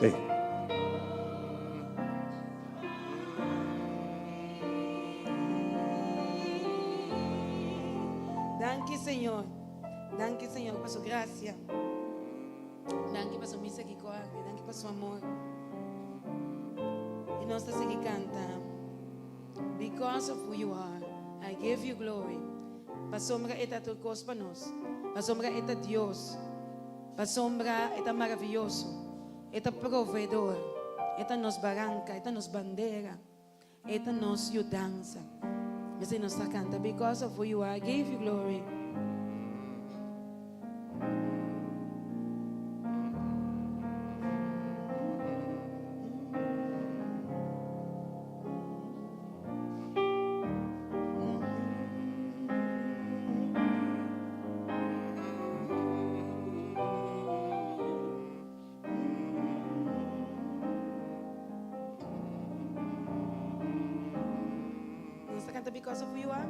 Ei. Danki Señor. Danki Señor pa su gracia. Danki pa su misericordia. Danki pa su amor. Y nos ta sigui canta. Because of who you are, I give you glory. Pasobra e ta tur cos pa nos. Pasobra e ta Dios. Pasobra e ta maraviyoso. E ta proveedor. E ta nos baranca. E ta nos bandera. E ta nos yudansa. P'esei nos ta canta, Because of who you are, I give you glory. Nos ta canta Because of Who You Are.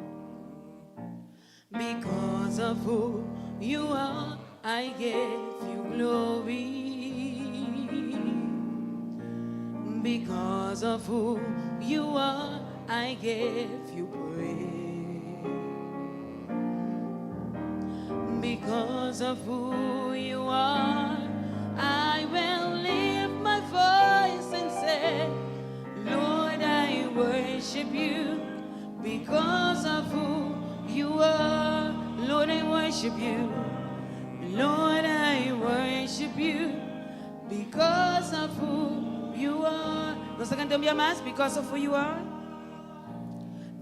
Because of who you are, I give you glory. Because of who you are, I give you praise. Because of who you are, I will lift my voice and say, Lord, I worship you because of who you are. Lord, I worship you. Lord, I worship you because of who you are. Nos ta canta un bia mas, because of who you are.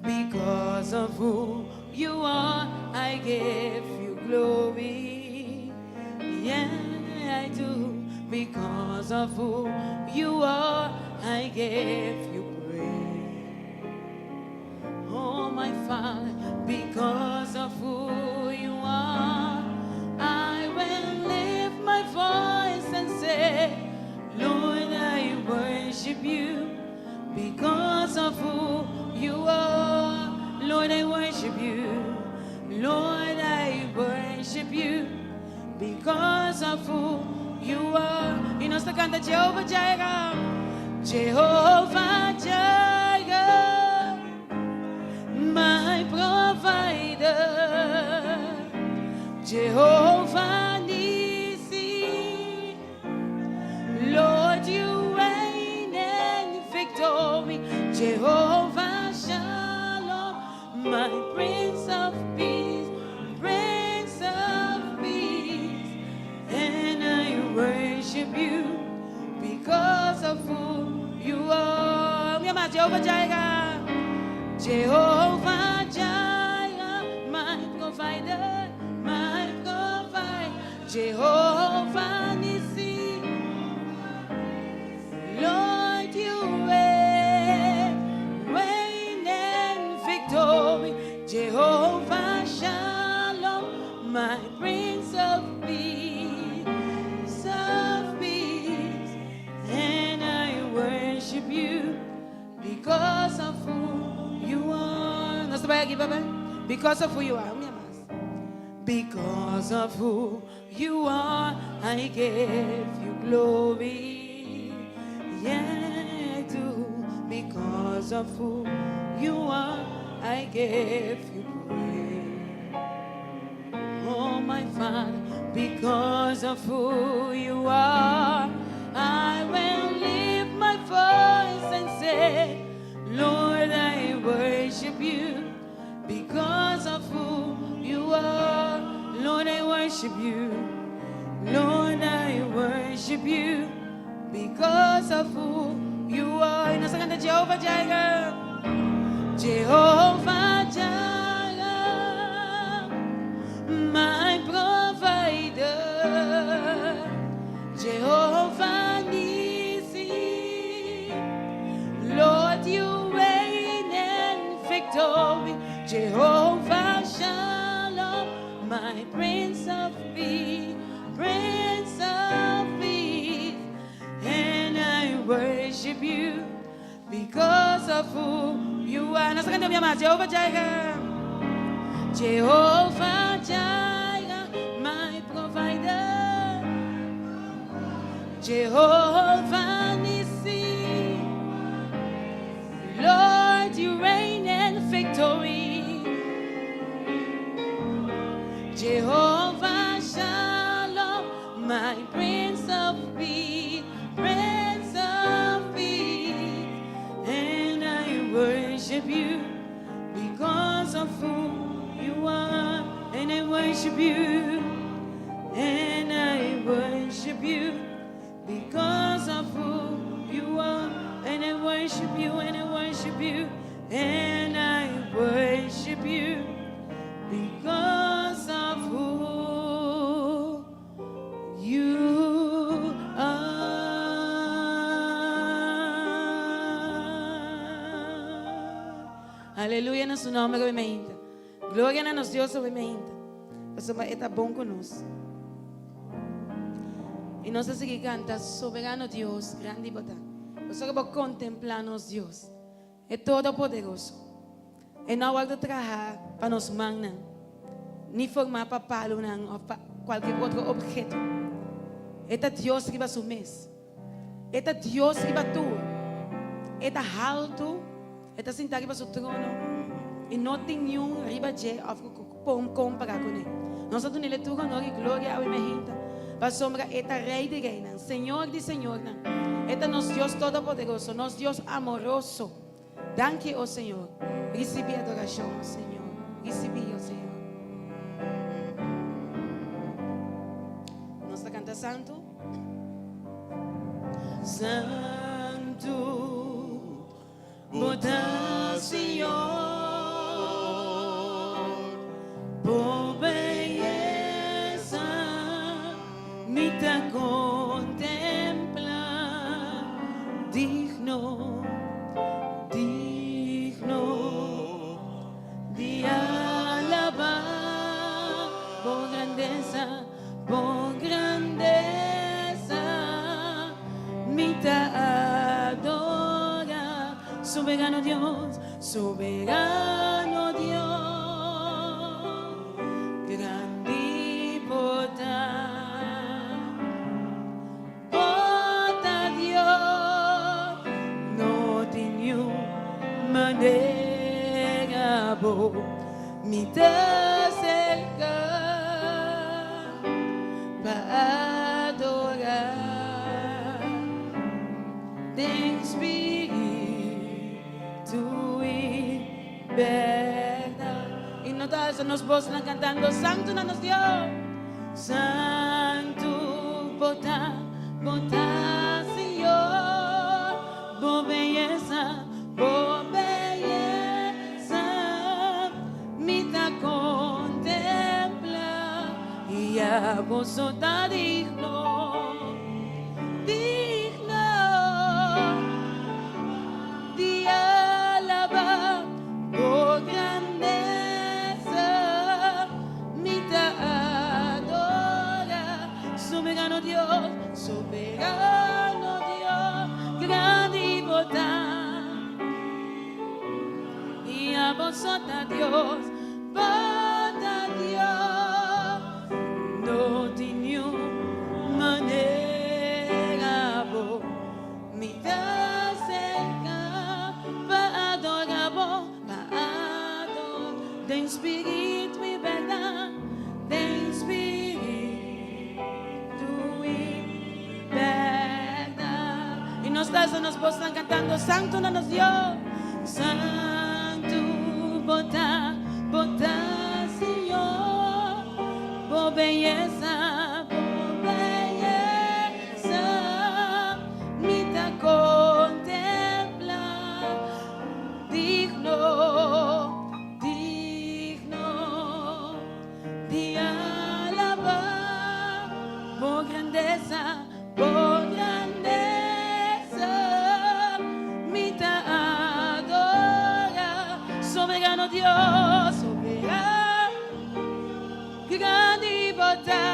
Because of who you are, I give you glory. Yeah, I do. Because of who you are, I give you praise. Oh, my Father, because of who you are, I will lift my voice and say, Lord, I worship you because of who you are. Lord, I worship you. Lord, I worship you because of who you are. Y nos ta canta Jehovah Jireh. Jehovah Jireh, my provider. Jehovah Nissi. Lord, you reign in victory. Jehovah Shalom, my Prince of Peace, Prince of Peace. And I worship you because of who you are. Mi ama Jehovah Jireh, Jehovah Jireh, my provider, my provider. Jehovah Nissi, Lord, you reign, reign in victory. Jehovah Shalom, my Prince of Peace, of peace. And I worship you because of who you are. Nos ta bai aki, papá. Because of who you are. Mi ama. Because of who you are, I give you glory. Yeah, I do. Because of who you are, I give you praise. Oh, my Father, because of who you are, I will lift my voice and say, Lord, I worship you because of who you are. Lord, I worship you. Lord, I worship you because of who you are. Nos ta canta Jehovah Jireh. Jehovah Jireh, my provider. Jehovah Nissi. Lord, you reign in victory. Jehovah Shalom, my Prince of Peace, Prince of Peace. And I worship you because of who you are. Nos ta canta mi ama, Jehovah Jireh. Jehovah Jireh, my provider. Jehovah. Prince of Peace, Prince of Peace. And I worship you because of who you are. And I worship you. And I worship you because of who you are. And I worship you, and I worship you, and I worship you because of who you are. Aleluya na su nòmber awe mainta. Gloria na nos Dios awe mainta. Pasobra e ta bon ku nos. I nos ta sigui kanta, Soberano Dios, grandi bo ta. Pasobra bo kontemplá nos Dios, e Todopoderoso. E no a wòrdu trahá pa nos mannan, ni formá pa palunan òf pa kualke otro opheto. E ta Dios riba su mes. E ta Dios riba tur. E ta haltu, e ta sintá riba su trono, i no tin niun riba dje òf ku por kompará kuné. Nos ta dun'El e tur honor i gloria awe mainta, pasobra E ta Rei di reinan, Señor di señornan. E ta nos Dios Todopoderoso, nos Dios amoroso. Danki, o Señor. Risibí adorashon, o Señor. Risibí, o Señor. Nos ta kanta Santu. Santu, bo ta Señor. Bo beyesa mi ta kontempla. Digno, digno di alabá bo grandesa, bo grandesa mi ta adorá. Soberano Dios, soberano Dios, grandi bo ta. Bo ta Dios, no tin niun manera bo mi ta acerca pa adora den spiritu i berdad. I no ta alsa nos bosnan cantando Santu na nos Dios. Santu bo ta, bo ta Señor, bo beyesa, bo beyesa mi ta contempla y ya bo so ta digno, digno di alaba bo grandesa mi ta adora. Soberano Dios, soberano Dios, grandi bo ta y abo so ta Dios, bo ta Dios, no tin niun manera bo mi ta acerca pa adora bo, pa adora den spiritu i berdad, den spiritu i berdad. I nos ta alza nos bosnan cantando Santu na nos Dios. Santu bo ta, bo ta Señor, bo beyesa, bo beyesa mi ta contempla. Digno, digno di alaba bo grandesa, bo grandesa mi ta adora. Soberano Dios, soberano, grandi bo ta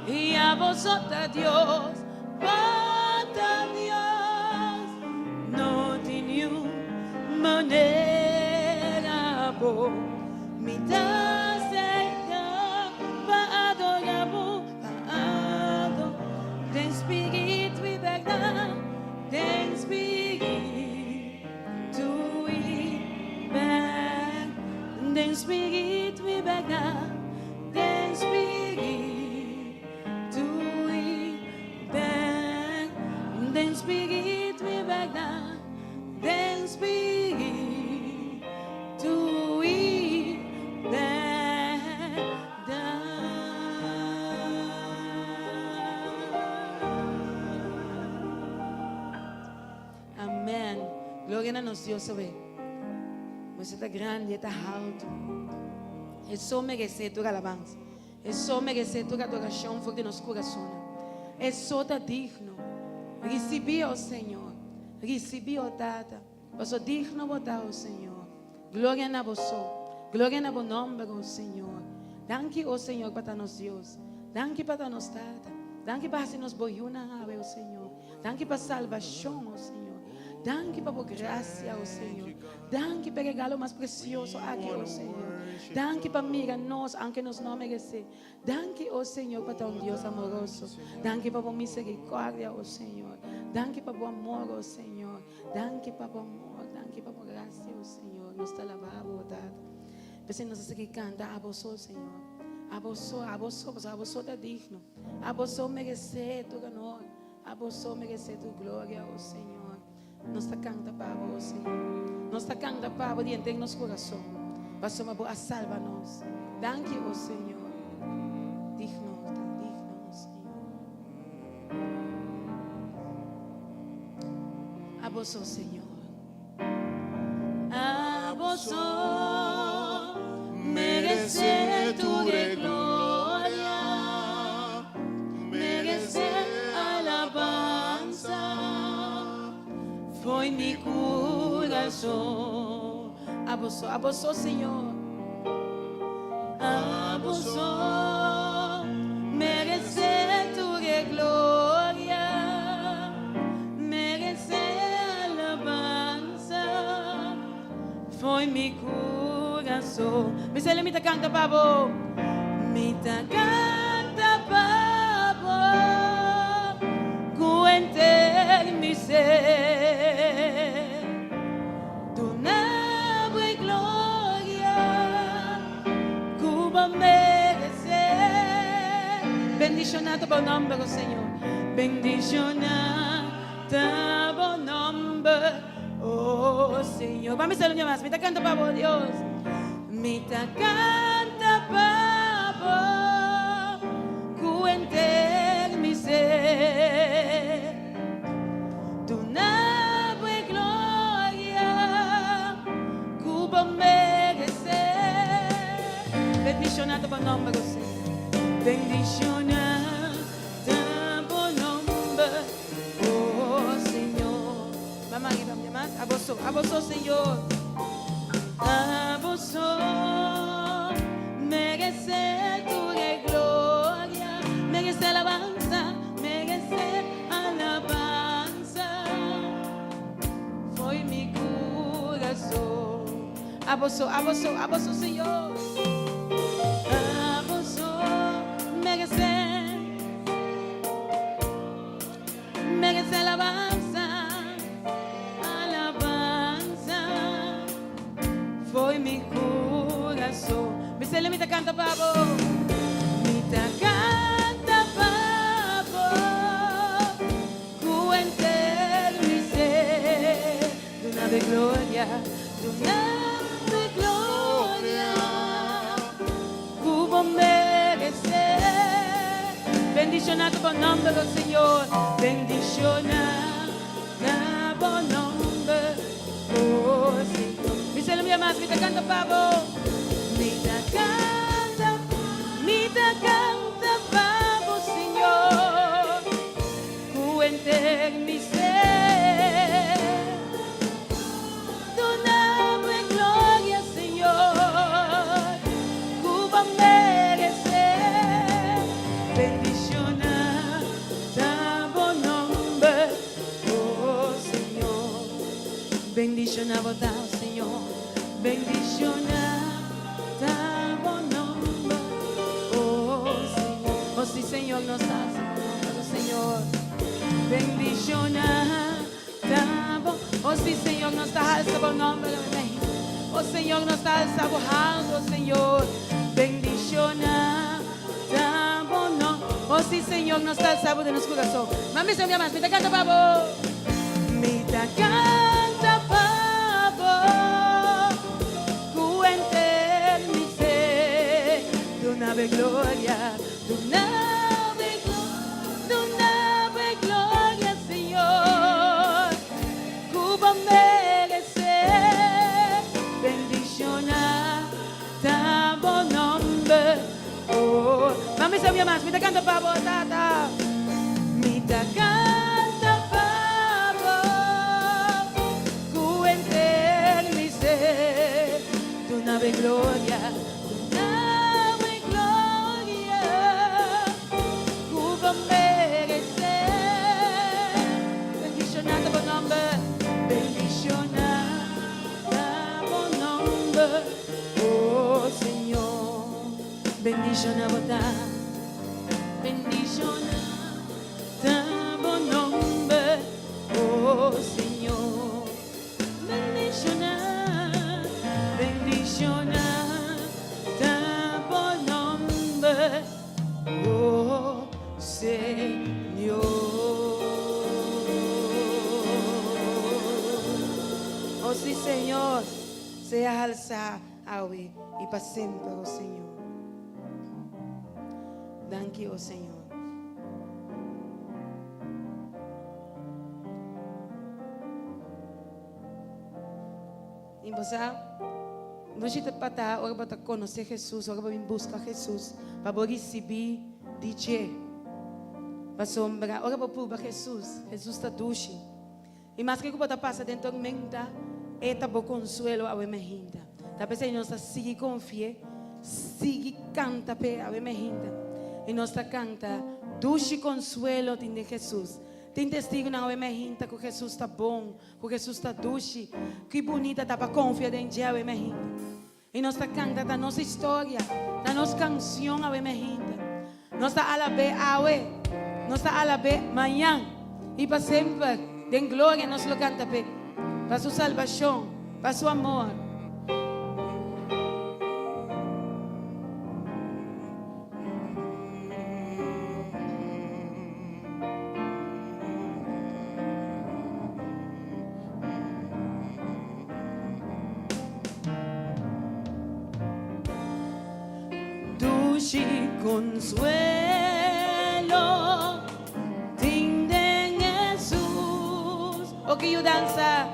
y abo so ta Dios, bo ta Dios, no tin niun manera bo mi ta acerca pa adora bo, pa adora den spiritu y berdad, den spiritu y berdad, den spiritu y berdad, den spiritu. Gloria na nos Dios awe. Moisés ta grandi, e ta haltu. E so meresé tur alabansa. E so meresé tur adorashon for di nos kurasonnan. E so ta digno. Risibí, o Señor. Risibí, o Tata. Paso digno bo ta, o Señor. Gloria na bo so. Gloria na bo nòmber, o Señor. Danki, o Señor, pa ta nos Dios. Danki pa ta nos Tata. Danki pa hasi nos bo yunan awe, o Señor. Danki pa salbashon, o Señor. Danki pa bo grasia, o Señor. Danki pa e regalo mas presioso aki, o Señor. Danki pa mira nos, aunke nos no a meresé. Danki, o Señor, pa ta un Dios amoroso. Danki pa bo miserikòrdia, o Señor. Danki pa bo amor, o Señor. Danki pa bo amor, danki pa bo grasia, o Señor. Nos ta alabá bo, o Tata. P'esei nos a sigui kanta abo so, Señor. Abo so, abo so, pasobra abo so ta digno. Abo so meresé tur honor. Abo so meresé tur gloria, o Señor. Nos ta kanta pa bo, o Señor. Nos ta kanta pa bo di henter nos kurason, pasobra bo a salba nos. Danki, o Señor. Digno ta, digno, o Señor. Abo so, Señor. Abo so meresé tur e gloria, meresé alabansa fo'i mi kurason. Abo so, abo so, Señor. Abo so meresé tur e gloria, meresé alabansa fo'i mi kurason. Mi sele mi ta kanta pa bo, mi ta kanta pa bo ku henter mi ser. Duna bo e gloria ku bo meresé. Bendishoná ta bo nòmber, o Señor. Bendishoná ta bo nòmber, o Señor. Ban bisa un dia mas. Mi ta kanta pa bo, Dios. Mi ta kanta pa bo ku henter mi ser. Duna bo e gloria ku bo meresé. Bendishoná ta bo nòmber, o Señor. Bendishoná ta bo nòmber, o Señor. Mama riba un dia mas. Abo so, abo so, Señor. Abo so meresé tur e gloria, meresé alabansa, meresé. Alabansa fo'i mi kurason. Abo so, abo so, abo so, Señor. Abo so meresé, meresé alabansa, alabansa fo'i mi kurason. Bisele mi ta kanta pa bo. Mi ta kanta pa bo ku henter mi ser. Duna bo e gloria, duna bo e gloria ku bo meresé. Bendishoná ta bo nòmber, o Señor, bendishoná ta bo nòmber, o Señor. Bisele un bia mas, mi ta kanta pa bo. Mi ta canta, mi ta canta pa bo, Señor, cu henter mi ser. Duna bo e gloria, Señor, cu bo merece. Bendiciona ta bo nomber, oh Señor. Bendiciona bo ta, Señor. Bendiciona ta bo nomber, oh Señor. Oh si Señor nos ta alsa bo nomber, oh Señor. Bendiciona ta bo, oh si Señor nos ta alsa bo nomber, amén. Oh Señor nos ta alsa bo alto, oh Señor. Bendiciona ta bo nomber, oh si Señor nos ta alsa bo den nos corazon. Mami un dia mas, mi ta canta pa bo. Mi ta canta pa bo cu henter mi ser. Duna bo e gloria, duna bo e gloria, duna bo e gloria, Señor, cu bo merece. Mi ta canta pa bo, Tata. Mi ta canta pa bo cu henter mi ser. Duna bo e gloria, duna bo e gloria cu bo merece. Bendiciona ta bo nomber, bendiciona ta bo nomber, oh Señor. Bendiciona bo ta, bendiciona ta bo nomber, oh Señor. Bendiciona, bendiciona ta bo nomber, oh Señor. Oh sí, Señor, sea halsá awe i pa semper, oh Señor. Danki, oh Señor. I bo sa, dushi ta pata ora bo ta konosé Hesus, ora bo bin buska Hesus, pa bo risibí di dje. Pasobra ora bo pruba Hesus, Hesus ta dushi. I maske ku bo ta pasa den tormenta, e ta bo konsuelo awe mehinta. Ta p'esei nos ta sigui konfi'é, sigui kanta p'e awe mehinta. I nos ta kanta, Dushi konsuelo tin den Hesus. Tin testigunan awe mehinta ku Hesus ta bon, ku Hesus ta dushi. Ki bunita ta pa konfia den dje awe mehinta. I nos ta kanta, ta nos historia, ta nos kansion awe mehinta. Nos ta alab'é awe, nos ta alab'é mañan i pa semper. Den gloria nos lo kanta p'e, pa su salbashon, pa su amor. Dushi consuelo tin den Hesus. O ki yudansa,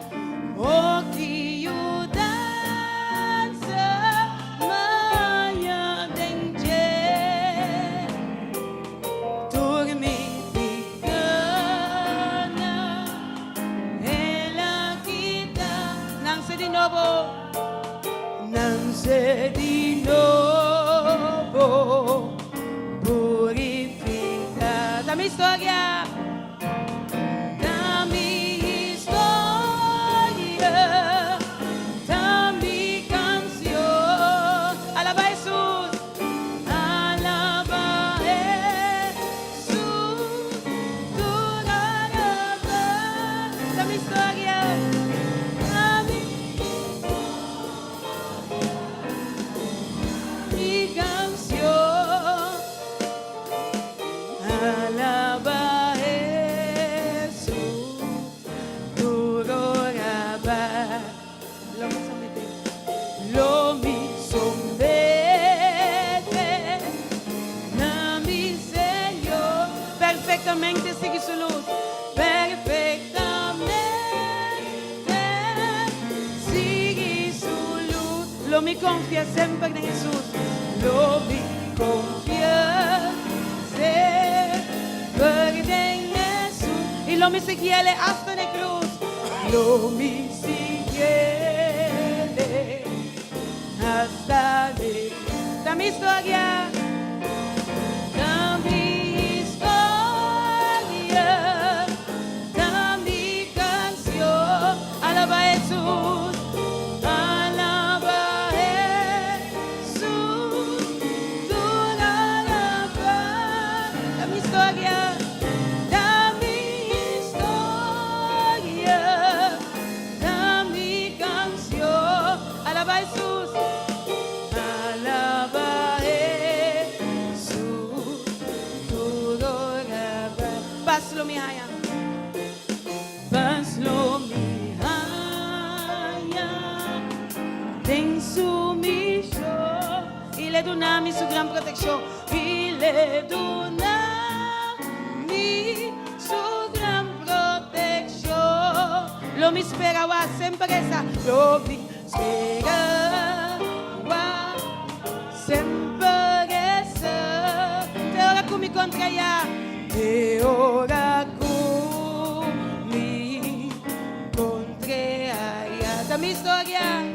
o ki yudansa maya den dje. Tur mi picana el a kita. Nanse di nobo, nanse di nobo, purifica. Ta mi historia. Ta mi historia, ta mi cancion. Alaba Hesus, alaba Hesus, tur alaba. Ta mi historia, ta mi mi cancion. Alaba Hesus, tur ora ba. Lo mi somete, lo mi somete na mi Señor. Perfectamente sigui su luz, perfectamente sigui su luz. Lo mi confia semper den Hesus, lo mi confia semper den Hesus. Y lo mi siguiele hasta n'e cruz, lo mi siguiele hasta n'e. Ta mi historia, ta mi historia, ta mi cancion. Alaba Hesus, alaba Hesus, tur alaba. Ta mi historia, ta mi historia, ta mi cancion. Alaba Hesus, alaba Hesus, tur alaba. Pas lo mi haya. Pas lo mi haya den sumision. I le duna mi su gran proteccion. I le duna mi su gran proteccion. Lo mi spera wak semper esa. Lo mi spera wak semper esa. Te ora cu mi. kontra ya. E ora ku mi kontr'é aya. Ta mi historia.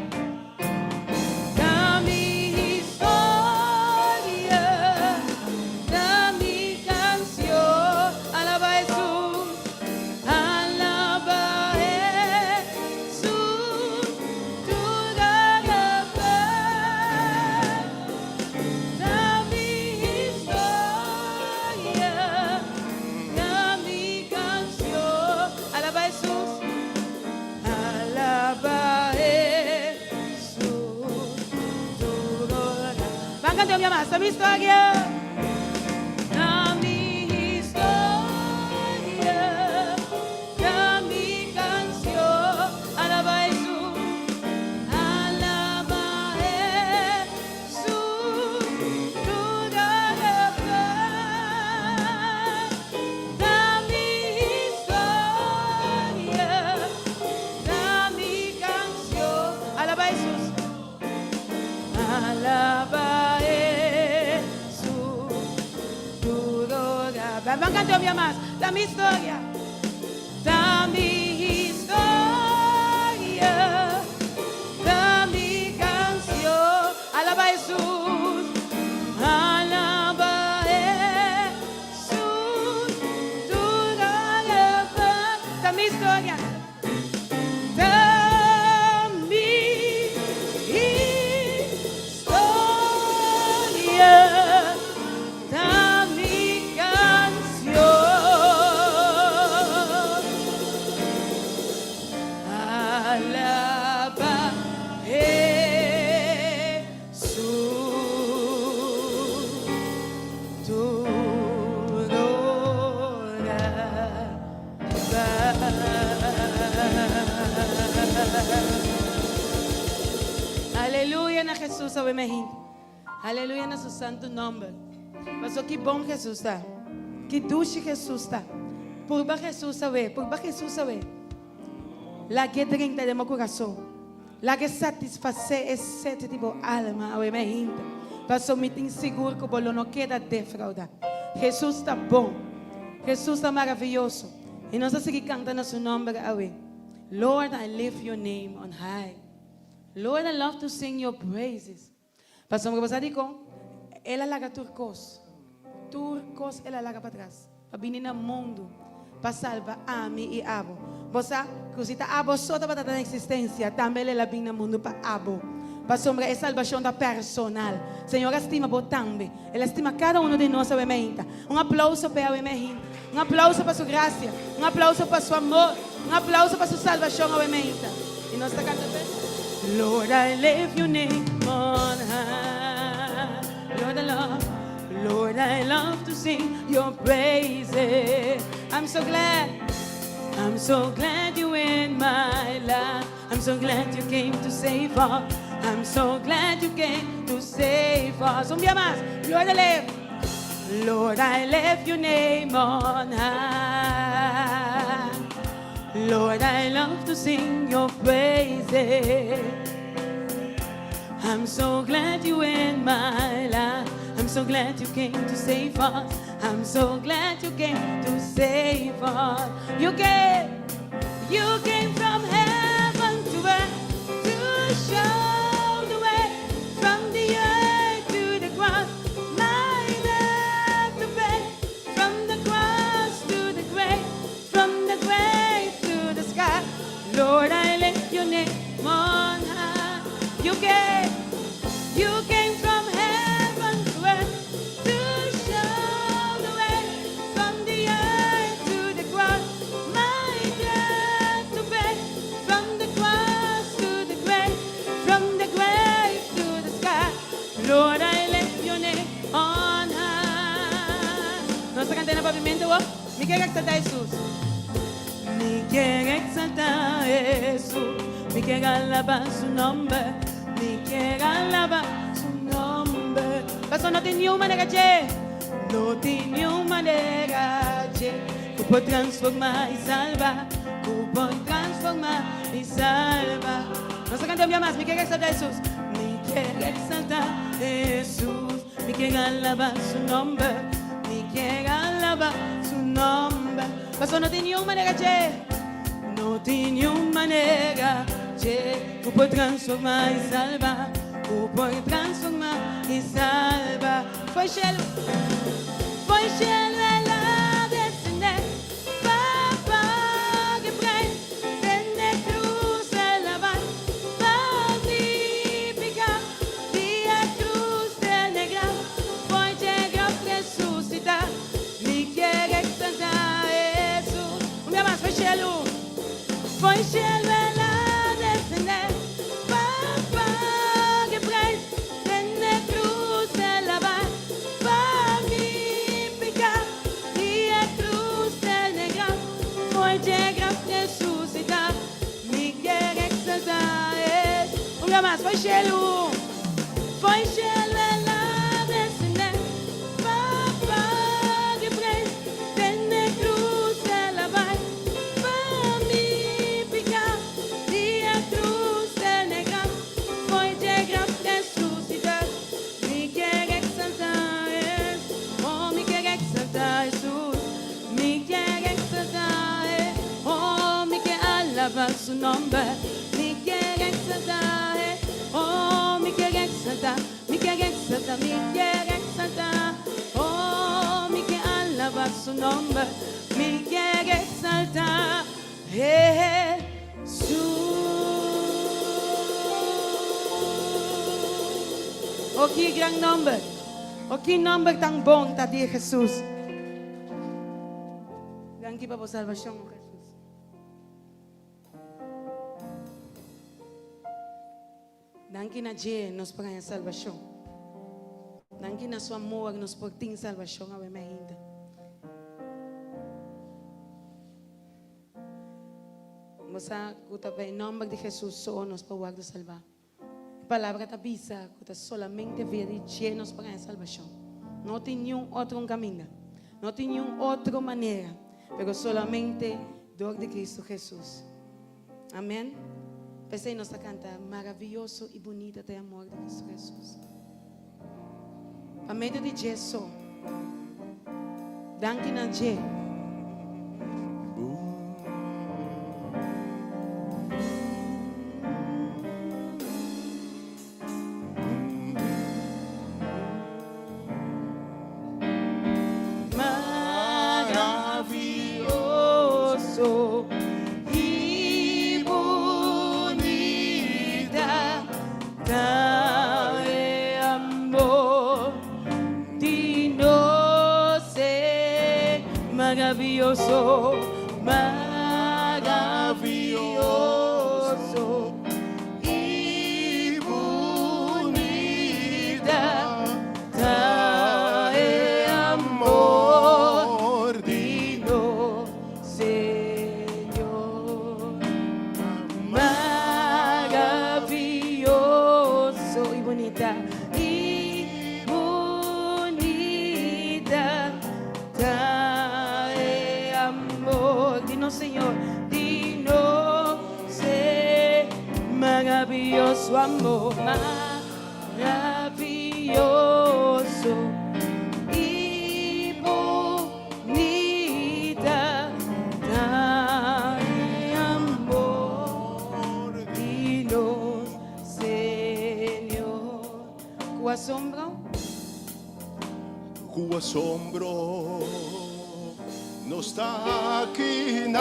Ta mi historia. Ta mi kanshon. Alabá Hesus. Alabá Hesus. Tur alabá. Ta mi historia. Ta mi kanshon. Alabá Hesus. Alabá Hesus. Tur Ban kanta un mas. Ta mi historia. Ta mi historia. Ta mi kanshon. Alabá Hesus. Alabá Hesus. Tur alabá. Ta mi historia. Ta mi kanshon. Alabá Hesus. Alabá Hesus. Tur Ban kanta un mas. Ta mi historia. Ta mi historia. Ta mi kanshon. Alabá Hesus. Alabá Hesus. Tur alabá. Ta mi historia. Ta mi historia. Ta mi kanshon. Alabá Hesus. Tur ora. Aleluya na Hesus, awe. Aleluya na su santu nòmber. Mas ki bon Hesus ta. Ki dushi Hesus ta. Purba Hesus awe, purba Hesus awe. Lag'é drenta den bo kurason. Lag'é satisfasé e set di bo alma awe mainta. Paso mi tin sigur ku bo no keda defroudá. Hesus ta bon. Hesus ta maravioso. I nos ta sigui kanta na su nòmber awe. Lord, I lift your name on high. Lord, I love to sing your praises. Paso bo sa kon, el a laga tur kos. Tur kos el a laga patras. Pa bini na mundu. Pa salba ami i abo. Bo sa, ku si ta abo so tabata na eksistensia, tambe el a bini na mundu pa abo. Pasobra e salbashon ta personal. Señor a stima bo tambe. El a stima kada un di nos awe mainta. Un aplouso pa awe mainta. Un aplouso pa su grasia. Un aplouso pa su amor. Un aplouso pa su salbashon awe mainta. I nos ta kantando. Lord, I lift your name on high. Lord, I love, Lord, I love to sing your praises. I'm so glad, I'm so glad you in my life. I'm so glad you came to save us. I'm so glad you came to save us. Un dia mas, Lord, I lift, Lord, I lift your name on high. Lord, I love to sing your praises. I'm so glad you in my life. I'm so glad you came to save us. I'm so glad you came to save us. You came from heaven to earth to show the way from the earth to the cross. My debt to pay from the cross to the grave, from the grave to the sky. Lord, I lift your name on high. You came from heaven to earth to show the way from the earth to the cross. My debt to pay from the cross to the grave, from the grave to the sky. Lord, I lift your name on high. Nos ta kanta na papiamentu, oh? Mi ke eksaltá Hesus. Mi ke eksaltá Hesus. Mi ke alabá su nòmber. Mi ke alabá su nòmber. Paso no tin ningun manera, che. No tin ningun manera, che. Ku por transformá i salba. Ku por transformá i salba. Nos ta kanta un mas. Mi ke eksaltá Hesus. Mi ke eksaltá Hesus. Mi ke alabá su nòmber. Mi ke kier alaba su nomber. Paso no tin niun manera dje, no tin niun manera dje ku por transforma i salba, ku por transforma i salba. Fo'i shelu, fo'i shelu el a desende pa paga e prijs, den e krus el a bai pa mi piká. Di e krus den e graf, fo'i dje graf resusitá. Mi kier exaltá Hesus. Un bia mas, fo'i shelu, fo'i shelu el a desendé pa paga e prijs. Den e krus el a bai pa mi piká. Di e krus den e graf, fo'i dje graf resusitá. Mi kier exaltá Hesus. Un bia mas, fo'i shelu, fo'i shelu el a desendé pa paga e prijs. Den e krus el a bai pa mi piká. Di e krus den e graf, fo'i dje graf resusitá. Mi kier exaltá Hesus. Oh, mi kier exaltá Hesus. Mi kier exaltá E, oh, mi kier alabá su nomber. Mi kier exaltá E, oh, mi kier exaltá, mi kier exaltá, mi kier exaltá, oh, mi kier alabá su nomber. Mi kier exaltá Hesus. Oh, ki gran nomber! Oh, ki nomber tan bon ta di Hesus! Danki pa bo salbashon, o Hesus. Danki na dje nos por haña salbashon. Danki na su amor nos por tin salbashon awe mainta. Bo sa ku ta pa e nòmber di Hesus so nos por wòrdu salbá. E palabra ta bisa ku ta solamente via di dje nos por haña salbashon. No tin niun otro un kaminda. No tin niun otro manera, pero solamente dor di Kristu Hesus. Amen. P'esei nos ta kanta, Maravioso i bunita ta e amor di Kristu Hesus. Pa medio di dje so. Danki na dje. Maravioso i bunita ta e amor di nos Señor. Maravioso, maravioso i bunita ta e amor di nos Señor. Maravioso i bunita, i bunita ta e amor di nos Señor, di nos Señor. Maravioso amor, maravioso i bunita ta e amor di nos Señor. Ku asombro. Ku asombro nos ta akinan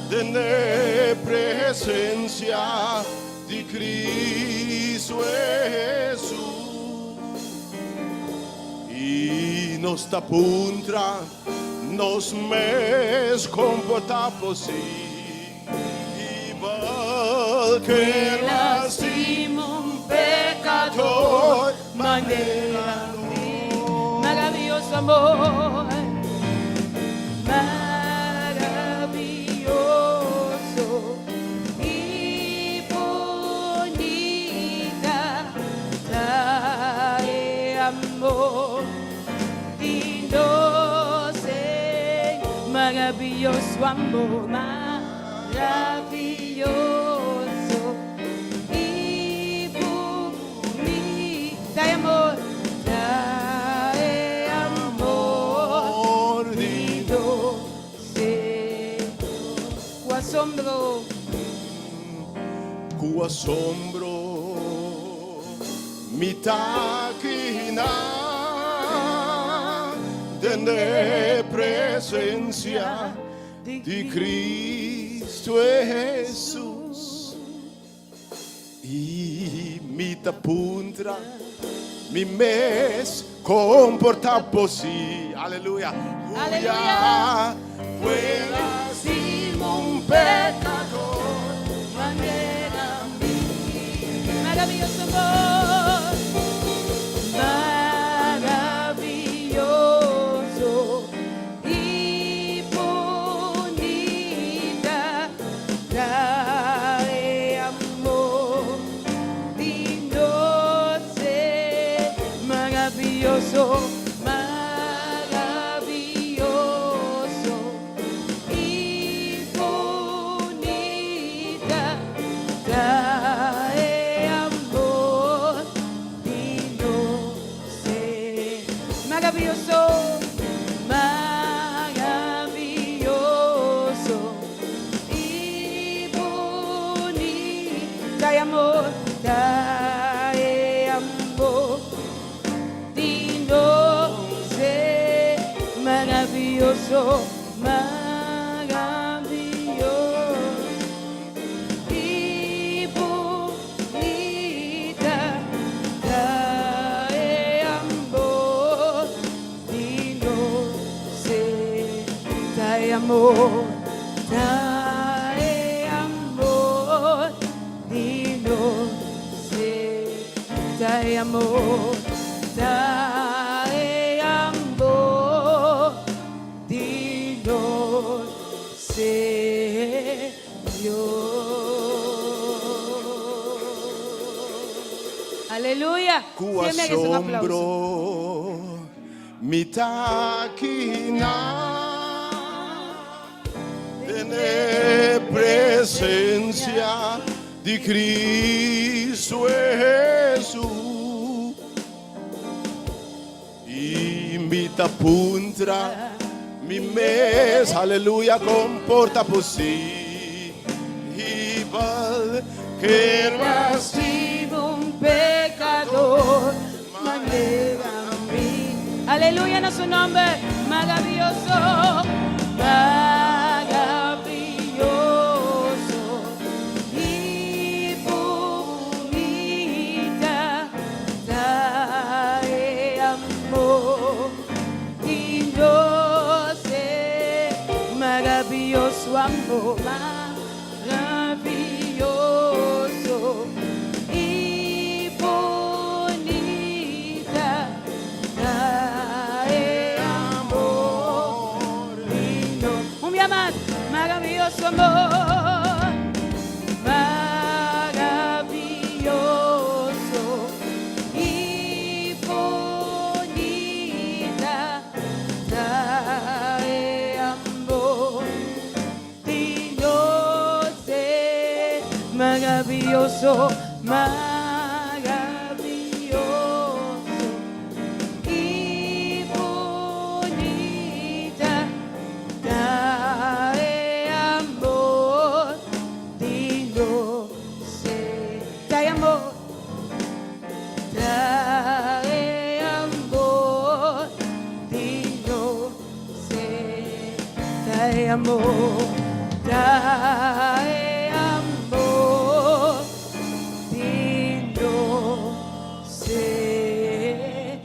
den e presencia di Cristo Hesus i nos ta puntra nos mes kon por ta posibel ke lastima un pekador manera mi. Maravioso amor, maravioso i bunita ta e amor di nos Señor. Maravioso amor, maravioso i bunita e amor, ta e. asombro. Ku asombro mi ta kina den e presensia di Cristo Jesus. I mi ta puntra mi mes kon por ta posi. Aleluya. Aleluya. Fuera sin un pecador. Manera mi. Maravilloso amor. Maravilloso y bunita ta e amor di nos Maravilloso, maravilloso y bunita ta e amor di nos Maravilloso, maravilloso y bunita e amor, ta e amor di nos Maravilloso, maravilloso y bunita ta e amor di nos Ta e amor, ta e amor di nos Ta e amor, ta e amor di nos Señor. Aleluya. Ku Sí, merece un aplauso. asombro mi ta kina den e presensia di Cristo Jesus. I mi ta puntra mi mes, aleluya, kon por ta posibel ku no a Sido un pecador, manera mi. Aleluya, na su nomber. Maravilloso, maravilloso y bunita ta e amor di nos Maravilloso amor, maravilloso y bunita ta e amor di nos. Un dia mas, maravilloso amor, maravilloso y bunita ta e amor di nos Maravilloso, maravilloso y bunita ta e amor di nos Ta e amor, ta e amor di nos Ta e amor, ta e amor di nos Señor.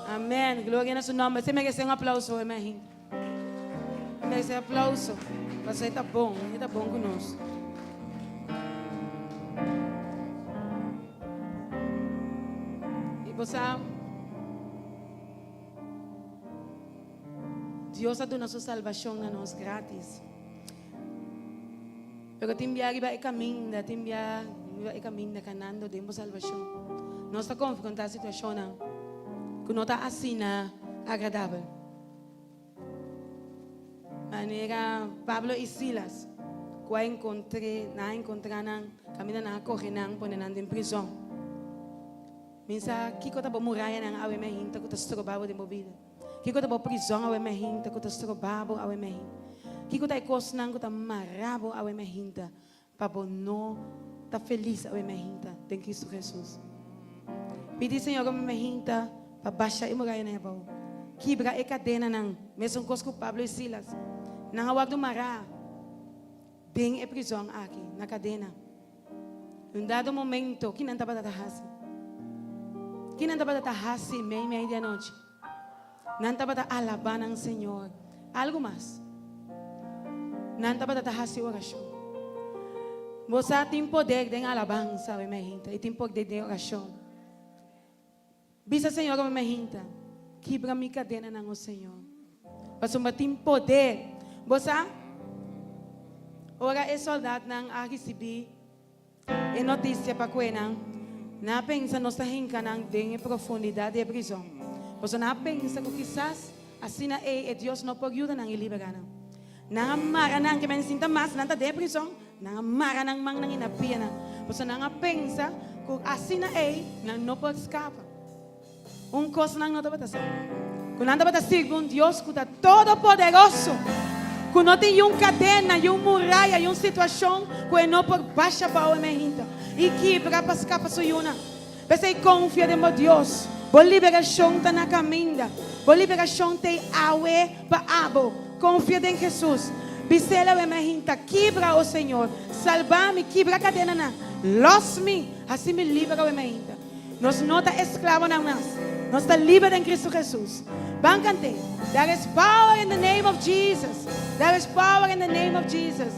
Amèn. Gloria na su nòmber. Bo meresé un aplouso, amèn. Meresé aplouso. Pasobra ta bon, ta bon ku nos. I bo sabi, Dios a duna su salbashon na nos gratis. Pero tin bia riba e kaminda, tin bia riba e kaminda kanando den salbashon. Nos ta konfrontá situashon ku no ta asina agradabel. Manera Pablo i Silas, ku a enkontrá, nan a enkontrá nan, kaminda nan a kohe nan, pone nan den prizòn. Mi sa kiko ta bo murayanan awe mainta ku ta stroba bo den bo bida. Kiko ta bo prizòn awe mainta ku ta stroba bo awe mainta. Kiko ta e kosnan ku ta mara bo awe mainta pa bo no ta felis awe mainta den Kristu Hesus. Pidi Señor awe mainta pa basha e murayanan abou, kibra e kadenanan, mesun kos ku Pablo i Silas. Nan a wòrdu mará den e prizòn aki, na kadena. Un dado momento, ki nan tabata ta hasi? Ki nan tabata ta hasi mei mei di anochi? Nan tabata alabá nan Señor. Algu mas. Nan tabata ta hasi orashon. Bo sa tin poder den alabansa, mi hinta, i tin poder den orashon. Bisa Señor awe mi hinta, kibra mi kadenanan, o Señor. Pasobra tin poder. Bo sa, ora e sòldatnan a risibí E notisia pa kue nan, nan a pensa nos ta hinka nan den e profundidat di e prizon. Pasobra nan a pensa ku kisas asina ei e Dios no por yuda nan i liberá nan. Nan a mara nan, ke men sinta mas nan ta den e prizon, nan a mara nan mannan i nan pianan. Pasobra nan a pensa ku asina ei nan no por skapa. Un kos nan no tabata sa, ku nan tabata sirbi un Dios ku ta todopoderoso, ku no tin yun kadena, yun muraya, yun situashon ku e no por basha bou e mehinta i kibra pa skapa su yunan. P'esei konfia den bo Dios. Bo liberashon ta na kaminda. Bo liberashon t'ei awe pa abo. Konfia den Hesus. Bis'el awe mehinta, Kibra, o Señor, salba mi, kibra kadenanan, lòs mi, hasi mi liber awe mehinta. Nos no ta esclavonan mas. Nos ta liber den Cristo Jesus. Ban cant'é. There is power in the name of Jesus. There is power in the name of Jesus.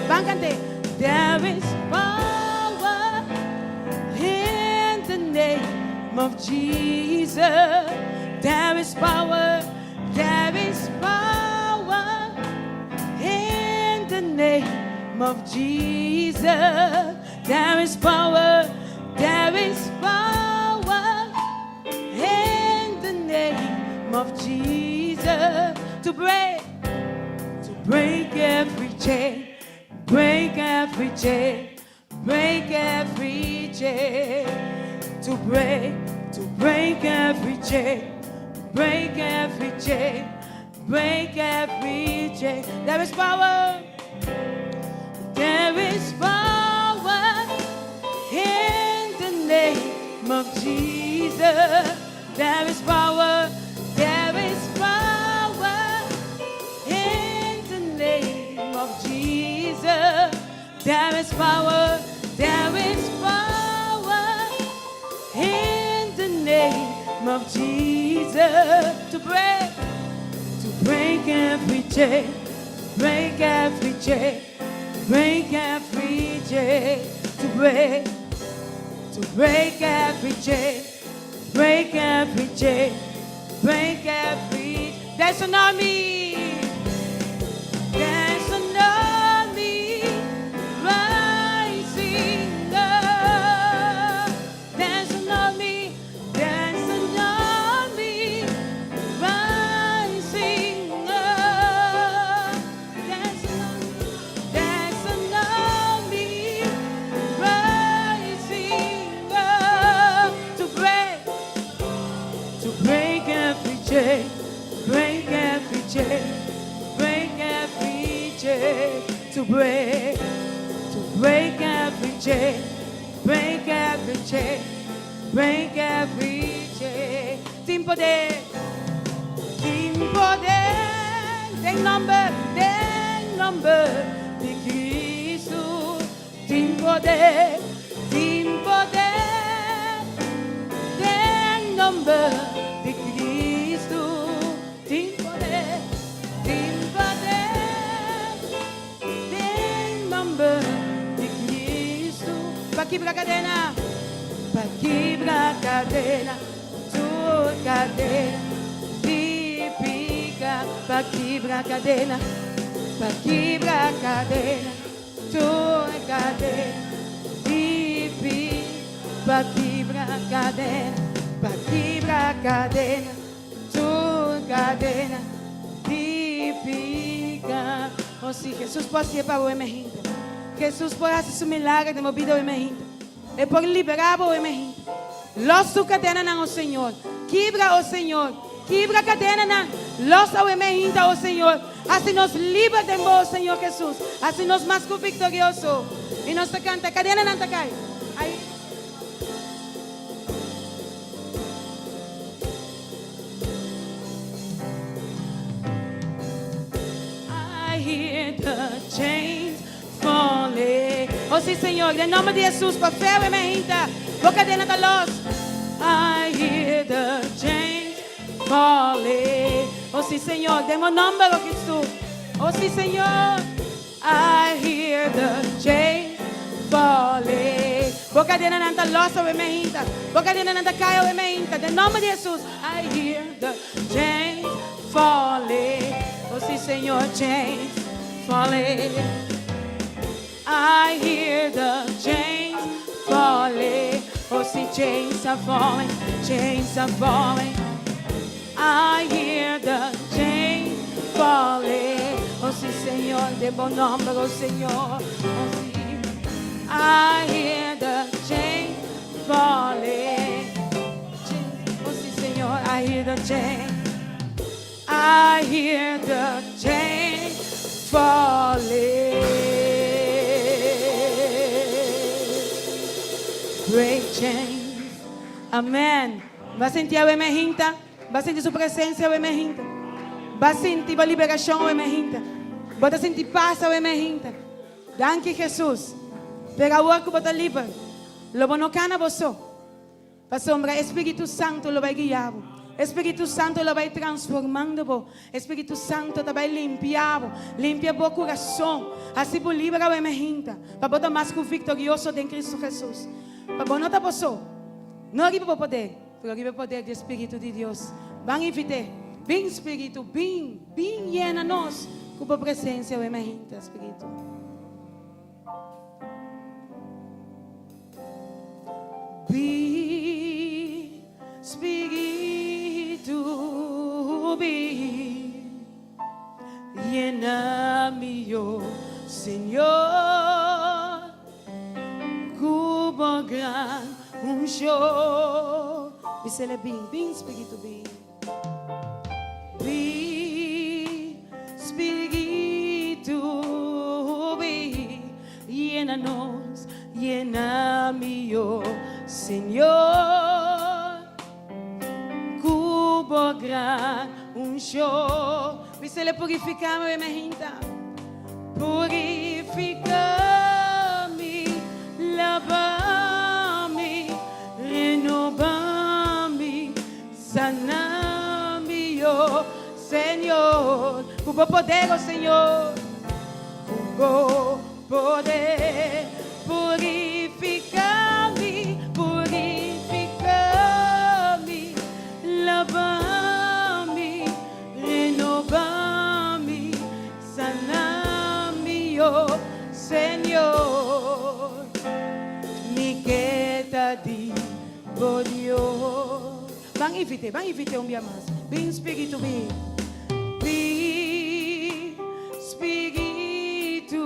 Ban cant'é. There is power in the name of Jesus. There is power, there is power in the name of Jesus. There is power, there is power in the name of Jesus to break, to break every chain, break every chain, break every chain, to break, to break every chain, break every chain, break every chain. There is power. There is power in the name of Jesus. There is power, there is power in the name of Jesus. There is power, there is power in the name of Jesus to break, to break every chain, break every chain, break every chain, to break, to break every chain, break every chain, break every. There's an army. There's an army rising up. There's an army, there's an army rising up. There's an army, there's an army rising up to break, to break every chain, break every chain, break every chain, to break, to break every chain, break every chain, break every chain. Tin poder, tin poder, den nòmber, den nòmber di Kristu. Tin poder, tin poder, den nòmber di Kristu. Tin poder, tin poder, den nòmber di Kristu. Pa kibra kadena, pa kibra kadena, tur kadena di pika. Pa kibra kadena, pa kibra kadena. Tur kadena di Pa kibra kadena, pa kibra kadena, tur kadena di pika. Oh si, Hesus por hasié pa bo e mehinta. Hesus por hasi su milager den bo bida e mehinta. E por liberá bo e mehinta. Lòs su kadenanan, o Señor. Kibra, o Señor. Kibra kadenanan. Lòs awe meinta, o Señor. Hasi nos liber den Bo, o Señor Jesus. Hasi nos mas ku viktorioso. I nos ta kanta, Kadenanan ta kai. Ai. I hear the chains falling. Oh sí, Señor, den nomber di Jesus, pa fe awe meinta, bo kadena ta los. I hear the chains falling. Oh sí, Señor, den bo nomber, oh Cristo. Oh sí, Señor. I hear the chains falling. Bo kadenanan ta los awe meinta. Bo kadenanan ta kai awe meinta. Den nomber di Jesus. I hear the chains falling. Oh sí, Señor, chains falling. I hear the chains falling. Oh sí, chains are falling. Chains are falling. I hear the chains falling. Oh sí, Señor, den bo nomber, oh Señor. Oh sí. I hear the chains falling. Chains. Oh sí, Señor, I hear the chains. I hear the chains falling. Break chains. Amen. Bo a sinti awe meinta. Bo a sinti su presensia awe meinta. Bo a sinti bo liberashon awe meinta. Bo ta sinti pas awe meinta. Danki Jesus. Pero awor ku bo ta liber, lo bo no kana bo so. Pasobra e Spiritu Santu lo bai guia bo. E Spiritu Santu lo bai transformando bo. E Spiritu Santu ta bai limpia bo, limpia bo kurason, hasi bo liber awe meinta, pa bo ta mas ku viktorioso den Kristu Jesus. Pa bo no ta bo so, no riba bo poder, pero riba e poder di e Spiritu di Dios. Ban invit'é, Bin, Spiritu, bin, bin yena nos ku bo presensia awe meinta, Spiritu. Bin, Spiritu, bin, yena mi, oh Señor, ku bo gran unshon. Bis'El, bin, bin, Spiritu, bin. Bin, Spiritu, bin, yena nos, yena mi, oh Señor, ku bo gran unshon. Bis'El, purifiká mi, meinta. Purifiká mi, laba mi, renobá mi, sana mi, oh Señor. Ku bo poder, oh Señor. Ku bo poder, purifiká mi, purifiká mi, laba mi, renobá mi, sana mi, oh Señor. Mi ke ta di bo Dios. Ban invit'é, ban invit'é un bia mas. Bin Spiritu, bin. Bin, Spiritu,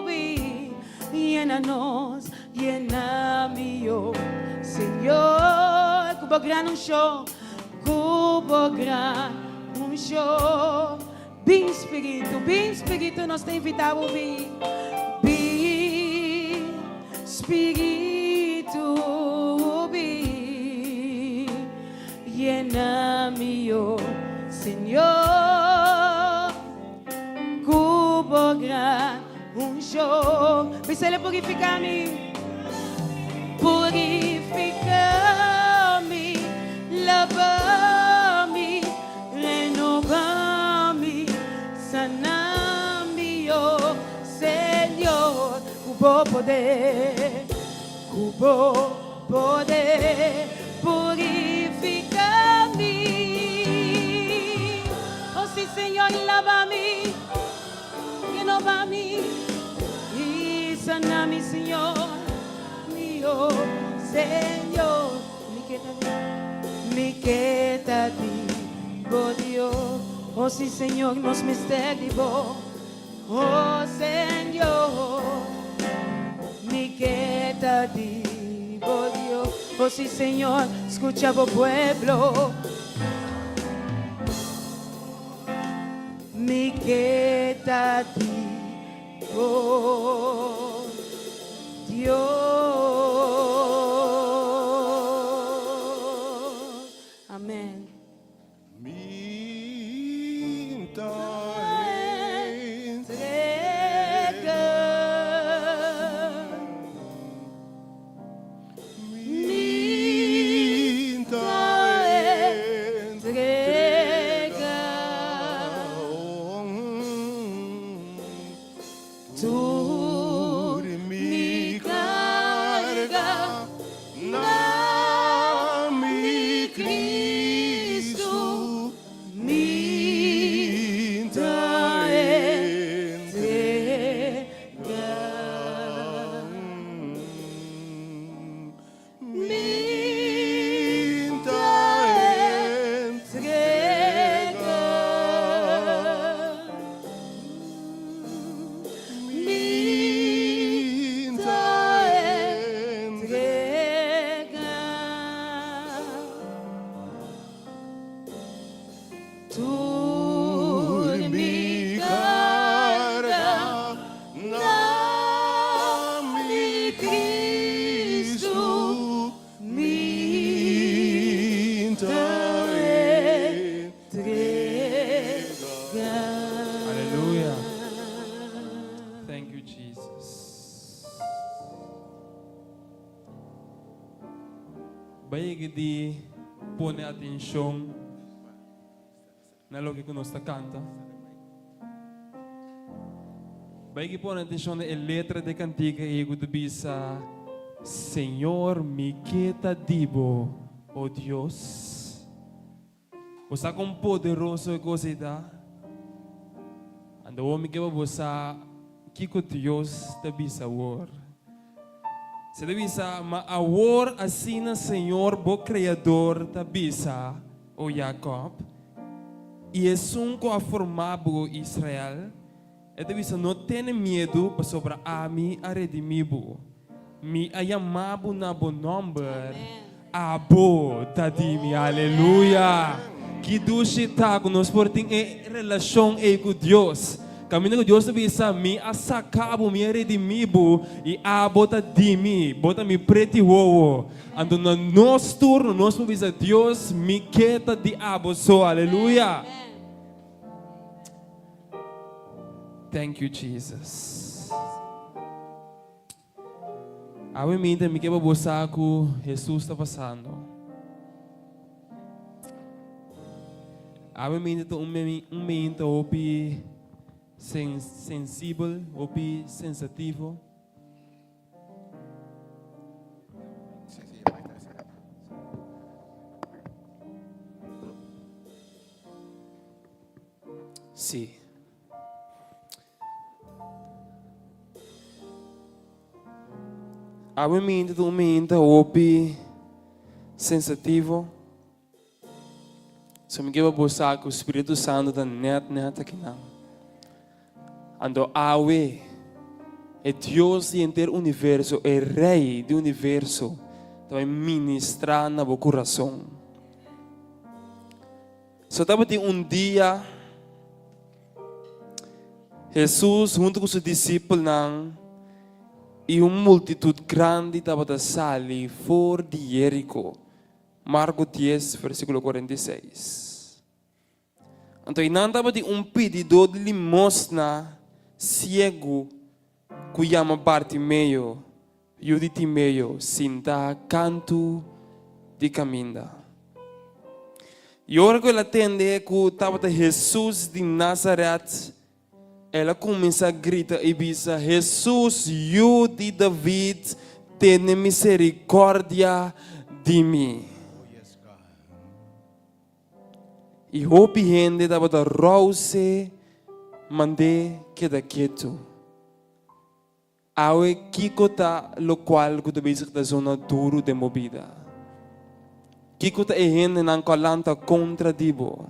bin. Yena nos, yena mi, oh Señor. Ku bo gran unshon, ku bo gran unshon. Bin Spiritu, bin Spiritu, nos ta invitá bo bin. Bin Spiritu, bin. Yena mi, oh Señor, ku bo gran unshon. Bis'El purifiká mi. Purifiká mi, laba mi, renobá mi, sana mi, oh Señor, ku bo poder, ku bo poder, purifiká mi. Oh sí, Señor, laba mi, renobá mi i sana mi, Señor, mi, oh Señor. Mi ke ta di, mi ke ta di bo Dios. Oh sí, Señor, nos mester di bo. Oh Señor, mi ke ta di bo Dios. Oh sí, Señor, skucha bo pueblo. Mi ke ta di bo, Dios. Amen. Mi ta entrega. Mi ta entrega. Tur mi karga na mi Kristu mi ta entrega. Mi ta entrega. Mi ta entrega. Tur mi karga na mi Kristu mi ta entrega. Aleluya. Thank you, Jesus. Bai yega di pone atencion na loke ku nos ta kanta. Bai yega di pone atencion na e letra di e kantika ei ku ta bisa, Señor, mi ke ta di bo, o Dios. Bo sa kon poderoso e kos ei ta? Anto awor mi ke pa bo sa kiko Dios ta bisa awor. Se ta bisa, Ma awor asina Señor bo Kreador ta bisa, o Jakòb, i esun ku a forma bo, o Israel, e ta bisa, No tene miedu, pasobra ami a redimí bo. Mi a yama bo na bo nòmber, abo ta di mi. Aleluya! Ki dushi ta ku nos por tin e relashon ei ku Dios! Kaminda ku Dios ta bisa, Mi a saka bo, mi a redimí bo, i abo ta di mi, bo ta mi preti wowo. Anto na nos turno nos por bisa, Dios, mi ke ta di abo so. Aleluya! Thank you, Jesus. Awe minta mi ke pa bo sa ku Hesus ta pasando. Awe minta ta un un minta hopi sen sensibel, hopi sensativo. Sí. Awe minta ta un minta hopi sensativo. So mi ke pa bo sa ku Spiritu Santu ta net net akinan. Anto awe e Dios di henter universo, e Rei di universo ta bai ministra na bo kurason. So tabatin un dia Hesus huntu ku su disipelnan i un multitut grandi tabata sali for di Jeriko. Marko dies, versíkulo 46. Anto einan tabatin un pididó di limosna siegu ku yama Bartimeo, yu di Timeo, sintá kantu di kaminda. I ora ku el a tende ku tabata Hesus di Nazaret, el a kuminsá grita i bisa, Hesus, yu di David, tene miserikòrdia di mi! I hopi hende tabata rouse mand'é keda ketu. Awe kiko ta lokual ku ta bezig ta zona duru den bo bida? Kiko ta e hendenan ku a lanta kontra di bo?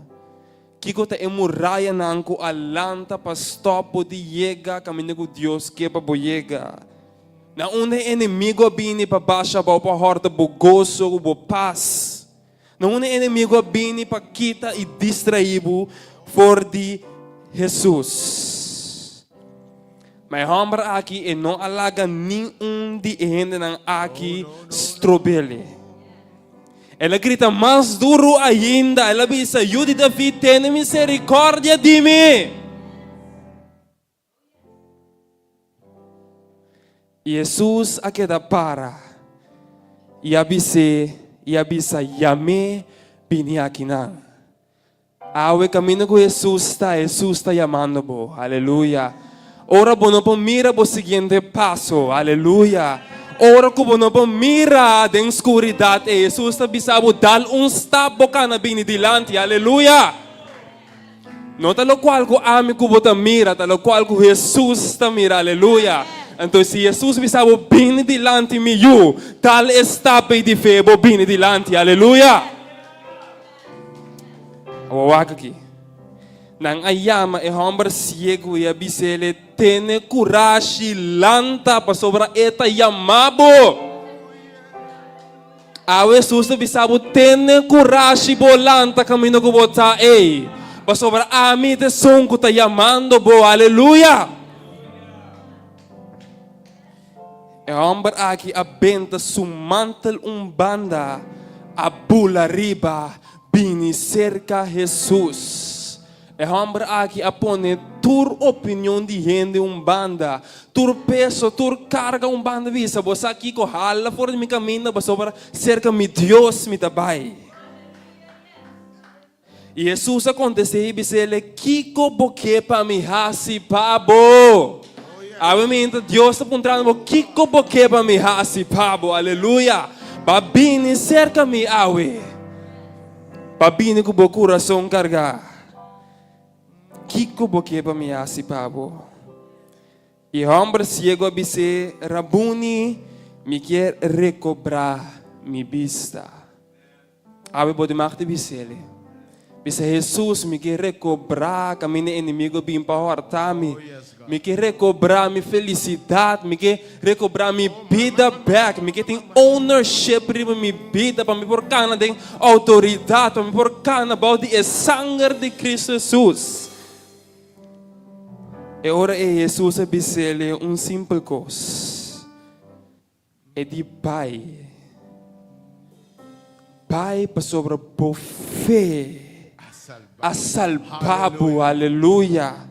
Kiko ta e murayanan ku a lanta pa stòp bo di yega kaminda ku Dios ke pa bo yega? Na unda e enemigo a bini pa basha abou pa hòrta bo goso ku bo pas? Na unda e enemigo a bini pa kita i distraí bo for di Hesus? Ma e hòmber aki e no a laga ningun di e hendenan aki strob'el. El a grita mas duru ainda, el a bisa, Yu di David, tene miserikòrdia di mi! I Hesus a keda para i a bis'é i a bisa, Yam'é bini akinan. Awe kaminda ku Hesus ta, Hesus ta yamando bo. Aleluya! Ora bo no por mira bo siguiente paso, aleluya! Ora ku bo no por mira den skuridat, e Hesus ta bisa bo, dal un stap bo kana bini dilanti, aleluya! No ta lokual ku ami ku bo ta mira, ta lokual ku Hesus ta mira, aleluya. Anto si Hesus bisa bo bini dilanti mi yu, tal e stap ei di fe bo bini dilanti, aleluya. Awor wak aki. Nan a yama e hòmber siegu i a bis'el, Tene kurashi, lanta, pasobra e ta yama bo. Awe Hesus ta bisa bo, Tene kurashi, bo lanta kaminda ku bo ta ei, pasobra ami ta esun ku ta yamando bo. Aleluya! E hòmber aki a benta su mantel un banda, a bula riba bini serka Hesus. E hòmber aki a pone tur opinion di hende un banda, tur peso, tur karga un banda, bisa, Bo sa kiko? Hala for di mi kaminda, pasobra serka mi Dios mi ta bai. I Hesus a kontest'é i bis'é, Kiko bo ke pa mi hasi pa bo? Awe minta Dios ta puntrando bo, Kiko bo ke pa mi hasi pa bo? Aleluya! Ba bini serka mi awe. Pa bini ku bo kurason kargá. Kiko bo ke pa mi hasi pa bo? E hòmber siegu a bis'é, Rabuni, mi kier rekobrá mi bista. Awe bo di mag di bis'el. Bisa, Hesus, mi ke rekobrá kaminda e enemigu a bin pa hòrta mi. Mi ke rekobrá mi felisidat, mi ke rekobrá mi bida bèk, mi ke tin ownership riba mi bida pa mi por kana den outoridat, pa mi por kana bou di e sanger di Kristu Hesus. E ora ei Hesus a bis'el un simpel kos. E di bai. Bai pasobra bo fe a salba bo. Aleluya!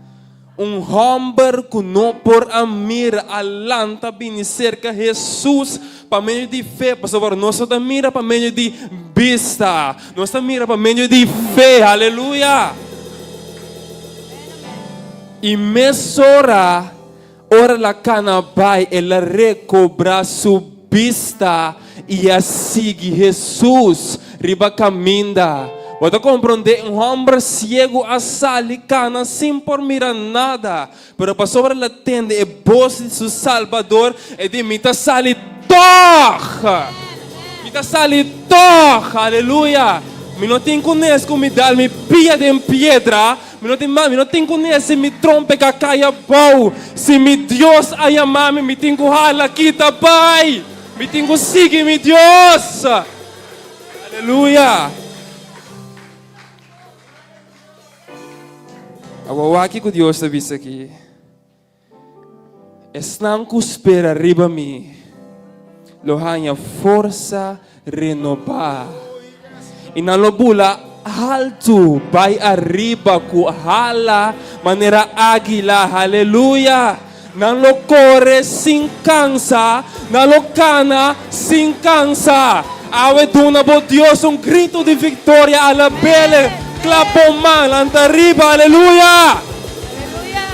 Un hòmber ku no por a mira a lanta bini serka Hesus pa medio di fe, pasobra nos no ta mira pa medio di bista, nos ta mira pa medio di fe. Aleluya! I mesora Ora el a kana bai, el a rekobrá su bista i a sigui Hesus riba kaminda. Bo ta komprondé? Un hòmber siegu a sali kana sin por mira nada, pero pasobra el a tende e bos di su Salbador, e di, Mi ta sali tòg! Mi ta sali tòg! Aleluya! Mi no tin kunes ku mi dal mi pia den piedra. Mi no tin mal, mi no tin ku ne si mi trompe ka kai abou. Si mi Dios a yama mi, mi tin ku hala kita bai. Mi tin ku sigui mi Dios. Aleluya. Awor wak kiko Dios ta bisa aki. Esnan ku spera riba mi lo haña forsa renobá, i nan lo bula haltu bai ariba ku hala manera águila. Haleluya! Nan lo kore sin kansa, nan lo kana sin kansa. Awe duna bo Dios un grito di viktoria, alab'El, klap bo man, lanta riba, aleluya!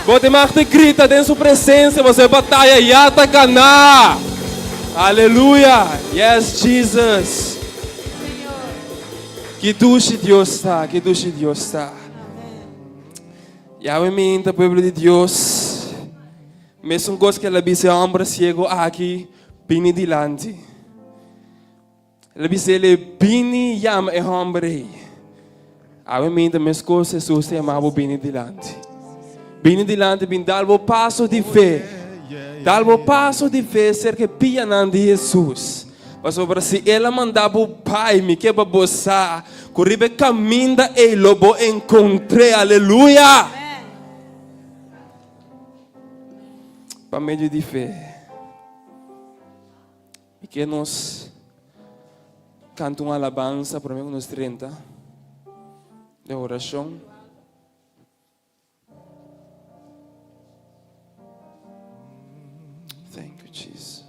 Bo tin mag di grita den su presencia pasobra e bataya ya ta ganá. Aleluya! Yes, Jesus. Ki dushi Dios ta, ki dushi Dios ta. Yahweh mi ta pueblo di Dios. Mesun kos ku el a bisa e homber ciego aki, bini dilanti. El a bisa el, Bini yama e hòmber ei. Awe mi ta meskos Hesus ta yama bo bini dilanti. Bini dilanti, bin dal bo paso di fe. Dal bo paso di fe serka e pianan di Hesus. Pasobra si El a manda bo bai, mi ke pa bo sa ku riba e kaminda ei lo bo enkontr'é. Aleluya! Pa medio di fe. Mi ke nos kanta un alabansa promé ku nos drenta den orashon. Thank you, Jesus.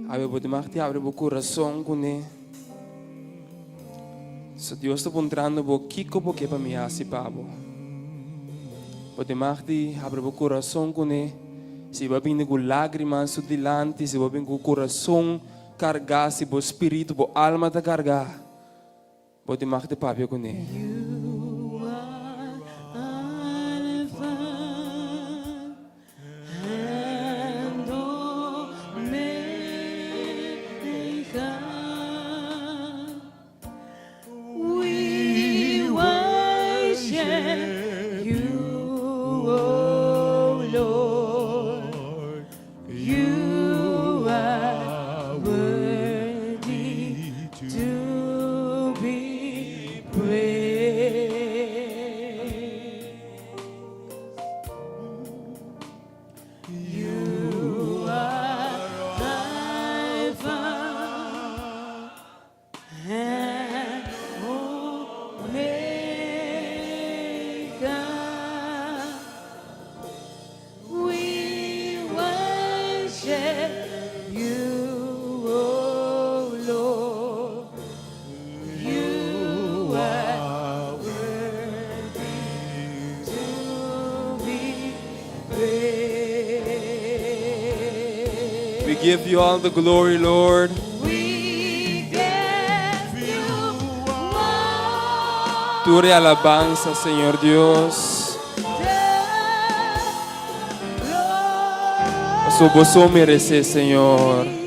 Awe bo di mag di abre bo corazon kuné. So Dios ta puntrando bo kiko bo ke pa mi hasi pa bo. Bo di mag di abre bo corazon kuné. Si bo a bini ku lágrima su dilanti, si bo a bini ku corazon kargá, si bo spiritu, bo alma ta kargá. Bo tin mag di papia kuné. We give you all the glory, Lord. Tur e alabansa, Señor Dios. Paso bo so merece, Señor.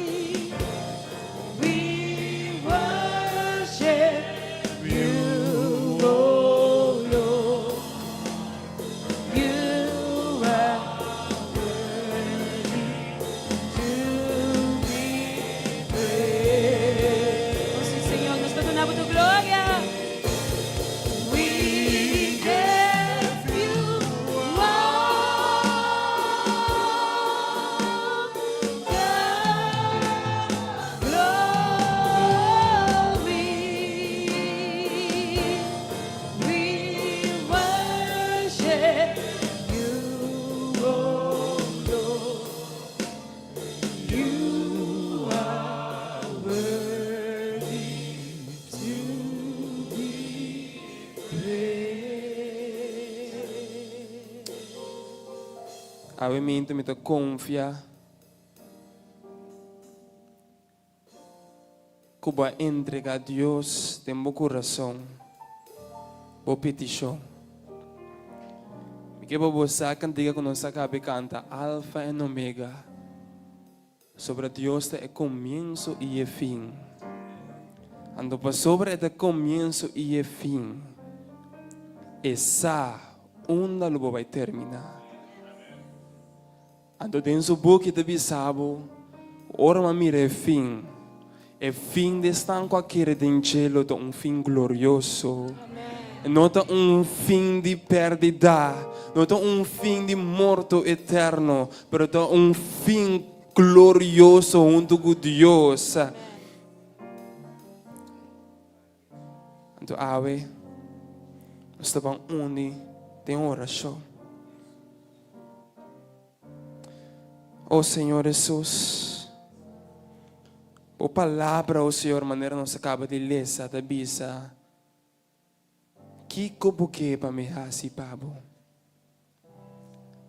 Awe mintu mi ta konfia ku bo a entrega Dios den bo kurason bo petishon. Mi ke pa bo sa kantiga ku nos a kabe kanta, Alfa en Omega. Pasobra Dios ta e komienso i e fin. Anto pasobra e ta komienso i e fin, e sa unda lo bo bai terminá. Anto den su buki ta bisa bo, Ora bo a mira e fin, e fin di esnan ku a kere den dje lo ta un fin glorioso. No ta un fin di pèrdida, no ta un fin di morto eterno, pero ta un fin glorioso huntu ku Dios. Anto awe nos ta ban uni den orashon. O Señor Hesus, Bo palabra, o Señor, manera nos a kaba di lesa, ta bisa, Kiko bo ke pa mi hasi pa bo?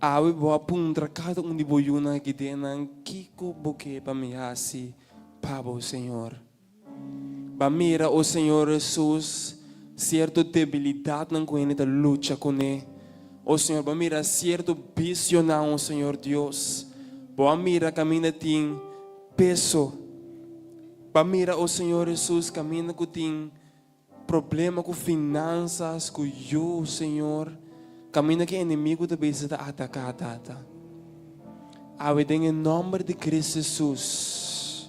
Awe bo a puntra kada un di bo yunan aki den nan, Kiko bo ke pa mi hasi pa bo, Señor? Ba mira, o Señor Hesus, sierto debilidatnan ku hende ta lucha kuné. O Señor, ba mira sierto bisionan, o Señor Dios. Bo a mira kaminda tin peso. Ba mira, o Señor Hesus, kaminda ku tin problema ku finansas, ku yu, Señor. Kaminda ku e enemigu ta bisa ta ataká, Tata. Awe den e nòmber di Kristu Hesus,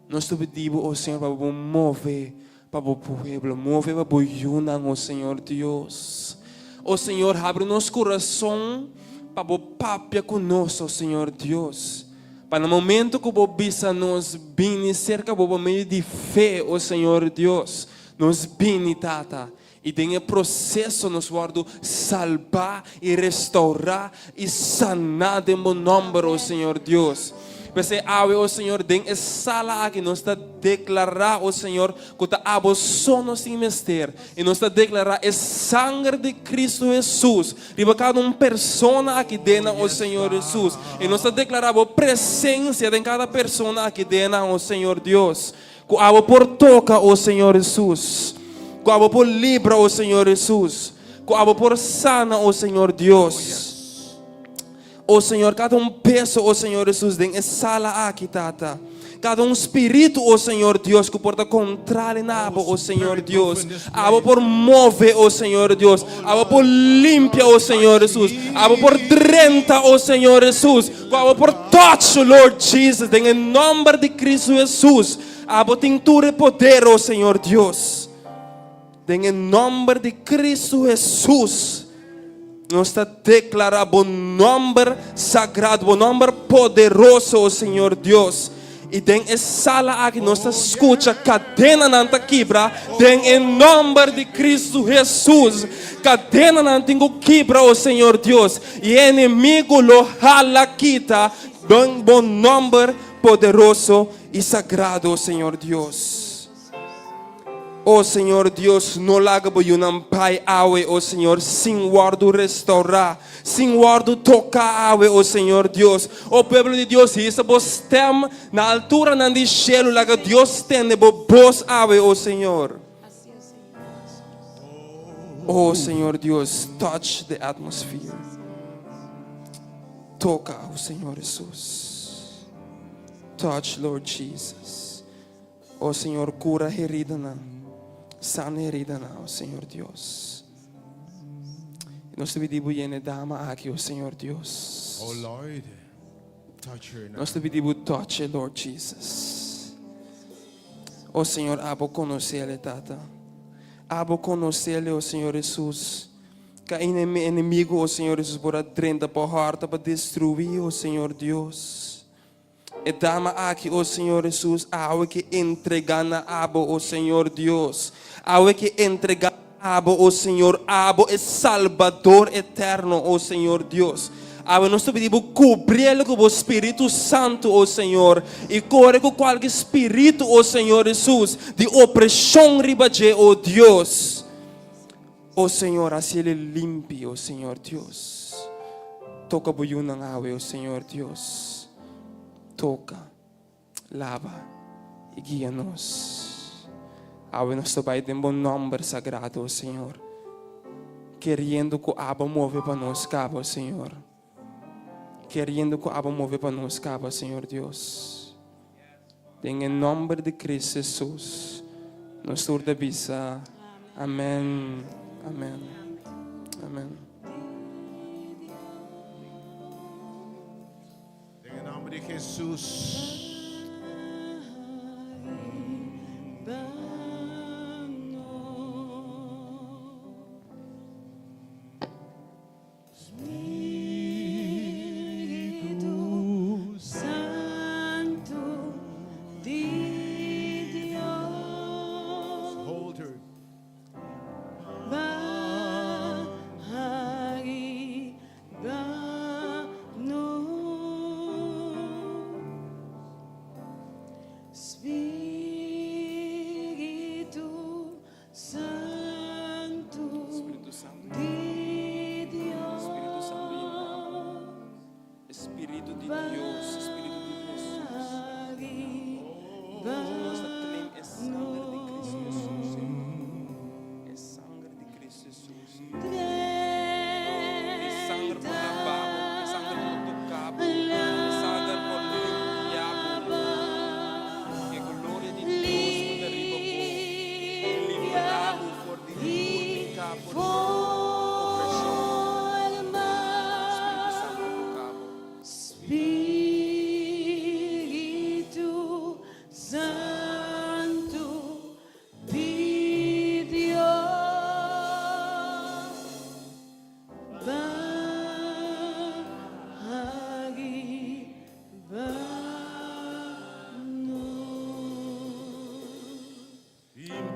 nos ta pidi Bo, o Señor, pa Bo move pa Bo pueblo, move pa Bo yunan, o Señor Dios. O Señor, habri nos kurason pa Bo papia ku nos, o Señor Dios. Pa na momento ku Bo bisa nos bini serka Bo pa medio di fe, o Señor Dios, nos bini, Tata. I den e proseso nos wòrdu salbá i restourá i saná den Bo nòmber, o Señor Dios. P'esei awe, o Señor, den e sala aki nos ta deklará, o Señor, ku ta Abo so nos tin mester. I nos ta deklará e sanger di Kristu Hesus riba kada un persona aki den nan, o Señor Hesus. I nos ta deklará Bo presensia den kada persona aki den nan, o Señor Dios. Ku abo por toka, o Señor Hesus. Ku abo por libra, o Señor Hesus. Ku abo por sana, o Señor Dios. O Señor, kada un peso, o Señor Hesus, den e sala aki, Tata. Kada un spiritu, o Señor Dios, ku por ta kontrali na abo, o Señor Dios. Abo por move, o Señor Dios. Abo por limpia, o Señor Hesus. Abo por drenta, o Señor Hesus. Ku abo por touch, Lord Jesus, den e nomber di Cristo Jesus. Abo tin tur e poder, o Señor Dios. Den e nomber di Cristo Jesus, nos ta declara bo nomber sagrado, bo nomber poderoso, o Señor Dios. I den e sala aki nos ta skucha kadenanan ta kibra den e nòmber di Kristu Hesus. Kadenanan tin ku kibra, o Señor Dios, i e enemigu lo hala kita den bo nòmber poderoso i sagrado, o Señor Dios. O Señor Dios, no laga bo yunan bai awe, o Señor, sin wòrdu restourá, sin wòrdu toká awe, o Señor Dios. O pueblo di Dios, hisa bo stèm na alturanan di shelu, laga Dios tende bo bos awe, o Señor. O Señor Dios, touch the atmosphere. Toka, o Señor Hesus. Touch, Lord Jesus. O Señor, cura heridanan, sana heridanan, o Señor Dios. Nos ta pidi Bo yena e dama aki, o Señor Dios. Oh Lord, touch her now. Nos ta pidi Bo touch e, Lord Jesus. O Señor, abo conocele, Tata. Abo conocele, o Señor Jesus. Ka enemigo, o Señor Jesus, por a drenta pa horta pa destrui, o Señor Dios. E dama aki, o Señor Hesus, awe ke entrega na Abo, o Señor Dios. Awe ke entrega na Abo, o Señor, Abo e Salbador eterno, o Señor Dios. Awe nos ta pidi Bo kubriel ku Bo Spiritu Santu, o Señor, i kore ku kualke spiritu, o Señor Hesus, di opreshon riba dje, o Dios. O Señor, hasi el e limpi, o Señor Dios. Toka bo yunan awe, o Señor Dios. Toka, laba i guia nos. Awe nos ta bai den bo nòmber sagrado, o Señor, keriendo ku abo move pa nos kaba, o Señor. Keriendo ku abo move pa nos kaba, Señor Dios. Den e nòmber di Cristo Jesus, nos tur ta bisa, Amèn, amèn, amèn. Den e nòmber di Jesus. Spiritu Santu di Dios. Hold her. Baha riba nos.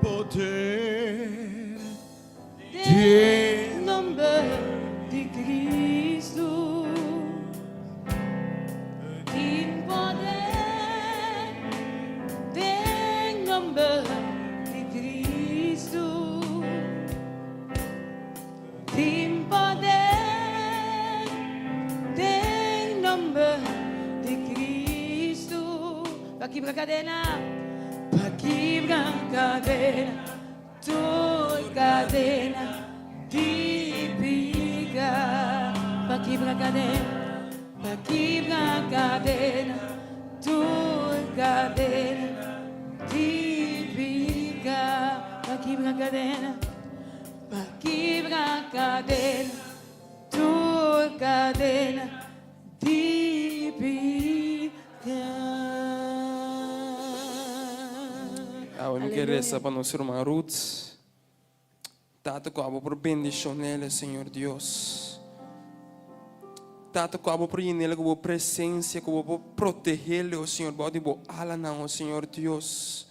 poder Den nomber di Cristo. Tin poder den nomber di Cristo. Tin poder den nomber di Cristo. Pa kibra cadena, pa kibra cadena, tur cadena di pica. Pa kibra cadena, pa kibra cadena, tur cadena di pica. Pa kibra cadena. Pa kibra kadena, tur kadena di piká. Awe mi ke resa pa nos ruman Ruth. Tata ku abo por bendishon'el, Señor Dios. Tata ku abo por yen'el ku bo presensia, ku bo por protehe'l, o Señor, bou di bo alanan, o Señor Dios.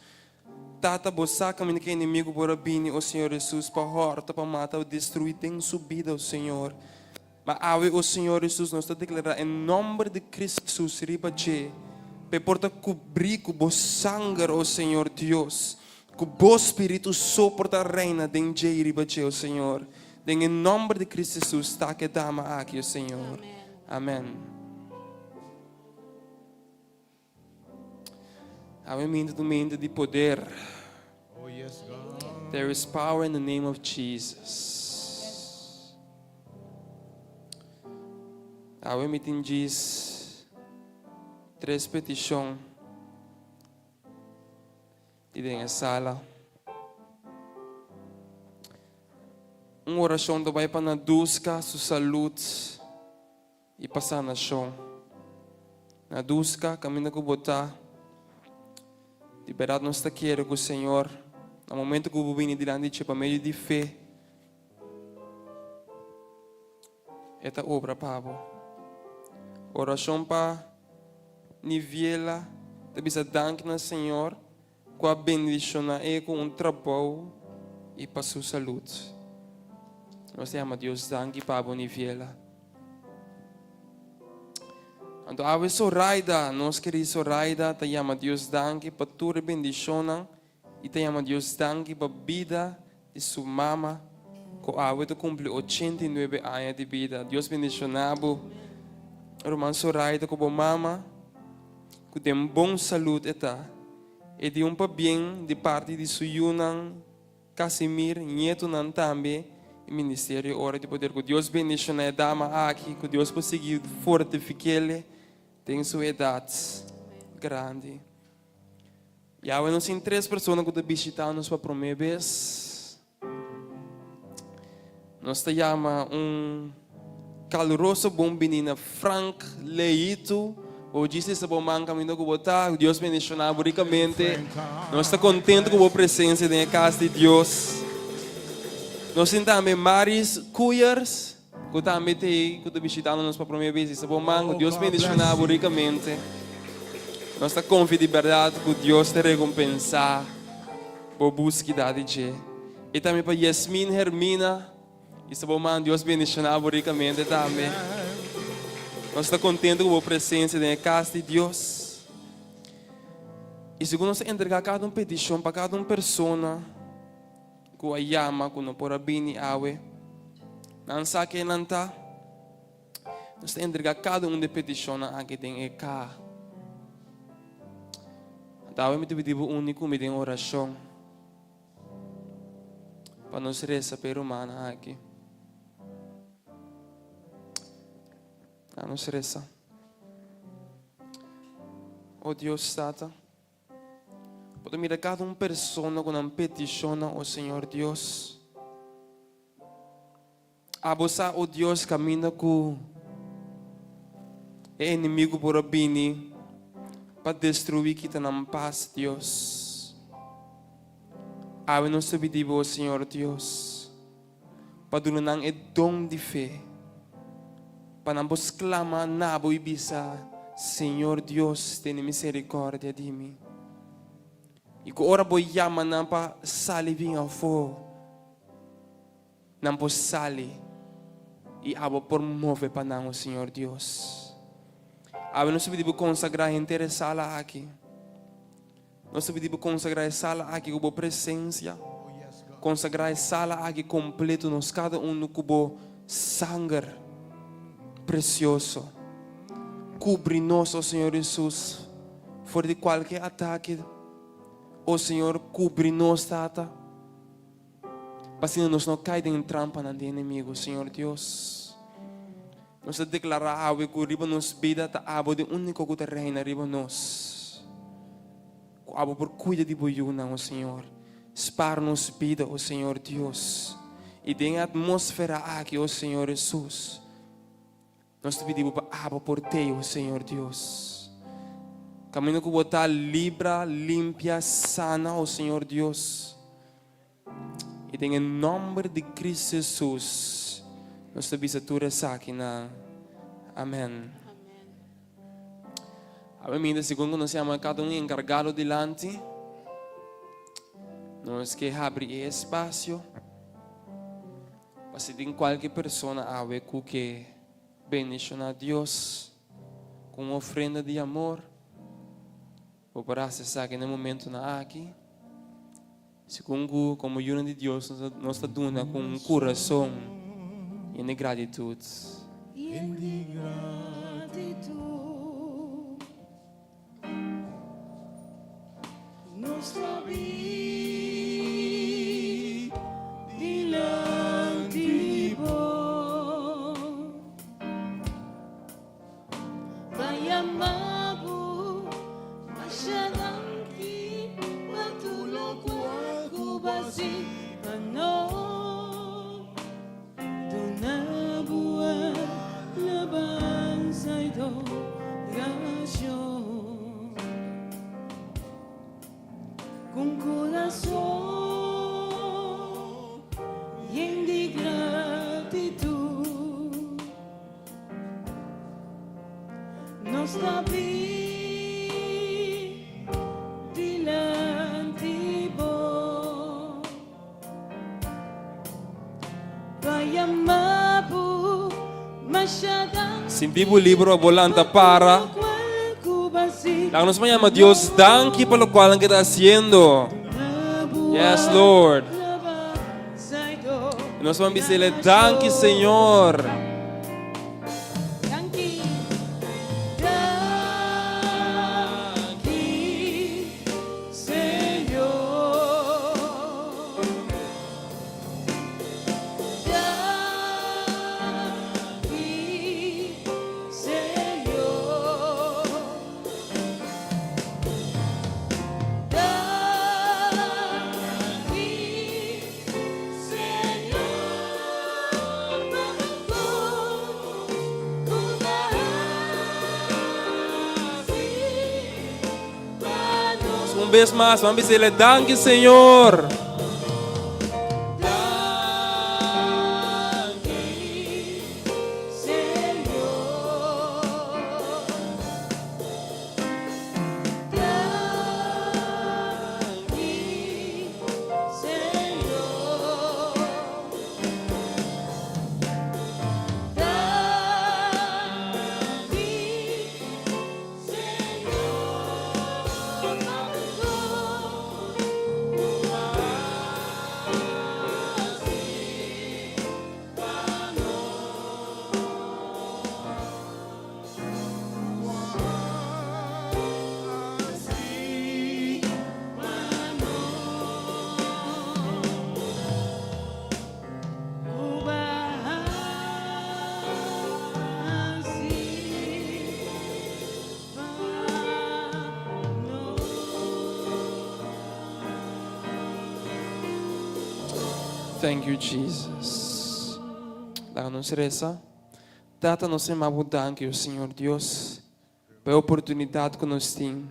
Tata, bo sa kaminda ku e enemigu por a bini, o Señor Hesus, pa hòrta, pa mata o destruí den su bida, o Señor. Ma awe, o Señor Hesus, nos ta deklará e nòmber di Cristo Hesus riba dje, pa e por ta kubrí ku bo sanger, o Señor Dios, ku bo Spiritu so por ta reina den dje i riba dje, o Señor. Den e nòmber di Cristo Hesus ta ku e dama aki, o Señor. Amèn. Awe minta ta un minta di poder. There is power in the name of Jesus. Awe mi tin djis tres petishon di den e sala. Un orashon ta bai pa Naduska su salud. I pa sanashon. Na Duska, kaminda ku bo ta, di bèrdat nos ta kere ku Señor, na momento ku bo bini dilanti dje pa medio di fe, E ta obra pa bo. Orashon pa Niviela ta bisa danki na Señor ku a bendishoná e ku un trabou i pa su salud. Nos ta yama Dios danki pa bo, Niviela. Anto awe Soraida, nos kerí Soraida, ta yama Dios danki pa tur e bendishonnan i ta yama Dios danki pa bida di su mama ku awe ta kumpli 89 aña di bida. Dios bendishoná bo, ruman Soraida, ku bo mama ku den bon salud e ta. E di un pabien di parti di su yunan. Casimir, ñetonan tambe e ministerio Ora di Poder. Ku Dios bendiciona e dama aki, ku Dios por sigui fortifikele den su edat grandi. Yahweh nos tin tres persona ku ta bishita nos pa prome bes. Nos ta yama un kaluroso bon bini na Frank Leito. Bo djis lista bo man kaminda ku bo ta. Dios bendishoná bo rikamente. Nos ta kontento ku bo presensia den e kas di Dios. Nos tin tambe Maris Kuyers ku tambe ta ei ku ta bishitando nos pa promé bes. Lista bo man. Ku Dios bendishoná bo rikamente. Nos ta konfia di bèrdat ku Dios ta rekompensá bo búskeda di dje. I tambe pa Yasmin Hermina. I sa bo man, Dios bendiciona bo ricamente tambe. Nos ta contento cu bo presencia den e cas di Dios. I segun nos ta entrega cada un peticion pa cada un persona cu a yama cu no por a bini awe, nan sa ken nan ta. Nos ta entrega cada un di e peticionnan aki den e caha. Anto awe mi ta pidi bo uni cu mi den oracion. Pa nos resa pa e rumannan aki. A nos resa. O Dios Tata, bo ta mira kada un persona ku nan petishonnan, o Señor Dios. Abo sa, o Dios, kaminda ku e enemigu por a bini pa destruí kita nan pas, Dios. Awe nos ta pidi Bo, Señor Dios, pa duna nan e don di fe, pa nan por sklama na Bo i bisa, Señor Dios, tene miserikòrdia di mi. I ku ora bo yama nan pa sali bin afó, nan por sali i abo por move pa nan, o Señor Dios. Awe nos ta pidi bo konsagrá henter e sala aki. Nos ta pidi bo konsagrá e sala aki ku bo presensia. Konsagrá e sala aki kompleto, nos kada unu ku bo sanger presioso. Kubri nos, o Señor Hesus, for di kualke atake. O Señor, kubri nos, Tata, pa asina nos no kai den trampanan di enemigo, Señor Dios. Nos ta deklará awe ku riba nos bida ta abo di úniko ku ta reina riba nos. Ku abo por kuida di bo yunan, o Señor. Spar nos bida, o Señor Dios. I den e atmósfera aki, o Señor Hesus, nos ta pidi bo pa abo por tei, o Señor Dios. Kaminda ku bo ta, libra, limpia, sana, o Señor Dios. I den e nòmber di Cristo Jesus nos ta bisa tur esakinan. Amen. Awe minta segun ku nos yama kada un enkargado dilanti, nos ke habri e espasio pa si tin kualke persona awe ku ke bendishoná Dios ku un ofrenda di amor. Bo por hasi esaki na e momentonan aki. Segun ku komo yunan di Dios nos ta duna ku un kurason yen di gratitut. Yen di gratitut nos ta bin dilanti bo. Pa yama bo masha danki pa tur lokual ku bo a hasi pa nos. Duna bo alabansa i adorashon ku un kurason yen di gratitut. Nos ta bin dilanti bo pa yama bo masha danki Sinti bo libro bo lanta para. Laga nos por yama Dios danki pa locual nan ke ta haciendo. Yes, Lord. Nos por bisele danki, Señor. Danki, danki, Señor. Danki, Señor. Danki, Un bes mas, ban bisele danki Señor. Thank you Jesus. Laga nos reza. Tata nos ta bo danki o Señor Dios pa e oportunidad cu nos tin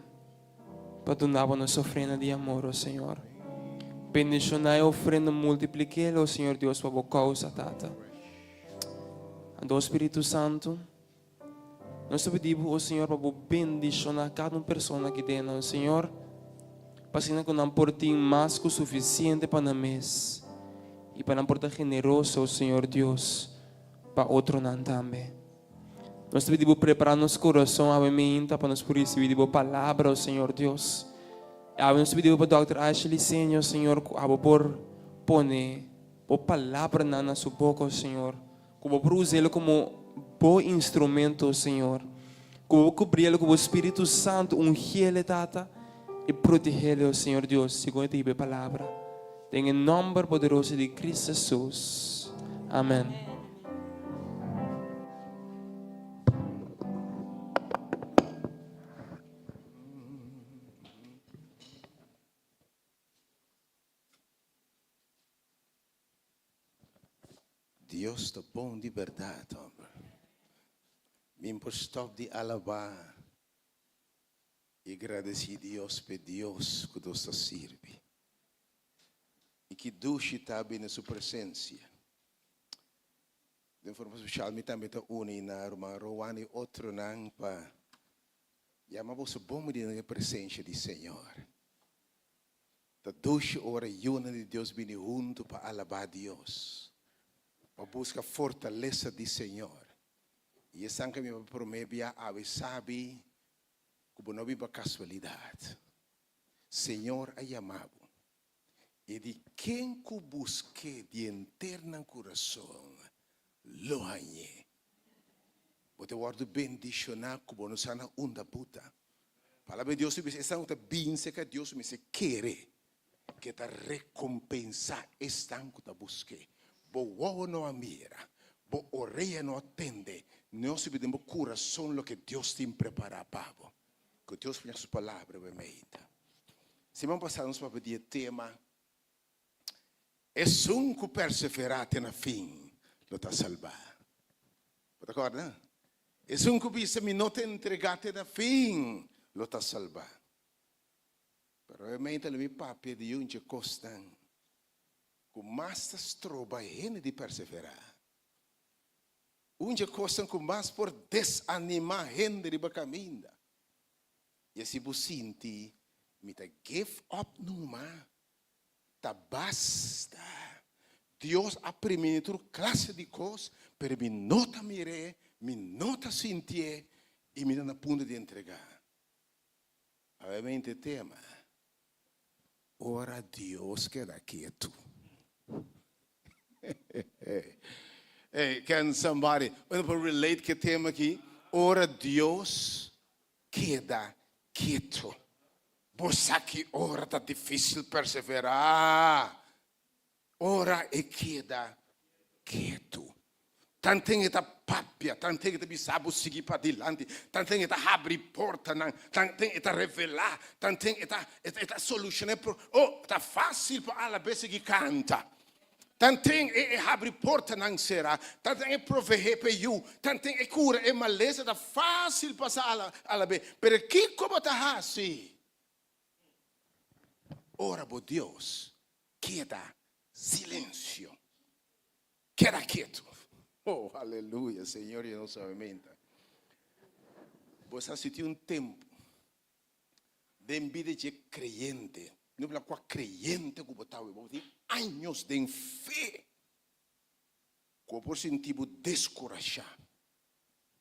pa duna bo nos ofrenda di amor o Señor. Bendiciona e ofrenda multipliquel o Señor Dios pa bo causa Tata. Anto Spiritu Santo nos ta pidi bo o Señor pa bo bendiciona cada un persona aki den o Señor. pa asina ku nan por tin mas ku sufisiente pa nan mes i pa nan por ta generoso, Señor Dios, pa otronan tambe. Nos ta pidi Bo prepara nos kurason awe meinta pa nos por risibí di Bo palabra, o Señor Dios. Awe nos ta pidi Bo pa Dòkter Ashley Liceño, Señor, ku abo por pone Bo palabranan na su boka, o Señor. Ku Bo por us'el komo Bo instrumento, o Señor. Ku Bo por kubriel ku Bo Spiritu Santu, ungiel e, Tata, i protegel, o Señor Dios, segun e ta hiba e palabra. Den e nòmber poderoso di Cristo Jesus. Amen. Dios ta bon di berdad, homber. Mi por stop di alaba i gradeci Dios p'e Dios cu nos ta sirbi. I ki dushi ta bini su presencia. Den forma special mi tambe ta uni na ruman Rowan i otronan pa yama boso bon bini den e presencia di Señor. Ta dushi ora yunan di Dios bini huntu pa alabá Dios, pa buska fortalesa di Señor. I esan ku mi pa promé bia awe sabi ku bo no bin pa kasualidat. Señor a yama bo. I di ken ku busk'é di henter nan kurason lo hañ'é. Bo ta wòrdu bendishoná ku bo no sa na unda bo ta. Palabra di Dios ta bisa, Esnan ku ta bin serka Dios mester kere ku e ta rekompensá esnan ku ta busk'é. Bo wowo no a mira, bo orea no a tende, ni no subi den bo kurason loke Dios tin prepará pa bo. Ku Dios pone su palabra bo e meita. Siman pasá nos papia di e tema, Esun ku perseverá te na fin lo ta salbá. Bo ta kòrda? Esun ku bisa mi no ta entregá te na fin lo ta salbá. Pero e mei ta lo mi papia di un dje kosnan ku mas ta stroba hende di perseverá. Un dje kosnan ku mas por desanimá hende riba kaminda. I asi bo sinti mi ta give up numa. Ta basta. Dios a primini tur clase di cos, pero mi no ta mir'é, mi no ta sintié y mi ta na punto di entregá. Obviamente e tema, Ora Dios keda ketu. Hey, can somebody, uno por relate ku e tema aki? Ora Dios keda ketu. Bo sa ki ora ta difísil perseverá? Ora e keda ketu. Tanten e ta papia, tanten e ta bisa bo sigui padilanti, tanten e ta habri portanan, tanten e ta revelá, tanten e ta e ta solushoná e pro. Oh, ta fásil pa alabes sigui kanta. Tanten e e habri portanan será, tanten e proveé pa e yu, tanten e kura e malesa, ta fásil pasa ala alab'é. Pero kiko bo ta hasi ora bo Dios keda silensio? Keda ketu. Oh, aleluya, Señor yena nos awe-menta. Bo sa si tin un tempu den bida dje kreyente, no bla kua kreyente ku bo ta awe, bo tin años den fe, ku bo por sinti bo deskurashá,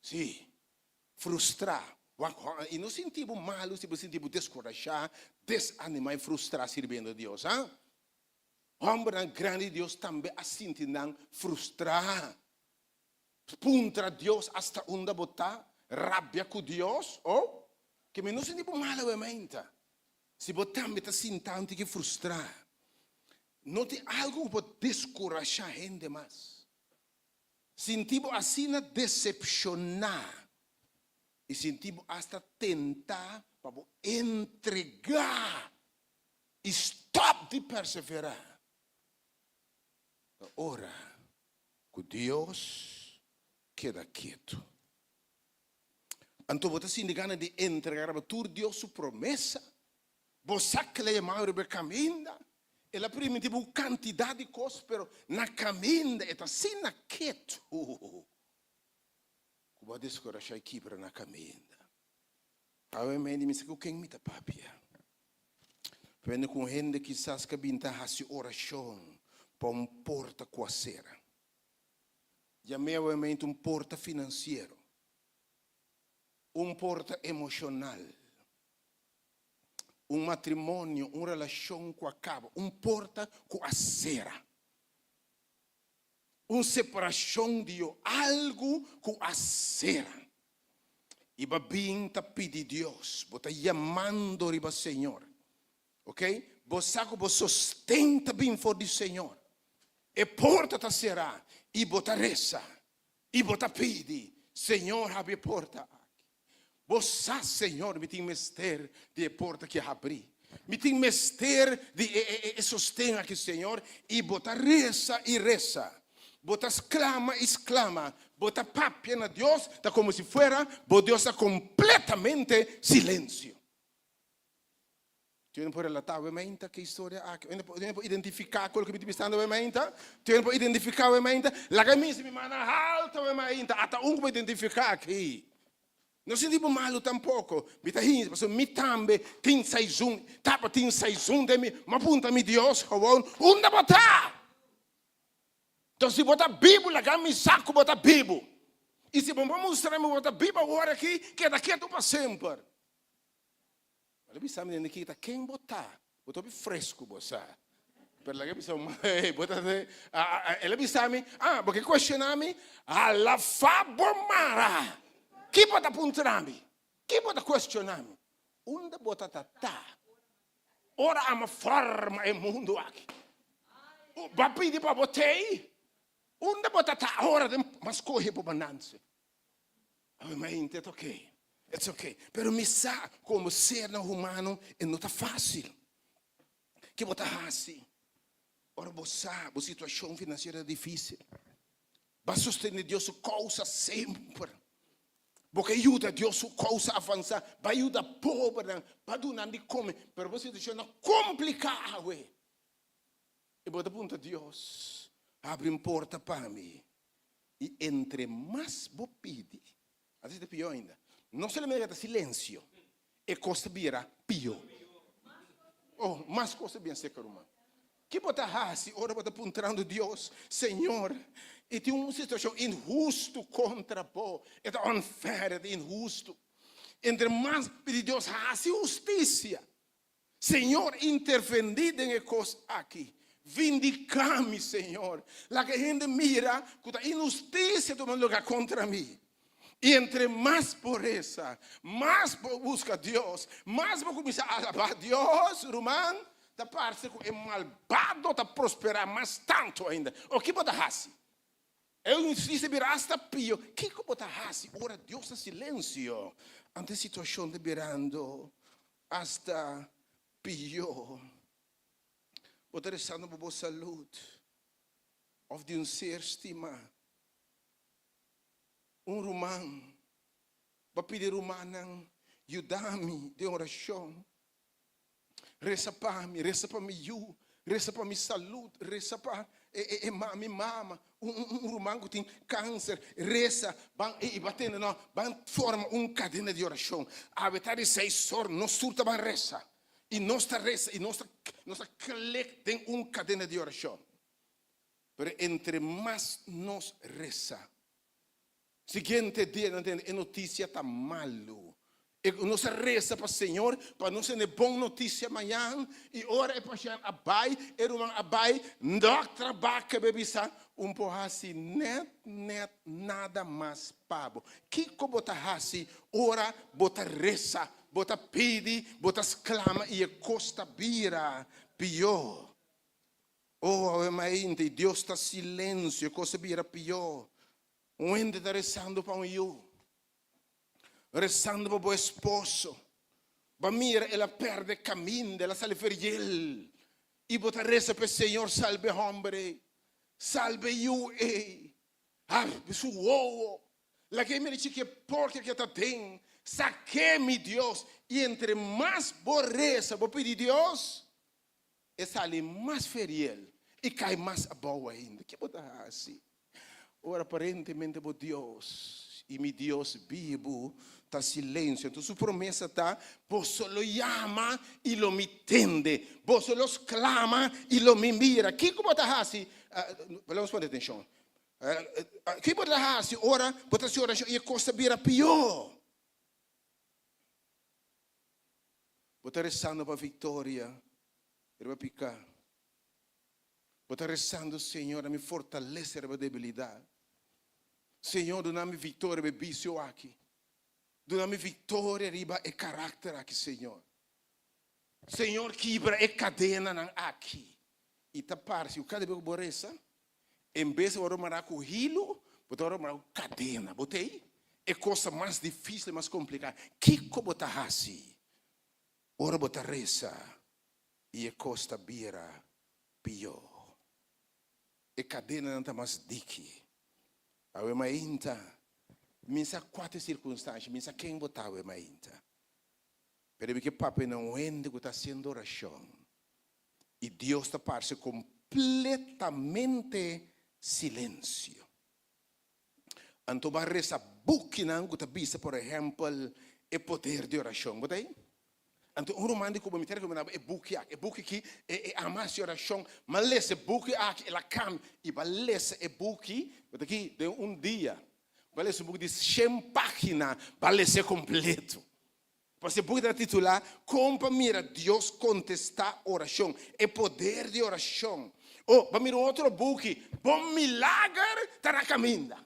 sí, frustrá, i no sinti bo malu si bo sinti bo deskurashá, desanimá i frustrá sirbiendo Dios, ha? Hòmbernan grandi di Dios tambe a sinti nan frustrá. Puntra Dios asta unda bo ta rabia ku Dios? Oh, ke mi no sinti bo mal awe mainta. Si bo tambe ta sinta un tiki frustrá, no tin algu ku por deskurashá hende mas. Sinti bo asina desepshoná i sinti bo asta tentá pa bo entregá i stòp di perseverá. Ta ora ku Dios keda ketu. Anto bo ta sinti gana di entregá riba tur Dios su promesa. Bo sa ku el a yamá bo riba e kaminda. El a primintí bo un kantidat di kos, pero na kaminda e ta asina ketu ku bo a deskurashá i kibra na kaminda. Awe mei di mi sa ku ken mi ta papia. Pende ku hende kisas ku bin ta hasi orashon pa un porta ku a sera. Yam'é obviamente un porta finansiero, un porta emoshonal, un matrimonio, un relashon ku a kaba, un porta ku a sera. Un separashon di yo, algu ku a sera. I bo a bin ta pidi Dios, bo ta yamando riba Señor. Ok? Bo sa ku bo sosten ta bin for di Señor. E porta ta será i bo ta resa i bo ta pidi, Señor, habri e porta aki. Bo sa, Señor, mi tin mester di e porta ki a habrí. Mi tin mester di e, e, e sosten aki, Señor. I bo ta resa i resa. Bo ta sklama i sklama. Bo ta papia na Dios, ta komo si fuera bo Dios ta kompletamente silensio. Tin por relatá we meinta ke historia aki? Tin por identifiká ku loke mi ta bisando we meinta? Tin por identifiká we meinta? Laga mi si mi mana halta we meinta, ata un ku por identifiká aki. No sinti bo malu tampoko. Mi ta hincha pasobra mi tambe tin saizun, tabatin saizun den mi. Mi a puntra mi Dios gewoon, Unda bo ta? Enton si bo ta bibu, laga mi sa ku bo ta bibu. I si bo no por mustra mi bo ta bibu awor aki, keda ketu pa semper. El a bisa mi den Nikita, ken bo ta? Bo ta hopi fresku bo sa. Pero laga bisa un hey, bo ta El a bisa mi, ah, bo ke cuestiona mi? Ala fa bo mara! Ki bo ta puntra mi? Ki bo ta cuestiona mi? Unda bo ta ta ta? Ora ama forma e mundu aki. Bo a pidi pa bo tei? Unda bo ta ta ora den mas coge bo bananse? Awe mainta ta ok, it's ok. Pero mi sa komo sernan humano e no ta fásil. Ke bo ta hasi ora bo sa bo situashon finansiero ta difísil? Bo a sostené Dios su kousa semper. Bo ke yuda Dios su kousa avansá. Bo a yuda pobernan, bo a duna nan di kome, pero bo situashon ta kompliká awe. I bo ta puntra Dios, Habri un porta pa mi. I entre mas bo pidi, así ta pió ainda. No solamente ta silensio, e kos ta bira pió. Oh, mas kos ta bien seka, ruman. Ki bo ta hasi ora bo ta puntrando Dios, Señor, i tin un situashon inhustu kontra bo, e ta unfair, e ta inhustu. Entre mas pidi Dios, hasi hustisia. Señor intervendí den e kos aki. Vindiká mi, Señor. Laga e hende mira ku ta inhustisia tuma lugá kontra mi. I entre mas bo resa, mas bo buska Dios, mas bo kuminsá alabá Dios, ruman, ta parse ku e malbado ta prosperá mas tantu ainda. O ki bo ta hasi? E inhustisia bira asta pió. Kiko bo ta hasi ora Dios ta silensio ante e situashon ta birando Asta pió, bo ta rezando pa bo salud of di un ser stimá. Un ruman, bo a pidi rumannan, Yuda mi den orashon. Resa pa mi, resa pa mi yu, resa pa mi salud, resa pa e mi mama. Un ruman ku tin kanser, resa, ban i ba tende no, ban forma un kadena di orashon. Awe ta di seis or, nos tur ta ban resa. I nos ta resa i nos ta nos ta klik den un kadena di orashon. Pero entre mas nos resa, Siguiente dia nan tende e notisia ta malu. E nos a resa pa Señor pa nos tende bon notisia mañan i ora e pashent a bai, e ruman a bai, dòkter a baka be bisa, Un por hasi nèt nèt nada mas pa bo. Kiko bo ta hasi ora bo ta resa, bo ta pidi, bo ta sklama i e kos ta bira pió? Oh, awe mainta i Dios ta silensio, e kos a bira pió. Un hende ta resando pa un yu, resando pa bo esposo. Bo a mira el a perde kaminda, el a sali feriel. I bo ta resa pa e Señor salba e hòmber ei, salba e yu ei. Habri su wowo, laga e mira chiki e porke ke ta den, sak'é, mi Dios. I entre mas bo resa, bo pidi Dios, E sali mas feriel i kai mas abou ainda. Ke bo ta hasi ora aparentemente bo Dios? I mi Dios bibu ta silensio. Enton su promesa ta, Boso lo yama i lo mi tende, boso lo sklama i lo mi mira. Kiko bo ta hasi? Nos pone atenshon. Kiko bo ta hasi ora bo ta hasi orashon i e kos ta bira pió? Bo ta resando pa viktoria riba piká. Bo ta resando, Señor, da mi fortalesa riba debilidat. Señor, duna mi viktoria riba e bisio aki. Duna mi viktoria riba e karakter aki, Señor. Señor, kibra e kadenanan aki. I ta parse ku kada bes ku bo resa, en bes di bo wòrdu mará ku hilu, bo ta wòrdu mará ku kadena. Bo ta ei? E kos ta mas difísil, mas kompliká. Kiko bo ta hasi ora bo ta resa i e kos ta bira pió? E kadenanan ta mas diki. Awe mainta, mi sa kua ta e sirkunstansha, mi sa ken bo ta awe mainta. Pero mi ke papia na un hende ku ta hasiendo orashon i Dios ta parse kompletamente silensio. Anto bo a resa bukinan ku ta bisa, por ehèmpel, E Poder di Orashon. Bo ta ei? Anto un ruman di Cuba, mi ta rekomendá bo e buki aki. E buki aki, e e ama hasi orashon. Mi a lesa e buki aki, el a kambia. I bo a lesa e buki, bo ta aki, den un dia. Bo a lesa un buki di shen página, bo a lesa e kompleto. Pasobra e buki ta titulá Kon pa Mira Dios Kontestá Orashon, E Poder di Orashon. O, bo a mira un otro buki, Bo Milager Ta Na Kaminda.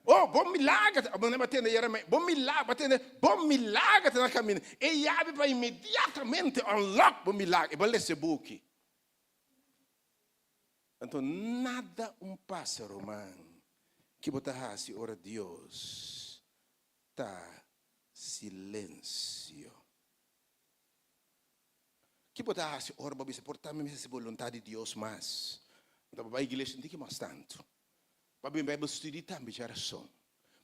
O, bo milager ta, bo no a tende Jeremias, bo milager, bo a tende, bo milager ta na kaminda. E yabi pa inmediatamente unlock bo milager, e bo lesa e buki. Anto nada un pasa, ruman, ki bo ta hasi ora Dios ta silensio. Ki bo ta hasi ora bo bisa, por ta mi mester hasi boluntat di Dios mas? Anto bo bai iglesia un tiki mas tantu. Pa bin Bible study tambe djarason.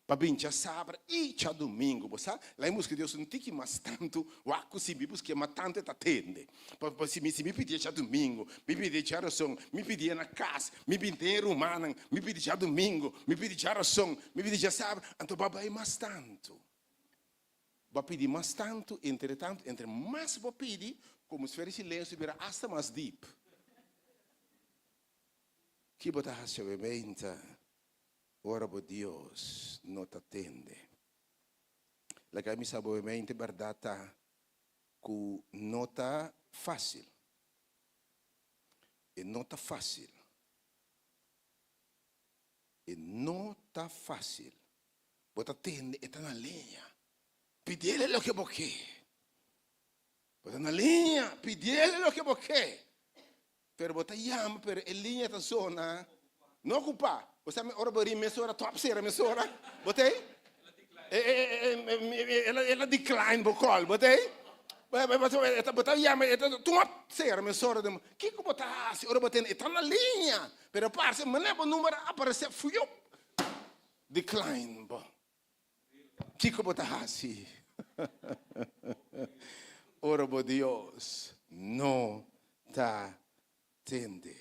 Pa bin djasabra i djadumingu. Bo sa, la'i buska Dios un tiki mas tantu, wak ku si mi busk'é mas tantu e ta tende. Pa pa si mi si mi pidié djadumingu, mi pidié djarason, mi pidié na kas, mi bin den e rumannan, mi pidi djadumingu, mi pidi djarason, mi pidi djasabra, anto bo a bai mas tantu. Bo a pidi mas tantu, entretantu, entre mas bo pidi, komo si fuera e silensio bira asta mas dip. Ki bo ta hasi obementa ora bo Dios no ta tende? Laga mi sa bo obementa bèrdat ta ku no ta fásil. E no ta fásil. E no ta fásil. Bo ta tende e ta na liña. Pidiele loke bo ke. Bo ta na liña, pidiele loke bo ke. Pero bo ta yama, pero e liña ta zona no ocupa. Bo sa mi ora bo rin mesora, top sera mesora. Bo ta ei? El a decline bo call, bo ta ei? Bo ta yama, e ta top sera mesora. Kiko bo ta hasi ora bo tende? E ta na liña, pero parse manera bo numero a aparece, fuyop, decline bo. Kiko bo ta hasi ora bo Dios no ta tende?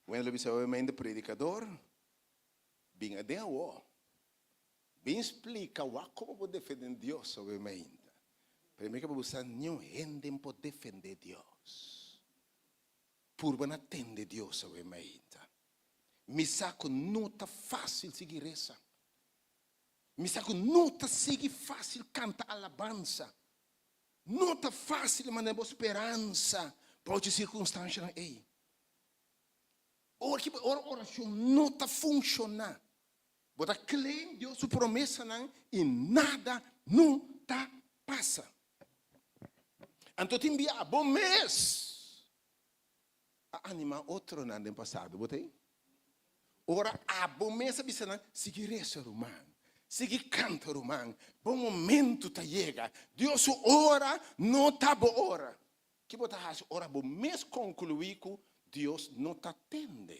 Wendel a bisa obviamente predicador, bin aden awo. Bin splica wak como bo defende Dios obviamente. Pero mi ke pa bo sa niun hende por defende Dios. Purba na tende Dios obviamente. Mi sa ku no ta fásil sigui resa. Mi sa ku no ta sigui fásil kanta alabansa. No ta fásil manera bo speransa bou dje sirkunstanshanan ei. Ora ki ora orashon no ta funshoná, bo ta claim Dios su promesanan i nada no ta pasa. Anto tin bia bo mes a animá otronan den pasado, bo ta ei? Ora abo mes a bisa nan, Sigui resa, ruman. Sigui kanta, ruman. Bo momentu ta yega. Dios su ora no ta bo ora. Ki bo ta hasi ora bo mes konkluí ku Dios no ta tende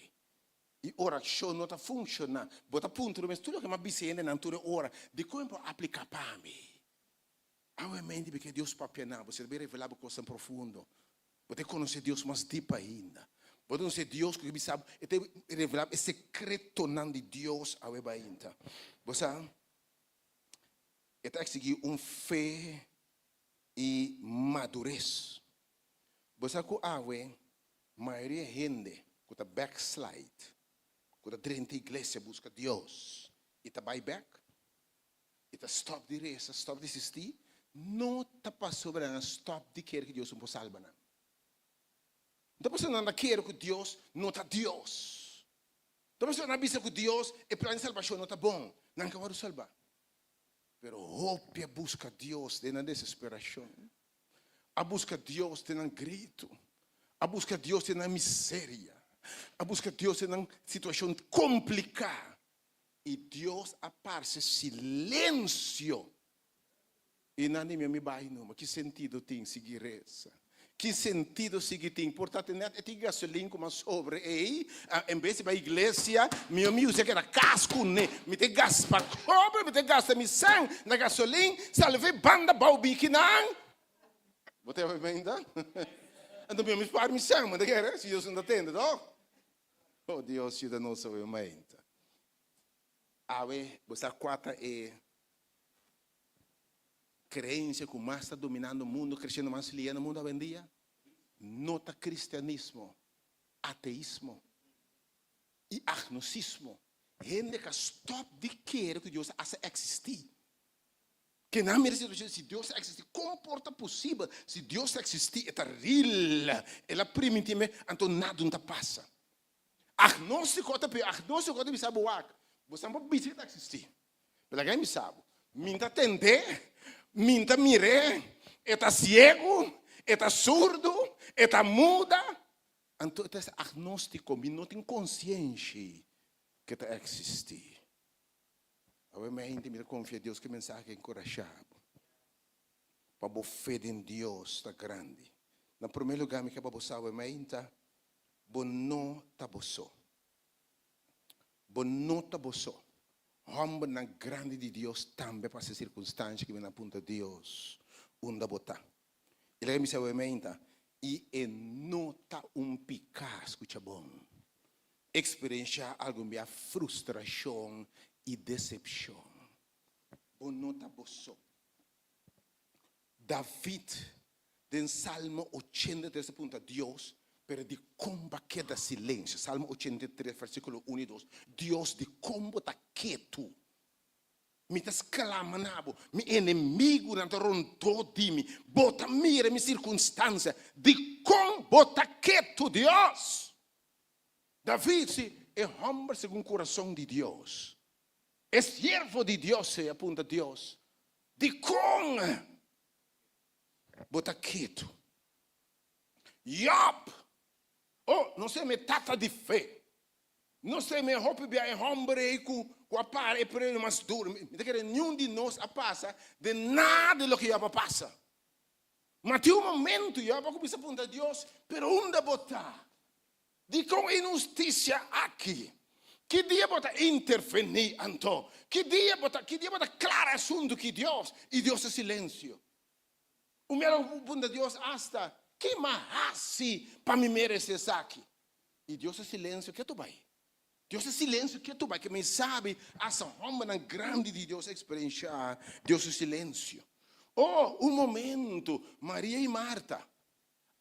i orashon no ta funshoná? Bo ta puntra bo mes, Tur loke mi a bisa hendenan tur e ora, dikon e por apliká pa mi? Awe mente mi ke Dios papia na bo, si ta bin revelá bo kosnan profundo. Bo ta konosé Dios mas dip ainda. Bo ta conoce Dios cu bisa bo, e ta revela e secretonan di Dios awe bainta. Bo sa, e ta exigi un fe y madurez. Bo sa cu awe mayoria hende cu ta backslide, cu ta drenta iglesia busca Dios y ta bay bek, y ta stop di reza, stop di asisti, no ta pasobra nan a stop di kere cu Dios no por salba nan. No ta pasobra nan ta kere cu Dios no ta Dios. No ta pasobra nan a bisa cu Dios e plan di salbacion no ta bon. Nan ka wòrdu salba. Pero hopi a busca Dios den nan desesperacion. A busca Dios den nan gritu. A busca Dios den nan miseria. A busca Dios den nan situacion complica. Y Dios a parce silencio. Y nan di mi, mi bai numa. Ki sentido tin sigui reza? Ki sentido sigui tin? Por ta net e tin gasolin ku mas sobre ei, en bes di bai iglesia, mi mi usa keda kas kuné. Mi ta gasta kobre, mi ta gasta mi sèn na gasolin, salve banda bou bikinan. Bo ta yama ainda? Anto mi mi spar mi sèn, bo ta kere? Si Dios no ta tende, toch? Oh Dios, yuda nos awe mainta. Awe, bo sa kua ta e Creencia cu mas ta dominando mundo, creciendo mas lia na mundo awendia, no ta cristianismo, ateismo y agnocismo. Hende ca stop di kere cu Dios a existi. Ke nan mira situacion, si Dios a existi, con por ta posibel? Si Dios a existi, e ta real, el a priminti me, anto nada no ta pasa. Agnostico ta pio, agnostico ta bisa bo wak, bo sa por bisa cu ta existi. Pero laga mi bisa bo, mi ta tend'é, mi ta mir'é, e ta ciego, e ta surdo, e ta muda. Anto e ta ser agnostico, mi no tin conscienshi cu e ta existi. Awe mi hende mi ta confia Dios cu e mensahe a encorasha bo, pa bo fe den Dios ta grandi. Na prome lugar mi ke pa bo sa awe mainta, Bo no ta bo so. Bo no ta bo so. Hòmbernan grandi di Dios tambe a pasa e sirkunstansha ku mi nan puntra Dios, Unda bo ta? I laga mi bisa bo meinta, i e no ta un piká, skucha bon, eksperenshá algun bia frustrashon i desepshon. Bo no ta bo so. David den Salmo 83 ta puntra Dios, Pero dikon bo a keda silensio? Salmo 83 versíkulo 1 i 2, Dios, dikon bo ta ketu? Mi ta sklama na bo, mi enemigunan ta rondó di mi, bo ta mira mi sirkunstansia, dikon bo ta ketu, Dios? David, si, e hòmber segun kurason di Dios, e siervo di Dios, e a puntra Dios, Dikon bo ta ketu? Job! Oh, nos ta e tata di fe. Nos ta e hopi bia e hòmber ei ku ku a para e periodo mas duru. Mi ta kere niun di nos a pasa den nada di loke Job a pasa. Ma tin un momentu Job a kuminsá puntra Dios, Pero unda bo ta? Dikon e inhustisia aki? Ki dia bo ta intervení anto? Ki dia bo ta, ki dia bo ta klara e asuntu ki Dios? I Dios ta silensio. Un mira bo puntra Dios asta, Ki m'a hasi pa mi meresé esaki? I Dios ta silensio ketu bai. Dios ta silensio ketu bai, ke mi sabi asta hòmbernan grandi di Dios a eksperenshá Dios su silensio. Oh, un momentu, Maria i Marta,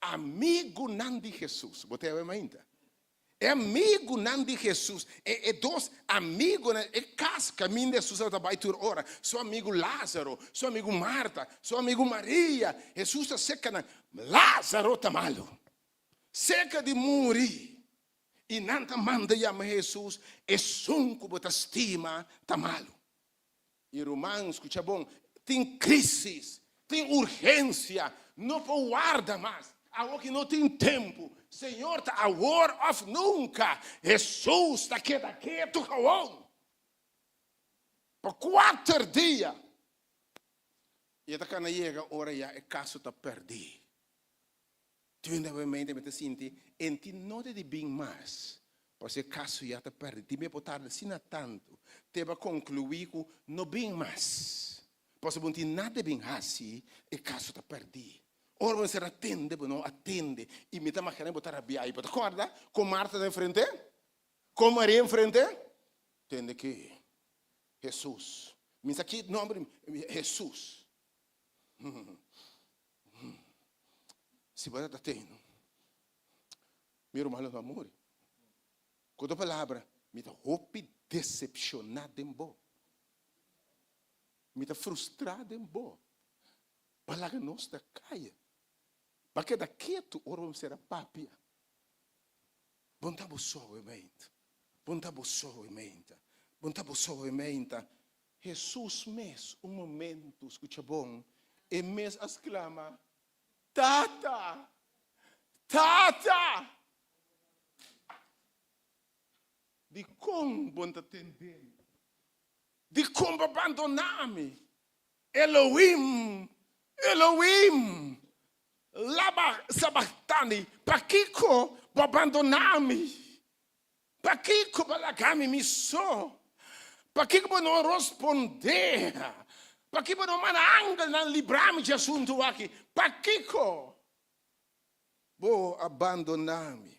Amigunan di Hesus. Bo ta yawe mainta? E amigunan di Hesus, e e dos amigunan, e kas kaminda Hesus tabata bai tur ora, su amigu Lázaro, su amigu Marta, su amigu Maria. Hesus ta seka nan, Lázaro ta malu, seka di muri. I nan ta manda yama Hesus, Esun ku bo ta stima ta malu. I ruman, skucha bon, tin krisis, tin urgensia, no por warda mas. Awoki no tin tempu. Señor ta awor òf nunka. Hesus ta keda ketu gewon pa kuater dia. I e ta kana yega ora ya e kaso ta pèrdí. Twinta mente mi ta sinti en tin nota di bin mas, pasobra e kaso ya ta pèrdí. Tin bia por tarda asina tantu te bo a konkluí ku no bin mas, pasobra bo no tin nada di bin hasi, e kaso ta pèrdí. Ora bo mester atende, bo no atende. I mi ta magina bo ta rabia. I bo ta kòrda kon Marta ta enfrent'é? Kon Maria enfrent'é? Tende ki Hesus. Mi sa ki nòmber Hesus. Si bo ta tende, mi ruman lo no a muri. Ku otro palabra, mi ta hopi desepshoná den bo. Mi ta frustrá den bo. Bo a laga nos na kaya. Bo a keda ketu ora bo mester a papia. Bo no ta bo so e meinta. Bo no ta bo so e meinta. Bo no ta bo so e meinta. Hesus mes un momentu, skucha bon, e mes a sklama, Tata! Tata! Dikon bo no ta tende mi? Dikon bo a bandoná mi? Elohim, Elohim, lama sabachtani, pakiko bo a bandoná mi? Pakiko bo a laga mi mi so? Pakiko bo no rospondé? Pakiko bo no manda angelnan libra mi dje asuntu aki? Pakiko bo a bandoná mi?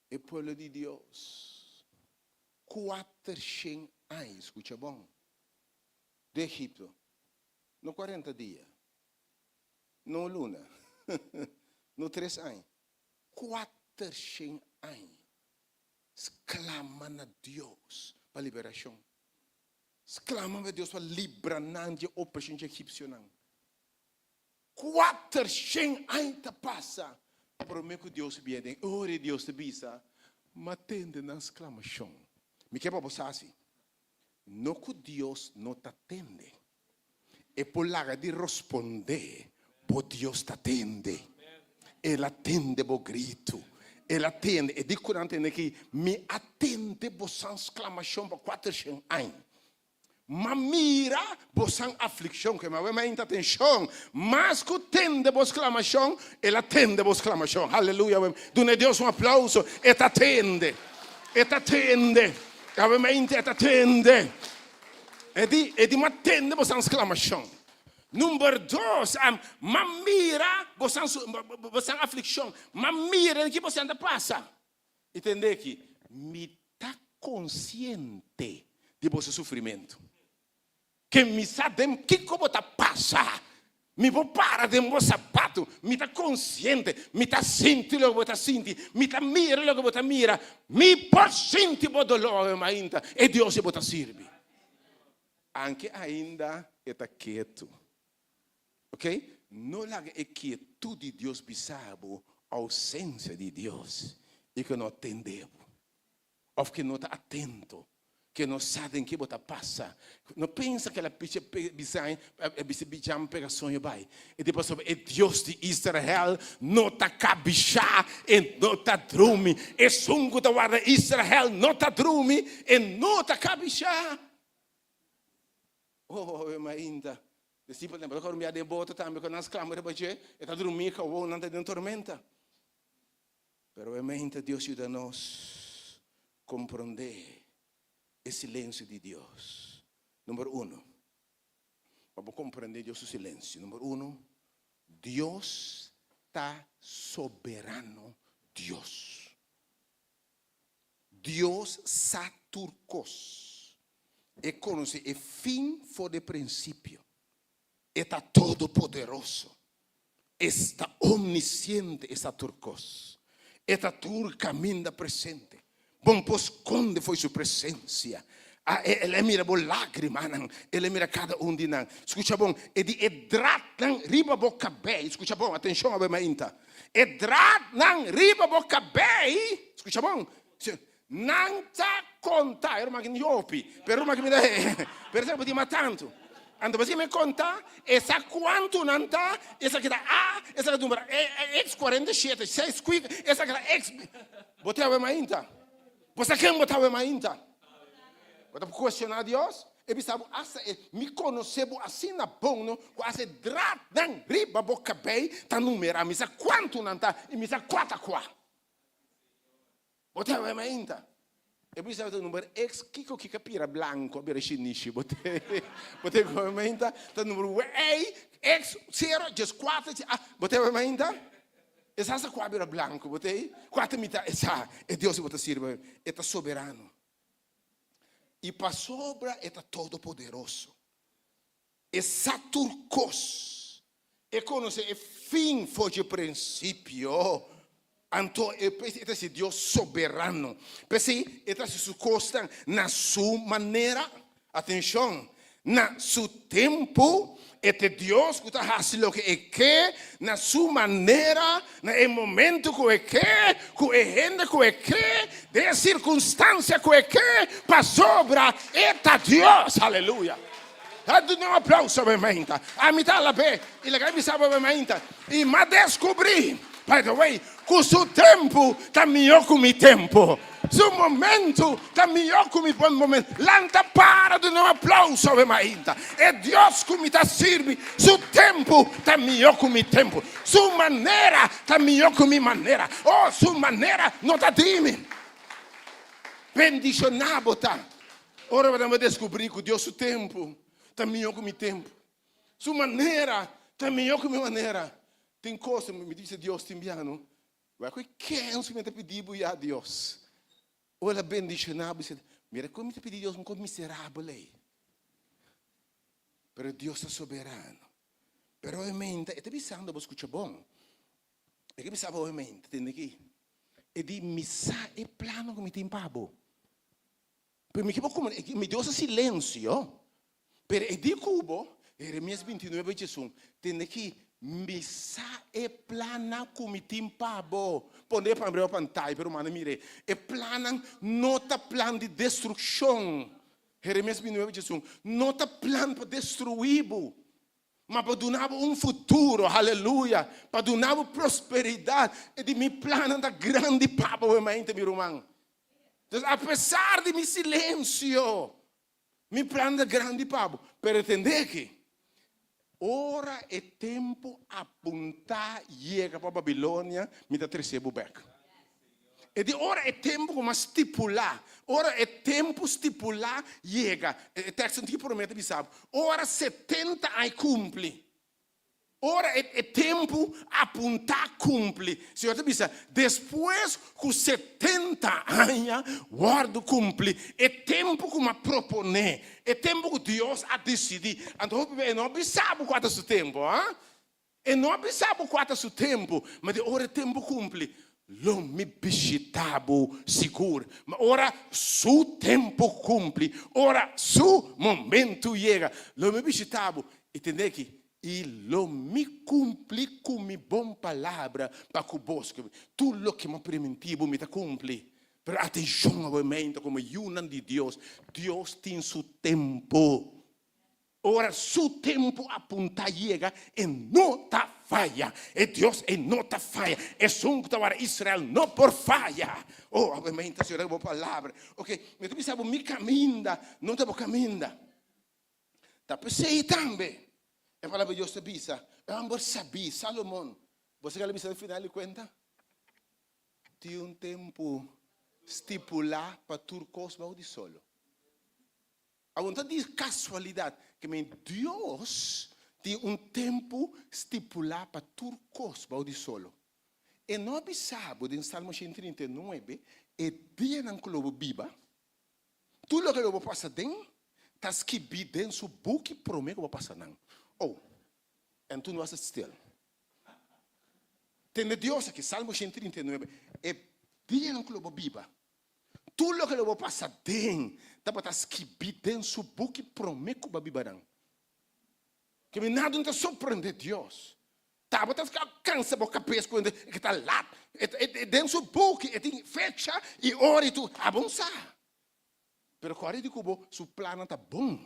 E pueblo di Dios, kuatershen aña, skucha bon, den Egipto, no kuarenta dia, no un luna, no tres aña, kuatershen aña, sklama na Dios pa liberashon, sklama na Dios pa libra nan dje opreshon dje egipsionan. Kuatershen aña ta pasa promé ku Dios bia den e ora Dios ta bisa, M'a tende nan sklamashon. Mi ke pa bo sa si, no ku Dios no ta tende. E por laga di rospondé, bo Dios ta tende. El a tende bo gritu. El a tende. E di ku nan tende aki, Mi a tende bosan sklamashon pa kuatershen aña. Ma mira bosan aflikshon, ke mawe mainta atenshon, mas ku tende bo sklamashon, el a tende bo sklamashon. Haleluya! Duna Dios un aplauso. E ta tende. E ta tende. Awe mainta e ta tende. E di, e di ma tende bosan sklamashon. Number dos, ma mira bosan, bosan aflikshon. Ma mira den ki bosan ta pasa. I tende aki, mi ta konsiente di boso sufrimentu. Ke mi sa den kiko bo ta pasa. Mi por para den bo sapatu. Mi ta konsiente. Mi ta sinti loke bo ta sinti. Mi ta mira loke bo ta mira. Mi por sinti bo doló awe mainta. E Dios ei bo ta sirbi. Anke ainda e ta ketu. Ok, no laga e kietud di Dios bisa bo ausencia di Dios y cu no tende bo of cu no ta atento, cu no sa den ke bo ta pasa. No pensa cu el a picha bisa bisa bicham pega soño bay. E di pasobra e Dios di Israel no ta cabisha, e no ta drumi. Esun cu ta warda Israel no ta drumi, e no ta cabisha. Oh, e mainta. Disipelnan por a kòrmia den boto tambe ku nan sklama riba dje, e ta drumí kawou, nan ta den tormenta. Pero e mainta Dios yuda nos komprondé e silensio di Dios. Number uno, pa bo komprondé Dios su silensio, number uno, Dios ta soberano Dios. Dios sa tur kos. E konosé e fin for di e prinsipio. E ta todopoderoso. E ta omnisiente, e sa tur kos. E ta tur kaminda presente. Bo no por skonde for su presensia. El a mira bo lágrimanan, el a mira kada un di nan. Skucha bon, e di e dratnan riba bo kabei, skucha bon, atenshon awe mainta. E dratnan riba bo kabei, skucha bon, nan ta konta, e ruman ki ni hopi, pero ruman ki mi ta pero esaki bo tin mas tantu. Anto pasobra mi konta, e sa kuantu nan ta, esaki ta A, esaki ta numero X 47, seis kwik, esaki ta X, bo ta awe mainta. Bo sa ken bo ta awe mainta? Bo ta kuestioná Dios? E bisa bo, Asta e mi konosé bo asina bon no, ku asta e dratnan riba bo kabei ta numerá. Mi sa kuantu nan ta i mi sa kua ta kua. Bo ta awe mainta? E bisa ta number X kiko kiko pira blanco a bira shinishi bo te bo te come mainta ta number Y X 0 14 ah bo te mainta esa sa kua bira blanco bo te kua ta mita esa e Dios bo ta sirbi e ta soberano y pasobra e ta todopoderoso E sa tur kos. E konosé e fin for dje prinsipio. Anto e e ta hasi Dios soberano. P'esei e ta hasi su kosnan na su manera. Atenshon! Na su tempu. E ta e Dios ku ta hasi loke e ke na su manera, na e momento ku e ke, ku e hende ku e ke, den e sirkunstansia ku e ke, pasobra e ta Dios. Aleluya! A duna un aplauso awe mainta. Ami ta alab'é i laga e bisa bo awe mainta. I m'a deskubrí, by the way, ku su tempu ta mihó ku mi tempu. Su momentu ta mihó ku mi bon momentu. Lanta para duna un aplauso awe mainta. E Dios ku mi ta sirbi, su tempu ta mihó ku mi tempu. Su manera ta mihó ku mi manera. Oh, su manera no ta di mi. Bendishoná bo ta. Ora bo ta deskubrí ku Dios su tempu ta mihó ku mi tempu, su manera ta mihó ku mi manera, tin kos mi ta bisa Dios tin biaha no, wak ku e kens ku mi ta pidi bo ya Dios. Ora el a bendishoná bo, mira kon mi ta pidi Dios un kos miserabel ei. Pero Dios ta soberano. Pero obviamente e ta bisando bo skucha bon. E ke bisa bo obviamente, tende aki. E di mi sa e plano ku mi tin pa bo. Pero mi ke bo kuma, mi Dios a silensio, pero e di ku bo, Jeremias 29 diesun, tende ki mi sa e plannan ku mi tin pa bo. Pone e pan riba pantaya pa e rumannan mira e. E plannan no ta plan di destrukshon. Jeremias 29 diesun, no ta plan pa destruí bo, ma pa duna bo un futuro, haleluya, pa duna bo prosperidat. E di mi plannan ta grandi pa bo, hermanita, mi ruman. Entonces, a pesar di mi silencio, mi plan ta grandi pa bo. Pero tende aki, ora e tempo apuntá yega pa Babilonia, mi ta trece bo bek. E di ora e tempo ku m'a stipulá, ora e tempo stipulá yega, e teksto antigo promé ta bisa bo, ora 70 aña kumpli, Ora e tempu apuntá kumpli, Señor ta bisa, despues ku 70 aña wòrdu kumpli, e tempu ku mi a proponé, e tempu ku Dios a disidí. Anto hopi bes e no a bisa bo kua ta su tempu, ha? E no a bisa bo kua ta su tempu, ma di ora e tempu kumpli, lo mi bishitá bo sigur. Ma ora su tempu kumpli, ora su momentu yega, lo mi bishitá bo. I tende aki, I lo mi kumpli ku mi bon palabra pa ku bos. Tur loke mi a primintí bo, mi ta kumpli. Pero atenshon awor meinta komo yunan di Dios, Dios tin su tempu. Ora su tempu apuntá yega, e no ta faya. E Dios ei no ta faya. Esun ku ta wara Israel no por faya. Oh, awor meinta, Señor, bo palabra. Oke, mi ta bisa bo, mi kaminda no ta bo kaminda. Ta p'esei tambe e palabra di Dios ta bisa, e hòmber sabí, Salomon, bo sa kila bisa na final di kuenta? Tin un tempu stipulá pa tur kos bou di solo. Awor no ta di kasualidat ke men Dios tin un tempu stipulá pa tur kos bou di solo. E no a bisa bo den Salmo 139 e dianan ku lo bo biba? Tur loke lo bo pasa den ta skibí den su buki promé ku bo pasa nan. Oh, en tur no a ser stil. Tende Dios aki, Salmo 139, e dianan ku lo bo biba, tur loke lo bo pasa den tabata skibí den su buki promé ku bo a biba nan. Ke mi nada no ta sorprendé Dios. Tabata kansa bo kabes ku hende ke ta lat. Den su buki e tin fecha i ora i tur. Abo no sa. Pero kòrda di ku bo su plannan ta bon.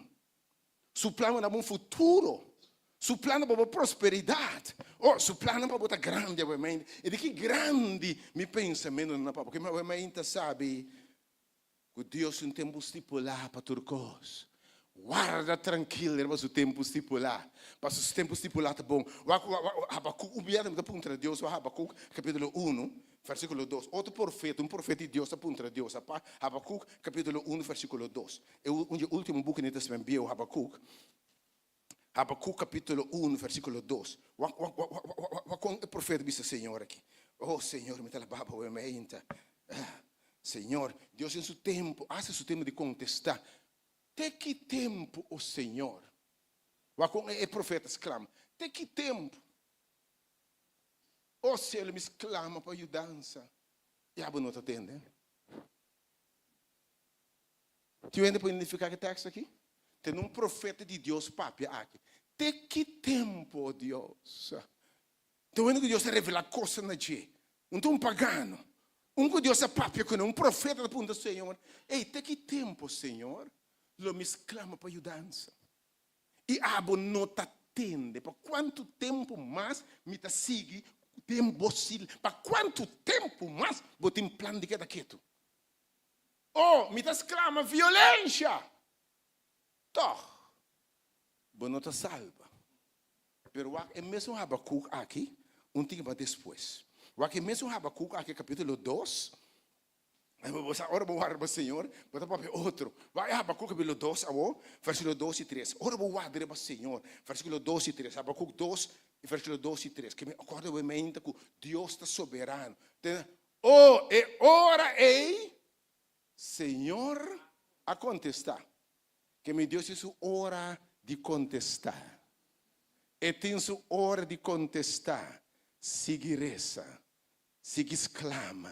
Su plannan pa bo un futuro. Su plannan pa bo prosperidat. Oh, su plannan pa bo ta grandi awe. I di ki grandi mi pensamentunan pa bo. Ke mi awe mainta sabi Ku Dios un tempu stipulá pa tur kos. Warda trankil riba su tempu stipulá, pasobra su tempu stipulá ta bon. Wak, wak, wak, Habakuk, un biaha mi ta puntra Dios, wak Habakuk kapítulo unu, Versíkulo dos. Otro profeta, un profeta di Dios a puntra Dios. Habakuk kapítulo unu versíkulo dos. E un di e último buki den Testament Bieu, Habakuk. Habakuk kapítulo unu versíkulo dos. Wak, wak, wak, wak, wak, wak kon e profeta bisa Señor aki. Oh Señor, mi ta alabá bo mi ainda. Señor, Dios den su tempu, hasta su tempu di kontestá. Te ki tempu, oh Señor? Wak kon e profeta sklama. Te ki tempu? Oh cielo, mi sclama pa yudansa, i abo no ta tende. Tin hende por identifica ki teksto aki? Tende un profeta di Dios papia aki. Te ki tempo, oh Dios? Tin hende ku Dios a revela cosnan na dje. Un ta un pagano. Un ku Dios a papia kuné, un profeta ta puntra Señor, Ey, te ki tempo, Señor, lo mi sclama pa yudansa? I abo no ta tende. Pa kuantu tempu mas mi ta sigui den bo sil? Pa kuantu tempu mas bo tin plan di keda ketu? O, mi ta sklama violensha! Tòg, bo no ta salba. Pero wak e mesun Habakuk aki un tiki mas despues. Wak e mesun Habakuk aki kapítulo dos. Bo sa ora bo warda pa Señor, bo ta papia otro. Wak e Habakuk kapítulo dos awo, versíkulo dos i tres. Ora bo warda riba Señor, versíkulo dos i tres, Habakuk dos i versíkulo dos i tres. Ke mi akorda bo mente ku Dios ta soberano. Te, oh, e ora ei Señor a kontestá. Ke mi Dios tin su ora di kontestá. E tin su ora di kontestá. Sigui resa. Sigui sklama,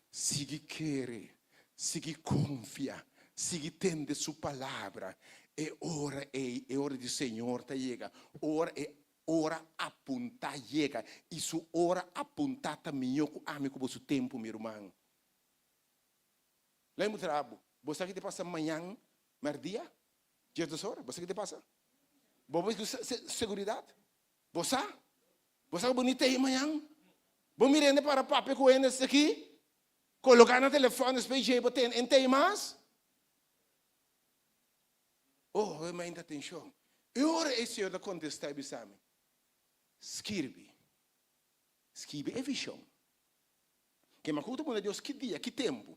sigui kere, sigui konfia, sigui tende Su Palabra. E ora ei, e ora di Señor ta yega, ora e ora apuntá yega, i Su ora apuntá ta mihó ku ami ku bo su tempu, mi ruman. Lei mutra bo, bo sa ki ta pasa mañan mèrdia, diesdos ora? Bo sa ki ta pasa? Bo por ku seguridat? Bo sa? Bo sa ku bo ni tei mañan? Bo mira hende para papia ku hende esaki? Koloká na telefòn despues dje bo tende en tei mas? Oh, hopi mainta atenshon. E ora ei Señor ta kontestá i bisa mi, Skirbi. Skirbi e vishon. Ke makutu ta puntra Dios ki dia, ki tempu?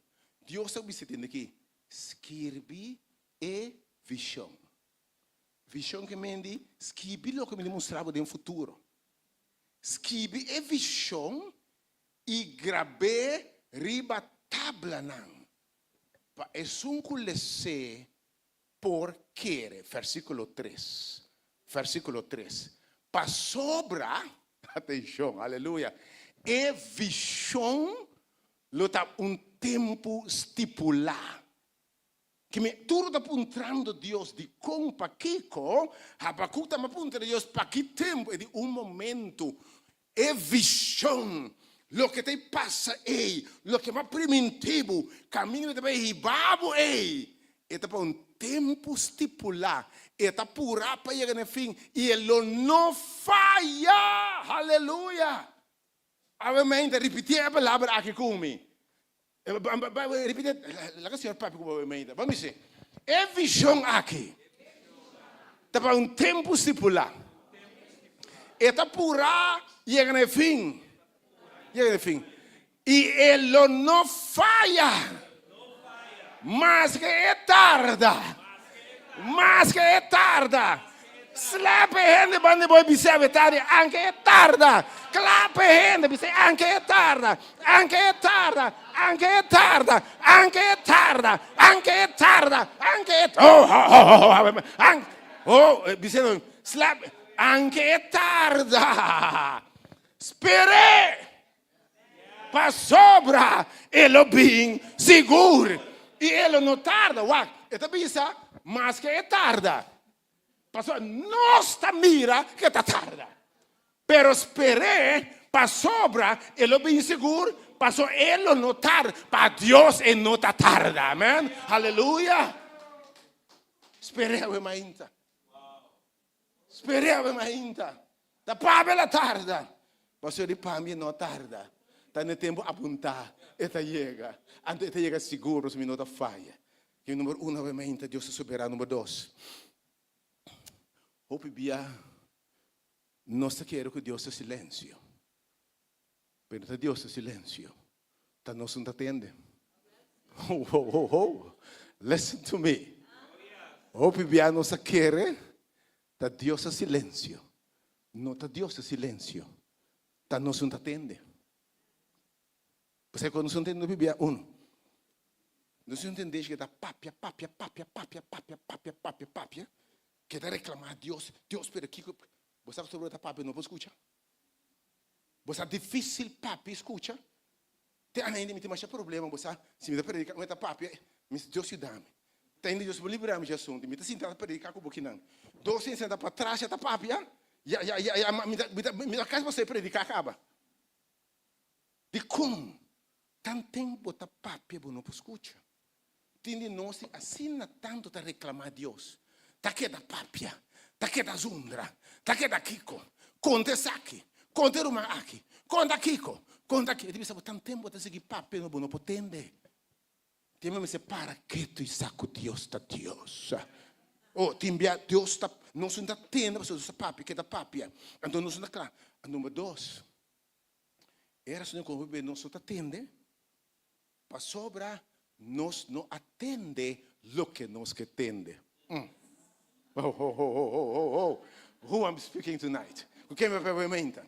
Dios ta bisa tende aki, Skirbi e vishon. Vishon ke men di skibi loke mi ta mustra bo den futuro. Skibi e vishon i grab'é riba tablanan pa esun ku les'é por kere. Versíkulo tres, versíkulo tres, Pasobra, atenshon, aleluya, e vishon lo ta un tempu stipulá. Ki mi tur ta puntrando Dios dikon, pakiko? Habakuk ta puntra Dios pa ki tempu, e di un momento, e vishon, loke ta pasa ei, loke mi a priminti bo, kaminda mi ta bai hiba bo ei, e ta pa un tempu stipulá, e ta purá pa yega na e fin i e lo no faya! Haleluya! Awe mente, ripití e palabra aki ku mi. Ripití, laga Señor papia ku bo awe mente. Bo mi e vishon aki ta pa un tempu stipulá. E ta purá yega na e fin. Yega na e fin. I e lo no faya. Maske e tarda. Maske e tarda. Slap e hende banda di bo i bis'é awetadi, anke e tarda. Klap e hende, bis'é, anke e tarda, anke e tarda, anke e tarda, anke e tarda, anke e tarda, anke e, oh, oh, oh, oh, oh, an, oh, bis'é, slap, anke e tarda. Sper'é! Pasobra e lo bin sigur i e lo no tarda. Wak, e ta bisa, maske e tarda. Pasobra nos ta mira ku e ta tarda. Pero sper'é, pasobra e lo bin sigur, pasobra e lo no tarda. Pa Dios e no ta tarda. Amen. Haleluya. Sper'é awe mainta. Sper'é awe mainta. Ta pabia la tarda. Pasobra di pambia no tarda. Ta na e tempu apuntá e ta yega. Anto e ta yega sigur pasobra mi no ta faya. I number uno awe mainta Dios ta soberano. Number dos, hopi bia nos ta kere ku Dios ta silensio. Pero no ta Dios ta silensio. Ta nos un ta tende. Ho, ho, ho, ho. Listen to me. Hopi bia nos a kere ta Dios a silencio. No ta Dios a silencio. Ta nos un ta tende. Pasobra cuando nos un tende hopi bia uno. Nos un tende que ta papia, papia, papia, papia, papia, papia, papia, papia. Que ta reclama Dios. Dios, pero kiko. Bo sa cu ta papia no por scucha. Bo sa difícil papia scucha. Te ainda mi tin masha problema, bo sa, si mi ta predica mi ta papia, mi si Dios yuda mi. Te ainda Dios por libra mi dje asunto, mi ta sinta ta predica cu bo kinan. Dos hende senta patras ya ta papia, ya ya ya ya mi ta mi ta mi ta casi por ser predica caba. Dicon tanten bo ta papia bo no por scucha? Tin di nos tin asina tantu ta reclama Dios, ta keda papia, ta keda zundra, ta keda kiko, konta esaki, konta e ruman aki, konta kiko, konta kiko. E ta bisa bo tanten bo ta sigui papia no bo no por tende. Tin bo mester para ketu i sa ku Dios ta Dios. Oh, tin bia Dios ta, nos no ta tende pasobra Dios ta papia, keda papia. Anto nos no ta kla. Number dos, e rason ku hopi bes nos no ta tende. Pasobra nos no a tende loke nos ke tende. Mm. Ho, ho, ho, ho, ho, ho, ho. Who I'm speaking tonight? Ku ken mi papia meinta?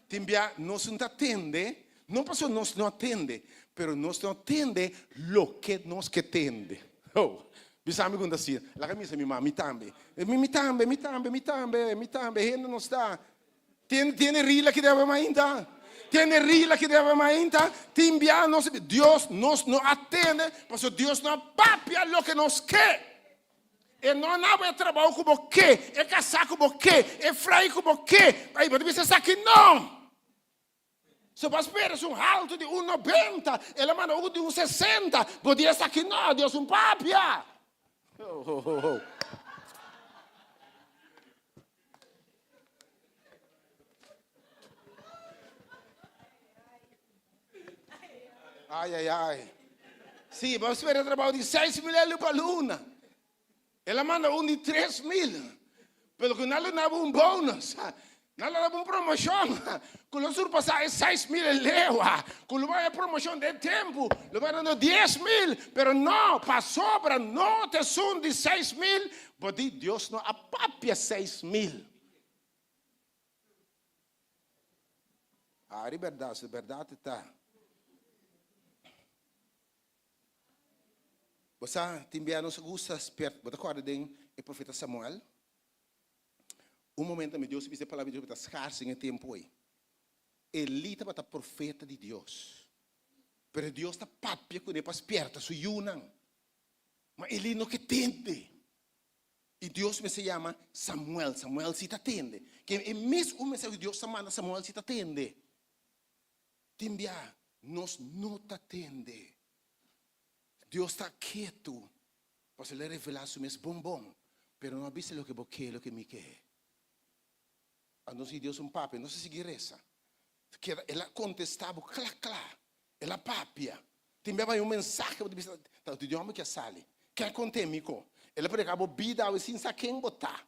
Tin bia nos no ta tende, no pasobra nos no a tende, pero nos no a tende loke nos ke tende. Ho. Bisa mi ku ta asina. Laga mi bisa mi mama, mi tambe. Mi, mi tambe, mi tambe, mi tambe, mi tambe. Hende no sta. Tiene, tiene rila ki debe mainta. Tiene rila ki debe mainta. Tin bia nos, Dios nos no atende, paso Dios no a papia loke nos ke. E no a nabo e trabou ku bo ke, e kasá ku bo ke, e frei ku bo ke. Ai, bo ta bisa esaki no. So bo a spera su haltu di un nobenta, el a manda un di un sesenta, bo di esaki no, Dios un papia. Ho, ho, ho, ho. Ai, ai, ai. Sí, bo a spera trabou di 6000 euro pa luna. El a manda un di 3000. Pero ku nan lo daba un bonus, nan lo daba un promoshon ku lo surpasá e 6000 lewa, ku lo bai e promoshon den tempu, lo bai dando 10000, pero no, pasobra no ta esun di 6000, Bo di, Dios no a papia 6000. Ari berdad, si berdad e ta. Bo sa, tin bia nos a gusta spiert, bo ta corda den e profeta Samuel? Un momento mi Dios a bisa e palabra di Dios ta scars den e tempo ei. Elí tabata profeta di Dios, pero Dios ta papia kuné pa spierta su yunan. Ma Elí no ke tende. I Dios mester yama Samuel. Samuel si ta tende. Ke e mes un mensahe ku Dios ta manda Samuel si ta tende. Tin bia nos no ta tende. Dios ta ketu pasobra el a revelá su mes bon bon, pero no a bisa loke bo ke, loke mi ke. Anto si Dios un papia, nos a sigui resa. Keda, el a kontestá bo kla kla. El a papia. Tin bia bai un mensahe bo ta bisa, ta di hòmber ki a sali. Ken a kont'é mi ko? El a prediká bo bida awe sin sa ken bo ta.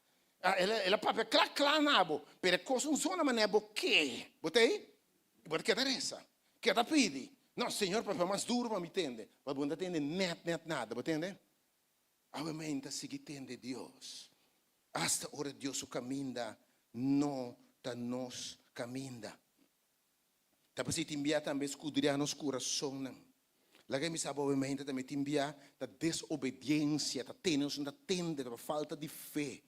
El a, el a papia kla kla na bo, pero e kos un zona manera bo ke. Bo ta ei? Bo ta keda resa, keda pidi. No, Señor papia mas duru pa mi tende. Ma bo no ta tende nèt nèt nada. Bo tende? Awe men ta sigui tende Dios hasta ora Dios su caminda no ta nos caminda. Ta p'esei tin bia tambe skudriá nos kurasonnan. Laga mi sa bo awe men ta tambe tin bia ta desobediencia ta tene nos no ta tende ta pa falta di fe.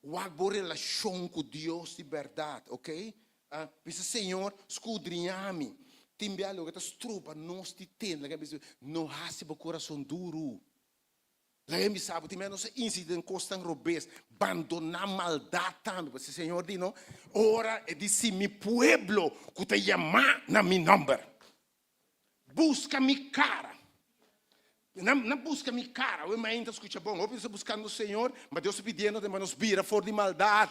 Wak bo relashon ku Dios di bèrdat, ok? Bisa Señor skudriñá mi. Tin bia loke ta stroba nos di tende. Laga mi bisa, no hasi bo kurason duru. Laga mi bisa bo, tin bia nos a insistí den kosnan robes, bandoná maldat tambe. Pasobra Señor di no, ora e di si mi pueblo ku ta yamá na mi nòmber, buska mi kara. Nan nan buska mi kara. Awe mainta skucha bon. Hopi nos ta buskando Señor, ma Dios ta pidiendo pa nos bira for di maldat.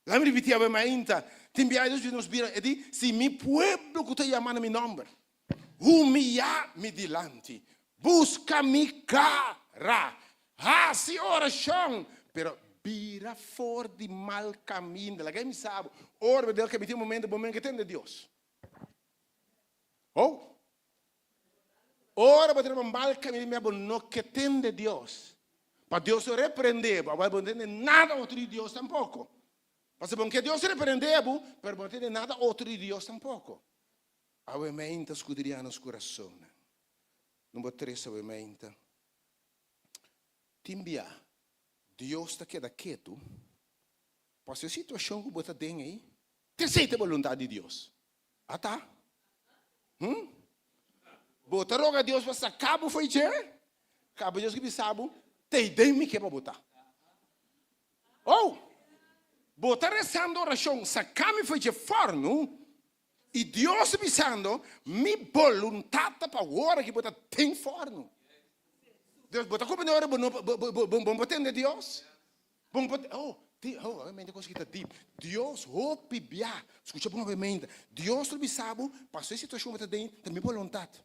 Laga mi ripití awe mainta, tin biaha Dios pidi nos bira, e di, Si mi pueblo ku ta yama na mi nòmber, humiyá mi dilanti, buska mi kara, hasi orashon, pero bira for di mal kaminda. Laga mi sa bo, ora bo del kaminda tin un momento bo men ke tende Dios. Oh! Ora bo ta riba mal kaminda bo no ke tende Dios. Pa Dios no reprende bo, abo bo no tende nada otro di Dios tampoko. Pasobra bo no ke Dios reprende bo, pero bo no tende nada otro di Dios tampoko. Awe meinta skudriá nos kurasonnan. Number tres awe meinta. Tin bia Dios ta keda ketu pasobra e situashon ku bo ta den ei ta esei ta e boluntat di Dios. Ata? Hm? Bo ta roga Dios pa saka bo fo'i dje? Kaba Dios ki bisa bo, T'ei den mi ke pa bo ta. Oh! Bo ta resando orashon, Saka mi fo'i dje fòrnu, i Dios ta bisando, Mi boluntat ta pa ora ki bo ta den fòrnu. Dios, bo ta komprende ora bo no bo bo bo tende Dios? Bon pa oh di oh obviamente kos ki ta deep Dios hopi bia skucha bon obviamente Dios lo bisa bo paso e situashon bo ta den ta mi boluntat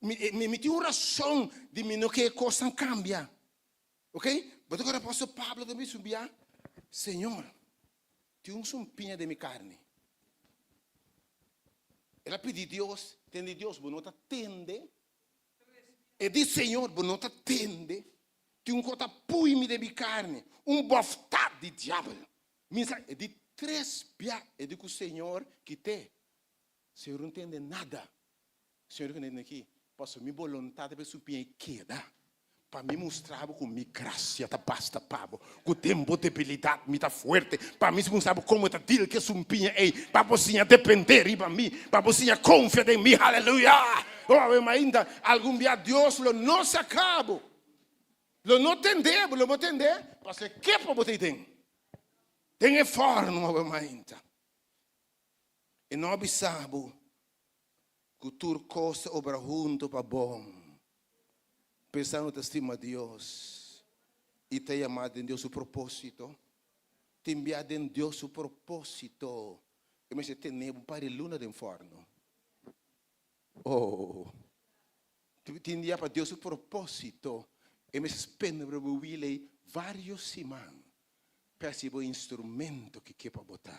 mi mi mi tin un rason di mi no ke e kosnan kambia ok bo ta kòrda apòstel Pablo ta bisa un bia Señor tin un sumpiña den mi karni el a pidi Dios tende Dios bo no ta tende E di, Señor, bo no ta tende? Tin un kos ta pui mi den mi karni, un bòftá di diabel. Mi sa, e di tres bia, e di ku Señor, kit'é. Señor no tende nada. Señor di ku aki, Pasobra mi boluntat ta pa e supiña ei keda, pa mi mustra bo ku mi grasia ta basta pa bo, ku den bo debilidat mi ta fuerte, pa mi mustra bo komo ta deal ku e sumpiña ei, pa bo siña dependé riba mi, pa bo siña konfia den mi. Haleluya! Oh, awe mainta, algun bia Dios lo no saka bo, lo no tende bo, lo bo tende, pasobra e ke pa bo ta ei den, den e fòrnu awe mainta. E no a bisa bo ku tur kos ta obra huntu pa bon. Pensa no ta stima Dios i ta yamá den Dios su propósito. Tin bia den Dios su propósito e mester tene bo un par di luna den fòrnu. Oh, tin dia pa Dios su propósito e mester spende riba bo wila ei vários siman pa hasi bo instrumento ki ke pa bo ta.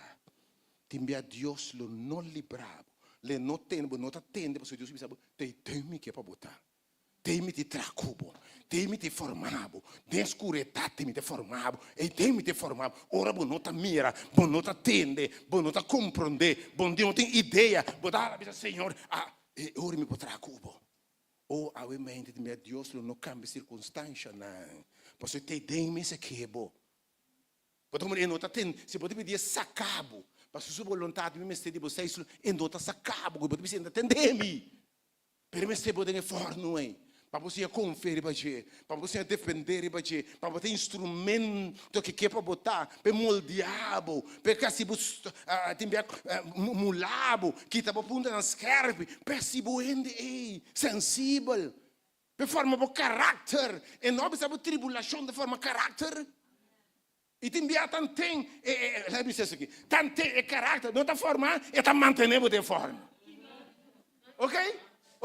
Tin bia Dios lo no libra bo, lo e no tende bo, no ta tende pasobra Dios a bisa bo, Ta e den mi ke pa bo ta. Tei mi ti traha ku bo, tei mi ti forma bo, den skuredat tei mi ta forma bo, ei den mi ta forma bo. Ora bo no ta mira, bo no ta tende, bo no ta komprondé, bo no tin idea, bo ta hala bisa, Señor, a e ora mi por traha ku bo. O awe mente di mi a Dios lo no kambia sirkunstanshanan, pasobra tei den mi se ke bo. Bo ta komprendé? E no ta tende. Si bo ta pidi e saka bo, pasobra su boluntat mi mester di bo seis, e no ta saka bo, bo ta bisa e no ta tende mi. Pero mester bo den e fòrnu ei, pa bo siña konfia riba dje, pa bo siña dependé riba dje, pa bo ta instrumento ke ke pa bo ta, pa e moldeá bo, pa e hasi bo tin bia mulá bo, kita bo puntanan skèrpi, pa e hasi bo hende ei sensibel, pa e forma bo karakter. E no a bisa bo tribulashon ta forma karakter. I tin bia tanten e, e, laat mi sê esaki, tanten e karakter no ta forma, e ta mantené bo den forma. Ok?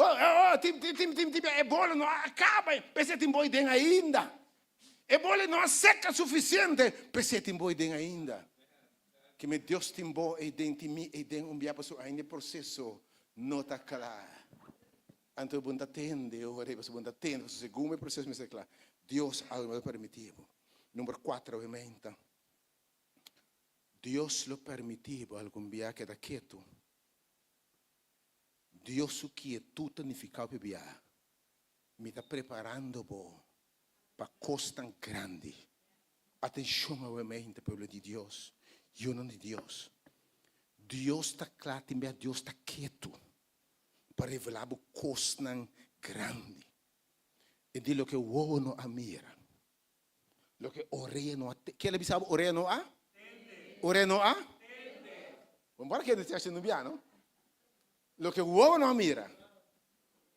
Oh, oh, oh, tin, tin, tin, tin, tin bia e bola no a kaba, p'esei tin boi den ainda. E bola no a seka sufisiente, p'esei tin boi den ainda. Ke me Dios tin bo ei den, tin mi ei den un bia pasobra ainda e proseso no ta kla. Anto bo no ta tende ora ei, pasobra bo no ta tende, pasobra segun e proseso mester kla, Dios algu no ta permití bo. Number kuater obviamente, Dios lo permití bo algun bia keda ketu. Dios su kietud ta nifiká hopi bia, Mi ta preparando bo pa kosnan grandi. Atenshon obviamente, pueblo di Dios, yunan di Dios. Dios ta kla, tin bia Dios ta ketu pa revelá bo kosnan grandi. E di loke wowo no a mira. Loke orea no a tende. Ken a bisa bo orea no a? Orea no a? Bo no por kende si asina bia no. Loke wowo no a mira,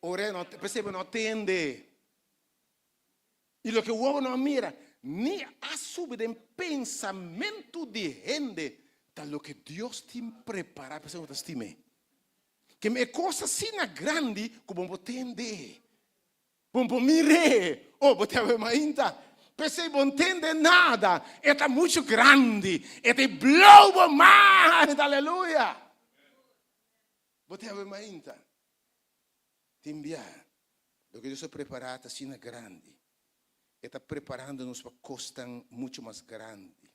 orea no a p'esei bo no a tende. I loke wowo no a mira, ni a subi den pensamentu di hende, ta loke Dios tin prepará p'esei bo ta stim'é. Keme e kos asina grandi ku bo no por tende. Bo por mir'é, oh, bo ta haber mainta. P'esei bo no tende nada, e ta muchu grandi, e ta blow bo mind, aleluya. Bo te awe mainta. Tin bia, loke Dios a prepará ta asina grandi. E ta preparando nos pa kosnan muchu mas grandi.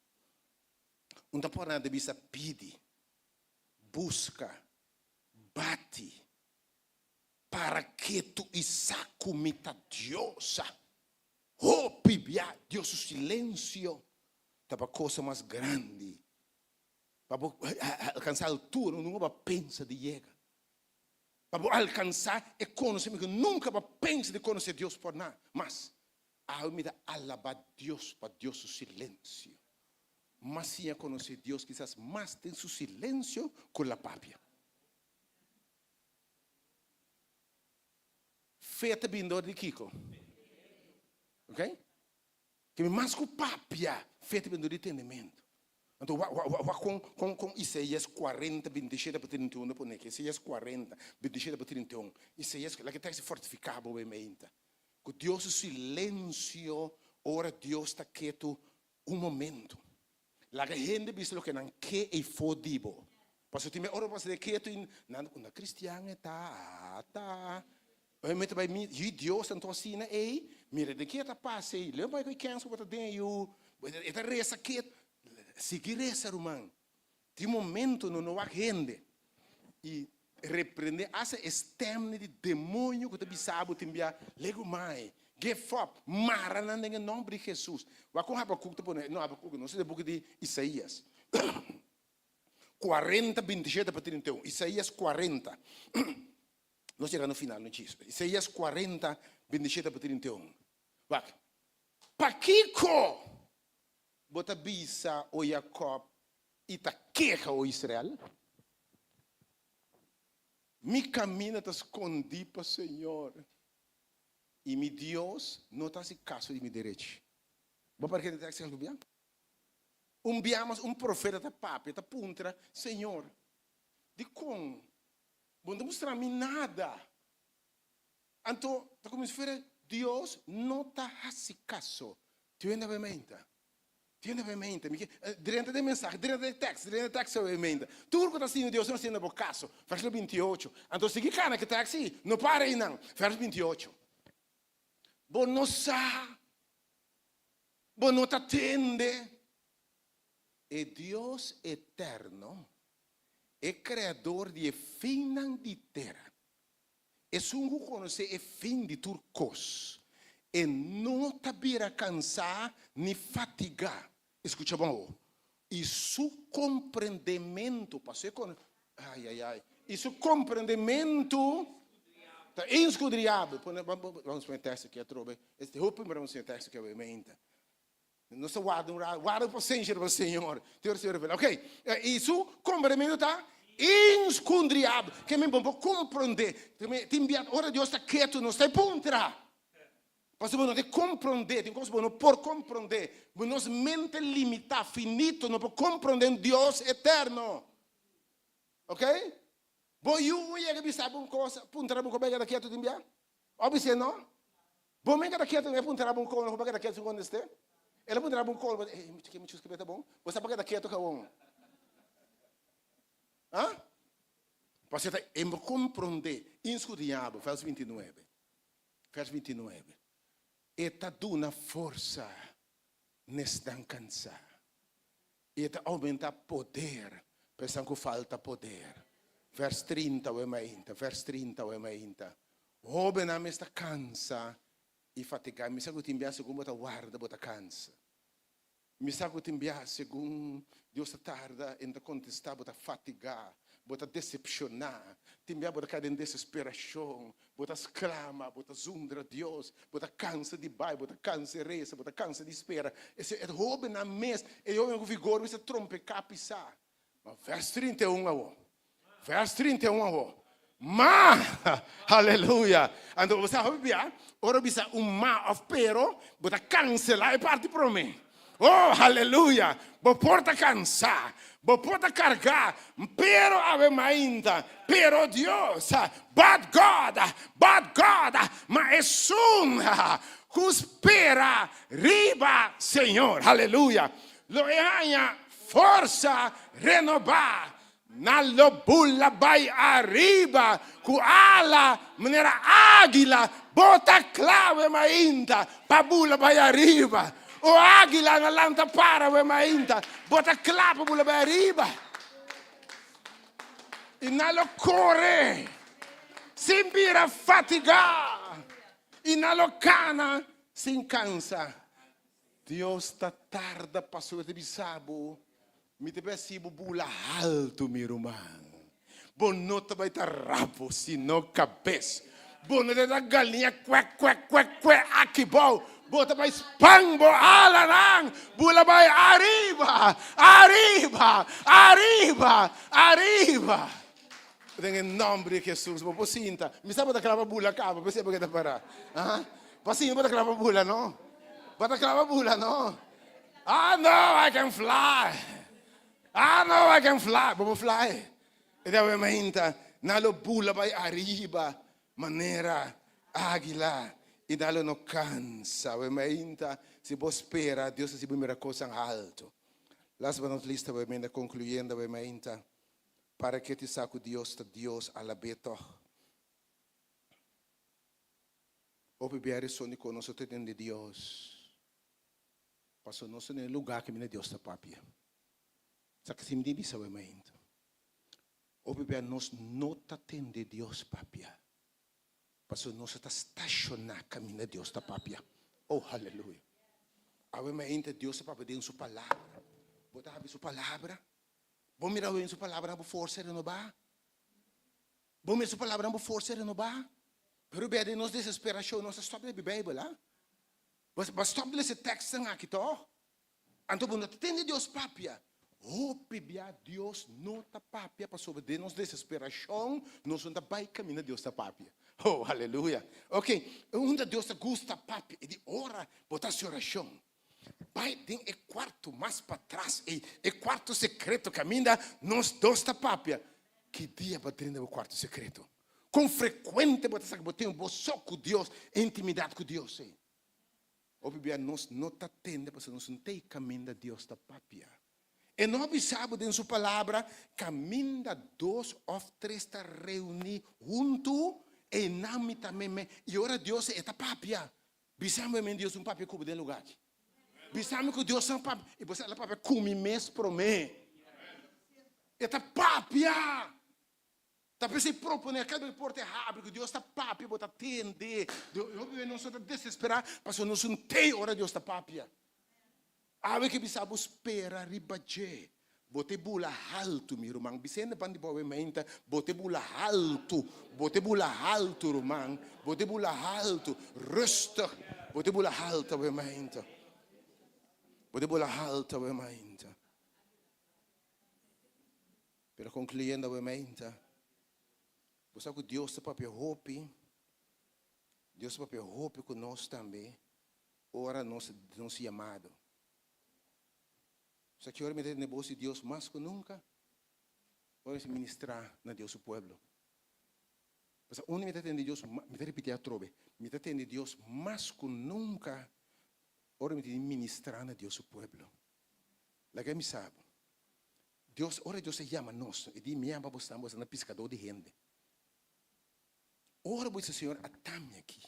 Un ta por nan ta bisa pidi, buska, bati, para ketu i sa ku mi ta Dios. Hopi bia Dios su silensio ta pa kosa mas grandi. Pa bo alkansá altura ku nunka bo a pensa di yega. Pa bo alkansá e konosementu ku nunka bo a pensa di konosé Dios por na mas. Awe mi ta alabá Dios pa Dios su silensio. Mas siña konosé Dios kisas mas den su silensio ku la papia. Fe ta bini dor di kiko? Ok? Ke mi mas ku papia, fe ta bini dor di tendementu. Anto wak wak wak kon kon kon Isaías 40, 27 pa 31 ta pone aki. Isaías 40, 27 pa 31. Isaías, laga e tekst fortifiká bo meinta. Ku Dios su silensio ora Dios ta ketu un momento. Laga hende bisa loke nan ke eifó di bo. Pasobra tin ora bo pasa den ketu i nan ta kristian e ta, ta. Oi mi ta bai mi yu Dios anto asina ei, mira den ke ta pasa ei, leu bai ku e kens ku bo ta den yu, e ta resa ketu. Sigui resa ruman. Tin momento no no wak hende i reprende asta e stem di demonio ku ta bisa bo tin bia legu mai, give up, mara nan den e nomber di Jesus. Wak kon Habakuk ta pone, no Habakuk no, esei ta e buki di Isaías 40, 27 pa 31, Isaías 40, nos yega na final no djis, Isaías 40, 27 pa 31, wak, Pakiko Bo ta bisa, o Jakòb, i ta keha, o Israel? Mi kaminda ta skondí pa Señor, i mi Dios no ta hasi kaso di mi derechi. Bo parke den tekst algu bia? Un bia mas un profeta ta papia, ta puntra, Señor, dikon bo no ta mustra mi nada? Anto ta komo si fuera Dios no ta hasi kaso. Tende bo meinta. Tende bo meinta. Mi ke drenta den mensahe, drenta den tekst, drenta den tekst bo meinta. Tur ku ta haciendo Dios no haciendo bo kaso. Verso 28. Anto sigui kana ku tekst ei, no para einan. Verso 28. Bo no sa, bo no ta tende. E Dios eterno, e Kreador di e finnan di tera, Esun ku konosé e fin di tur kos, e no ta bira kansá ni fatigá. Skucha bon awor. I su komprendementu, pasobra e kono, ai, ai, ai, i su komprendementu ta inskudriabel. Pone, vamos pone teksto aki atrobe. Este hopi, pero vamos pone teksto aki awe meinta. Nos ta warda un rato, warda pasensia riba Señor. Te ora Señor revela. Ok, i su komprendimiento ta inskundriabel. Ke men bo por komprondé. Tin bia ora Dios ta ketu nos ta e puntra. Pasobra bo no ta komprondé, tin kos bo no por komprondé. Bo nos mente limitá, finito, no por komprondé un Dios eterno. Ok? Bo yu un yega bisa bo un kos, puntra bo ku bo a keda ketu tin bia? Ò bis'é no? Bo men keda ketu e puntra bo un kono ku bo a keda ketu sin kontest'é? El a puntra bo un kono, bo di, ey, ke mi chusku ta bon? Bo sa bo keda ketu kawon. Ha? Pasobra ta e bo komprondé, inskudiñá bo, vèrs 29, vèrs 29, E ta duna forsa n'esnan kansá, i e ta oumentá poder pa esnan ku falta poder. Vèrs 30 awe mainta, vèrs 30 awe mainta. Hóbennan mes ta kansa i fatigá. Mi sa ku tin bia segun bo ta warda bo ta kansa. Mi sa ku tin bia segun Dios ta tarda i no ta kontestá bo ta fatigá, bo ta desepshoná. Tin bia bo ta kai den desesperashon, bo ta sklama, bo ta zundra Dios, bo ta kansa di bai, bo ta kansa di resa, bo ta kansa di spera. Esei e hóbennan mes, e hóbennan ku vigor mes ta trompeká pisá. Ma vèrs 31 awor, vèrs 31 awor, Ma! Aleluya! Anto bo sa hopi bia, ora bo bisa un ma òf pero, bo ta kanselá e parti promé. Oh, aleluya! Bo por ta kansá, bo por ta kargá, pero awe mainta, pero Dios, but God, but God, ma esun ku spera riba Señor, aleluya, lo e haña forsa renobá. Nan lo bula bai ariba ku ala manera águila. Bo ta kla we mainta pa bula bai ariba. O águila na lanta para we mainta. Bo ta kla pa bula bai ariba. I nan lo kore sin bira fatigá, i nan lo kana sin kansa. Dios ta tarda pasobra ta bisa bo, Mi ta bai hasi bo bula haltu, mi ruman. Bo no ta bai ta rabo sino kabes. Bo no ta ta galiña kwek kwek kwek kwek aki bou. Bo ta bai span bo alanan, bula bai ariba, ariba, ariba, ariba. Den e nòmber di Hesus, bo por sinta. Mi sa bo ta kla pa bula kaba, p'esei bo ke ta pará. Bo sinta bo ta kla pa bula, no? Bo ta kla pa bula, no? I know I can fly. I know I can fly. Bo por fly. E ta bai mainta, nan lo bula bai ariba manera águila i nan lo no kansa. Bai mainta, si bo spera, Dios ta hasi bo mira kosnan haltu. Last but not least, ta bai mainta konkluyendo bai mainta, para ke ti sa ku Dios ta Dios alab'é tòg. Hopi bia reson di kon nos a tende Dios. Pasobra nos ta den e lugá kaminda Dios ta papia. Sa ki mi tin bisa bo mainta? Hopi bia nos no ta tende Dios papia, pasobra nos ta stashoná kaminda Dios ta papia. Oh, haleluya! Awe mainta Dios ta papia den su Palabra. Bo ta habri su Palabra? Bo mira awe den su Palabra bo forsa renobá? Bo mira su Palabra bo forsa renobá? Pero bia den nos desesperashon nos ta stòp di habri Beibel, ah? Bo a stòp di lesa e tèkstnan aki tòg? Anto bo no ta tende Dios papia. Hopi bia Dios no ta papia pasobra den nos desesperashon nos no ta bai kaminda Dios ta papia. Oh, aleluya! Ok, unda Dios ta gusta papia? E di ora bo ta hasi orashon. Bai den e kuarto mas patras ei, e kuarto sekreto kaminda nos dos ta papia. Ki dia bo a drenta bo kuarto sekreto? Kon frekuente bo ta sa ku bo tin bo so ku Dios, intimidat ku Dios ei? Hopi bia nos no ta tende pasobra nos no ta ei kaminda Dios ta papia. E no a bisa bo den su Palabra, Kaminda dos òf tres ta reuní huntu, einan mi ta meimei. I ora Dios ei, e ta papia. Bisa mi men Dios un papia ku bo den lugá aki. Bisa mi ku Dios a papia. I bo sa el a papia ku mi mes promé. E ta papia! Ta p'esei proponé kada bes porta e habri ku Dios ta papia bo ta tende. Hopi bes nos ta desesperá pasobra nos un tei ora Dios ta papia. Awe ke bisa bo spera riba dje. Bo te bula haltu mi ruman. Bis'é na pan di bo awe mainta bo te bula haltu. Bo te bula haltu ruman. Bo te bula haltu. Rustig. Bo te bula haltu awe mainta. Bo te bula haltu awe mainta. Pero concluyendo awe mainta, bo sa cu Dios ta papia hopi, Dios ta papia hopi cu nos tambe ora nos nos yamado. Sa ki ora mi ta tende bos di Dios mas cu nunca? Ora mi ta ministra na Dios su pueblo. Pasobra unda mi ta tende Dios, mi ta ripiti atrobe, mi ta tende Dios mas cu nunca ora mi ta ministra na Dios su pueblo. Laga mi sa bo, Dios, ora Dios a yama nos, e di, Mi yama bosnan, bosnan ta piskadó di hende. Ora bo bisa, Señor, ata mi aki.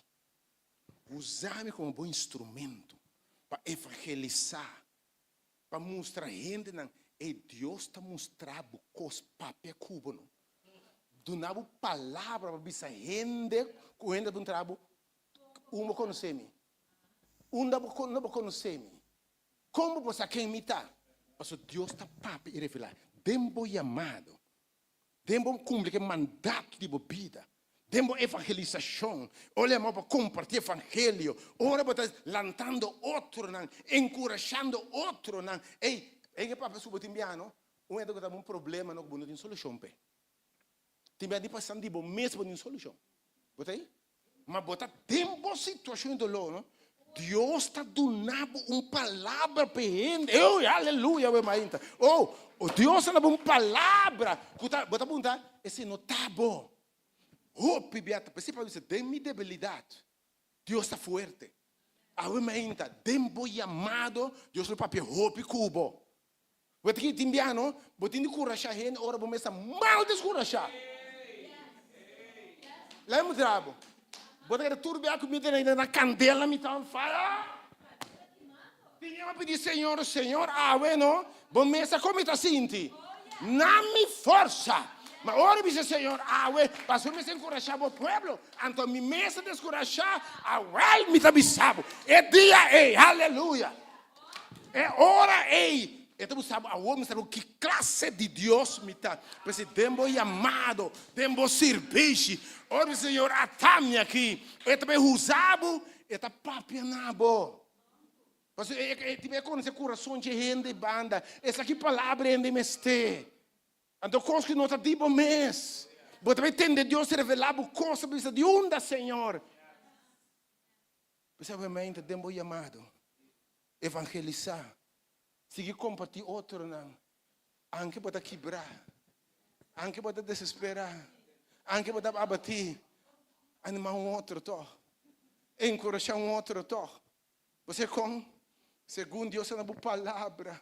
Usa mi komo bo instrumento pa evangelisá, pa mustra hendenan, ey, Dios ta mustra bo kos, papia ku bo no. Duna bo palabra pa bisa hende ku hende ta puntra bo, Unda bo konosé mi? Unda bo konosé mi? Kon bo por sa ken mi ta? Pasobra Dios ta papia i revelá den bo yamado, den bo kumpli ku e mandato di bo bida, den bo evangelisashon, ora yamá bo pa kompartí evangelio, ora bo ta lantando otronan, enkurashando otronan. Ey, e papia su bo tin biaha no? Un hende ku ta un problema no ku bo no tin solushon p'e. Tin biaha di pasan di bo mes bo no tin solushon. Bo ta ei? Ma bo ta den bo situacion di dolor, no? Dios ta duna bo un palabra p'e hende. Ey, aleluya, we mainta. Oh, Dios ta duna bo un palabra ku ta, bo ta punta, esei no ta bo. Hopi bia ta, p'esei Pablo bisa, den mi debilidat, Dios ta fuerte. Awe mainta, den bo yamado, Dios lo papia hopi ku bo. Bo ta tin bia no, bo tin di kurashá hende ora bo mes ta mal deskurashá. Laga mi mustra bo. Bo ta keda tur bia ku mi ta na kandela mi ta on fire. Tin mi a pidi Señor, Señor awe no, bo mes sa kon mi ta sinti. Na mi forsa. Ma ora mi bisa Señor awe, pasobra mi mester enkurashá bo pueblo, anto mi mes ta deskurashá, awel mi ta bisa bo, e dia ei, aleluya. E ora ei, e ta bisa bo, awor mi sa bo ki klase di Dios mi ta. P'esei den bo yamado, den bo sirbishi, ora mi Señor ata mi aki, e ta bai usa bo, e ta papia na bo. Pasobra e tin e konosé kurason dje hende banda. Esaki palabra hende mester. Anto kos ku no ta di bo mes. Bo ta bai tende Dios revelá bo kos, bo bisa, di unda, Señor? P'esei obviamente den bo yamado, evangelisá, sigui kompartí otronan, anke bo ta kibrá, anke bo ta desesperá, anke bo ta abatí, animá un otro tòg, enkurashá un otro tòg. Bo sa kon? Segun Dios a na bo palabra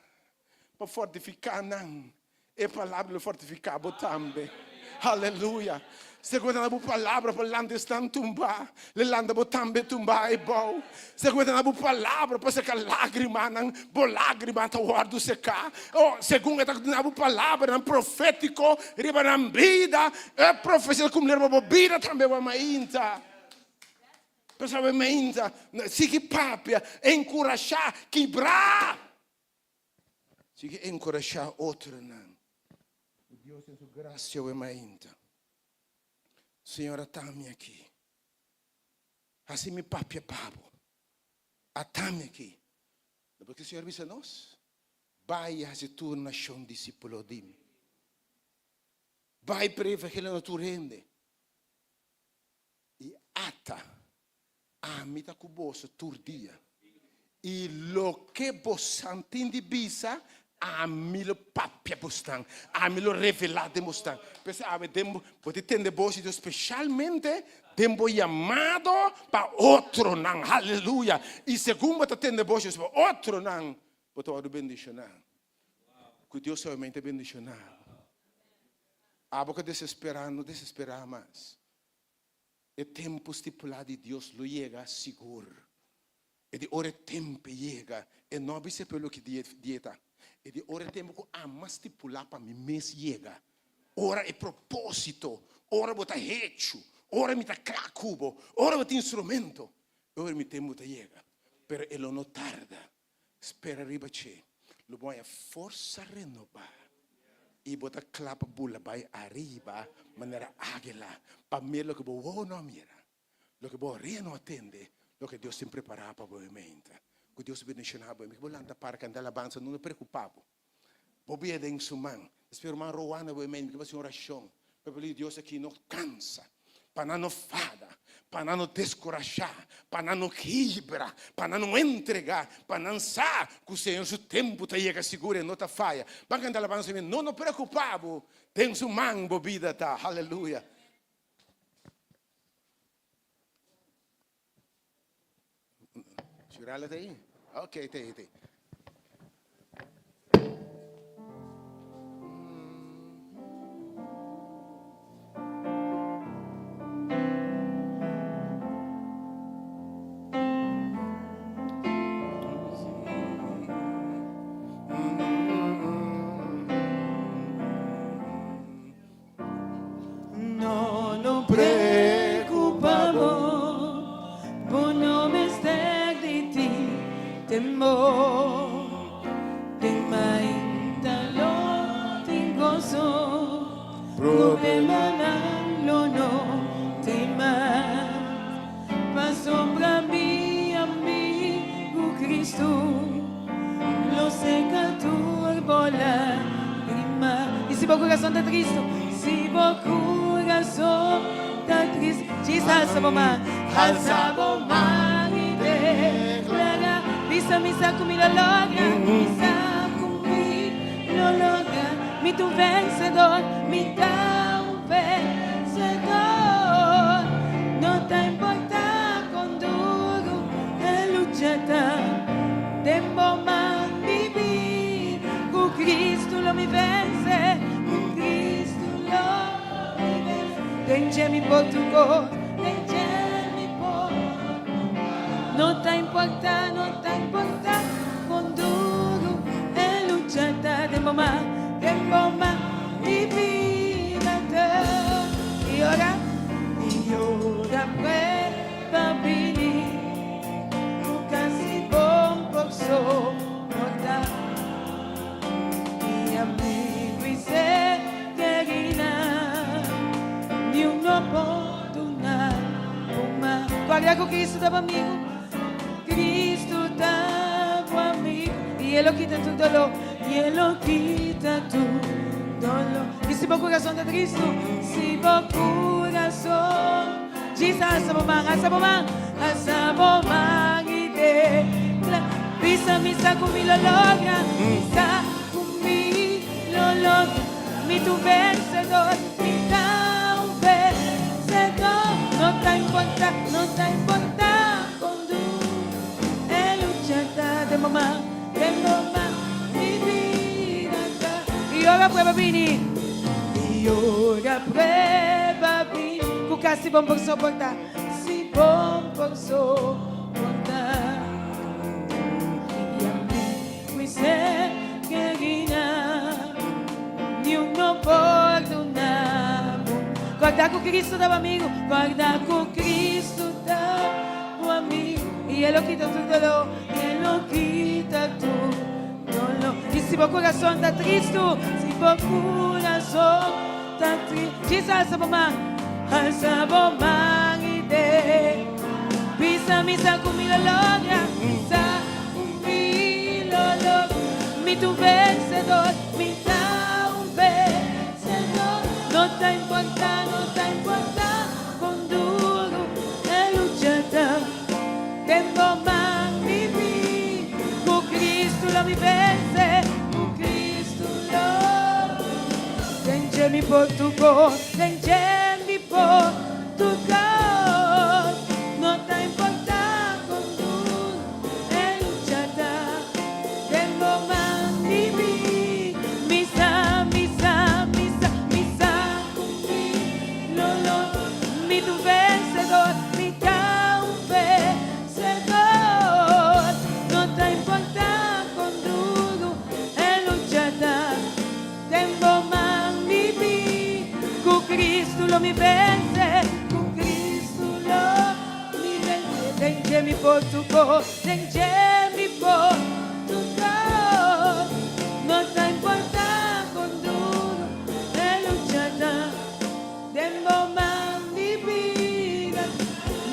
pa fortifiká nan, e palabra lo fortifiká bo tambe. Aleluya! Segun e ta na bo palabra pa lanta esnan tumbá, lo lanta bo tambe tumbá ebou. Segun e ta na bo palabra pa seka lágrimanan, bo lágrima ta wòrdu seká. Oh, segun e ta na bo palabranan profétiko riba nan bida, e profesia ta kumpli riba bo bida tambe bo mainta. Pensa sigui papia, enkurashá, kibrá. Sigui enkurashá otronan. Ku Dios den su grasia awe mainta. Señor ata mi aki. Hasi mi papia pa bo. Ata mi aki. Lo ke Señor bisa nos? Bai i hasi tur nashon disípulo di mi. Bai prediká evangelio na tur hende. I ata, ami ta ku boso tur dia, i loke bosan tin di bisa, ami lo papia bosnan, ami lo revelá den bosnan. P'esei awe den bo, bo ta tende bos di Dios speshalmente den bo yamado pa otronan. Haleluya! I segun bo ta tende bos di Dios pa otronan, bo ta wòrdu bendishoná. Ku Dios solamente bendishoná bo. Abo ku a desesperá, no desesperá mas. E tempu stipulá di Dios lo yega sigur. E di ora e tempu yega, e no a bisa e pueblo ki dia dia ta. E di ora e tempu ku ama stipulá pa mi mes yega. Ora e propósito, ora bo ta hechu, ora mi ta kla ku bo, ora bo tin instrumento, e ora mi tempu ta yega. Pero e lo no tarda. Spera riba dje, lo bo haña forsa renobá i bo ta kla pa bula bai ariba manera águila pa mira loke bo wowo no a mira, loke bo orea no a tende, loke Dios tin prepará pa bo e meinta. Ku Dios bendishoná bo. Mi ke bo lanta para kanta alabansa, no no preokupá bo. Bo bia den su man. Despues ruman Rowana bo e meinta, mi ke bo hasi un orashon. Pueblo di Dios aki no kansa, pa nan no fada, pa nan no deskurashá, pa nan no kibra, pa nan no entregá, pa nan sa ku Señor su tempu ta yega sigur, e no ta faya. Ban kanta alabansa mi, no no preokupá bo, den su man bo bida ta. Haleluya. Shurala ta ahí? Ok, ta ahí, ta ahí. No, no preocupa bo, bo no mester di tin temor. Den mainta lo tin gozo, problemanan lo no tin mas. Pasobra mi amigo Cristo lo seca tur bo lagrima. Y si bo corazon ta tristo, si bo corazon ta tristo, djis alsa bo man, alsa bo man y declara, bisa mi sa cu mi lo logra, mi sa cu mi lo logra, mi ta un vencedor, mi ta un vencedor. No ta importa con duro e lucha ta, den bo man bibi cu Cristo. Cristo lo mi vence, cu Cristo lo mi vence. Den dje mi por tur cos, den dje mi por. No ta importa, no ta importa con duro e lucha ta den bo man, den bo man mi bida ta. Y ora, y ora prueba bini, cu casi bo'n por soporta. Mi amigo y ser querida, niun no por duna bo mas. Corda cu Cristo ta bo amigo, Cristo ta bo amigo. Y E lo kita tur dolor, y E lo kita tur dolor. Y si bo curason ta tristo, si bo curason, Jesus, alsa bo man, alsa bo man, alsa bo man y declara. Bisa mi sa cu mi lo logra, mi sa cu mi lo logra. Mi ta un vencedor, mi ta un vencedor. No ta importa, no ta importa con duro e lucha ta den bo man, den bo man, mi bida ta. Y ora prueba bini, y ora prueba bini, cu casi bo'n por soporta, si bo'n por soporta. Y amigo y ser querida, niun no por duna bo. Corda cu Cristo ta bo amigo, corda cu Cristo ta bo amigo. Y E lo kita tur dolor, y E lo kita tur dolor. Y si bo curason ta tristo, si bo curason ta tristo, Jesus, alsa bo man, alsa bo man y de. Bisa mi sa cu mi lo logra, mi sa cu mi lo logra. Mi ta un vencedor, mi ta un vencedor. No ta importa, no ta importa con duro e lucha ta. Den bo man mi bida, cu Cristo lo mi vence, cu Cristo lo. Den dje mi por tur cos, den dje mi por tur cos. No ta importa con duro e lucha ta. Den bo man mi bida, mi sa, mi sa, mi sa, mi sa cu mi lo logra. Mi ta un vencedor, mi ta un vencedor. No ta importa con duro e lucha ta. Den bo man mi bida, cu Cristo lo mi vence, cu Cristo lo mi vence. Den dje mi por tur cos, den dje mi por tur cos. No ta importa con duro e lucha ta. Den bo man mi bida.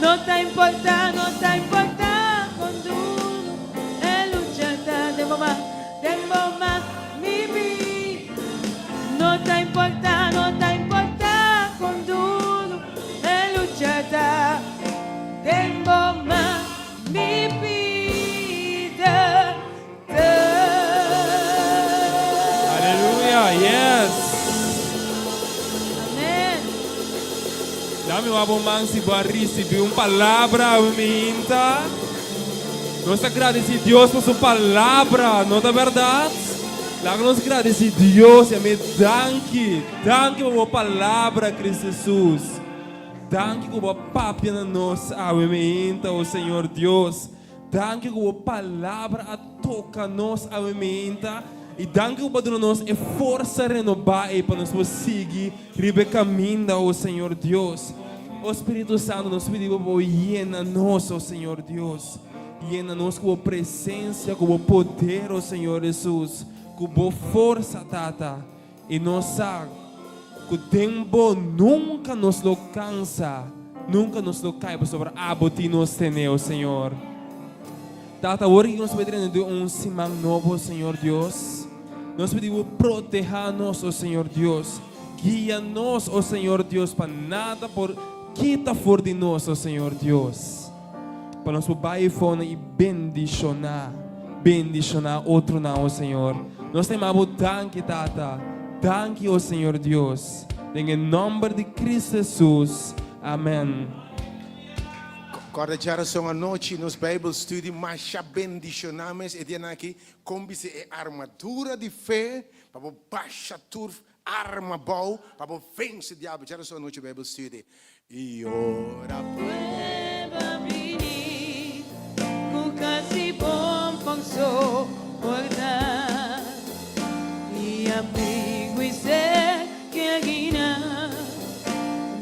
No ta importa, no ta importa con duro e lucha ta. Den bo man, den bo man mi bida. No ta importa, no ta importa con duro e lucha ta. Den bo man mi bida ta. Aleluya, yes. Amen. Dami un man si bo a recibi un palabra, minta. Nos ta gradici Dios pa su palabra, no ta berdad? Laga nos gradici Dios y ami danki, danki pa e palabra, Cristo Jesus. Danki cu bo a papia na nos, awe mainta, oh Señor Dios. Danki cu e palabra a toca nos, awe mainta. Y danki pa duna nos e forsa renoba y pa nos sigui riba caminda, oh Señor Dios. Oh Spirito Santo, nos ta pidi bo yena nos, oh Señor Dios. Yena nos cu presencia, cu poder, oh Señor Jesus. Cu forsa, Tata. Y nos sa cu den bo nunca nos lo cansa, nunca nos lo cay pasobra abo tin nos tene, oh Señor. Tata, awor cu nos ta bay den un siman nobo, Señor Dios. Nos ta pidi proteha nos, oh Señor Dios. Guia nos, oh Señor Dios, pa nada por kita for di nos, oh Señor Dios. Pa nos bay y bendiciona, bendiciona otronan, oh Señor. Nos ta yama danki, Tata. Danki, oh Señor Dios. Den nomber di Cristo Jesus. Amen. Kòrda djarason anochi nos Bijbel Studie masha bendishoná mes e dianan aki kon bisti e armadura di fe pa bo basha tur arma abou pa bo vense diabel. Djarason anochi Bijbel Studie i ora Prueba bini ku kasi bon por soportá I amigu i ser kerinan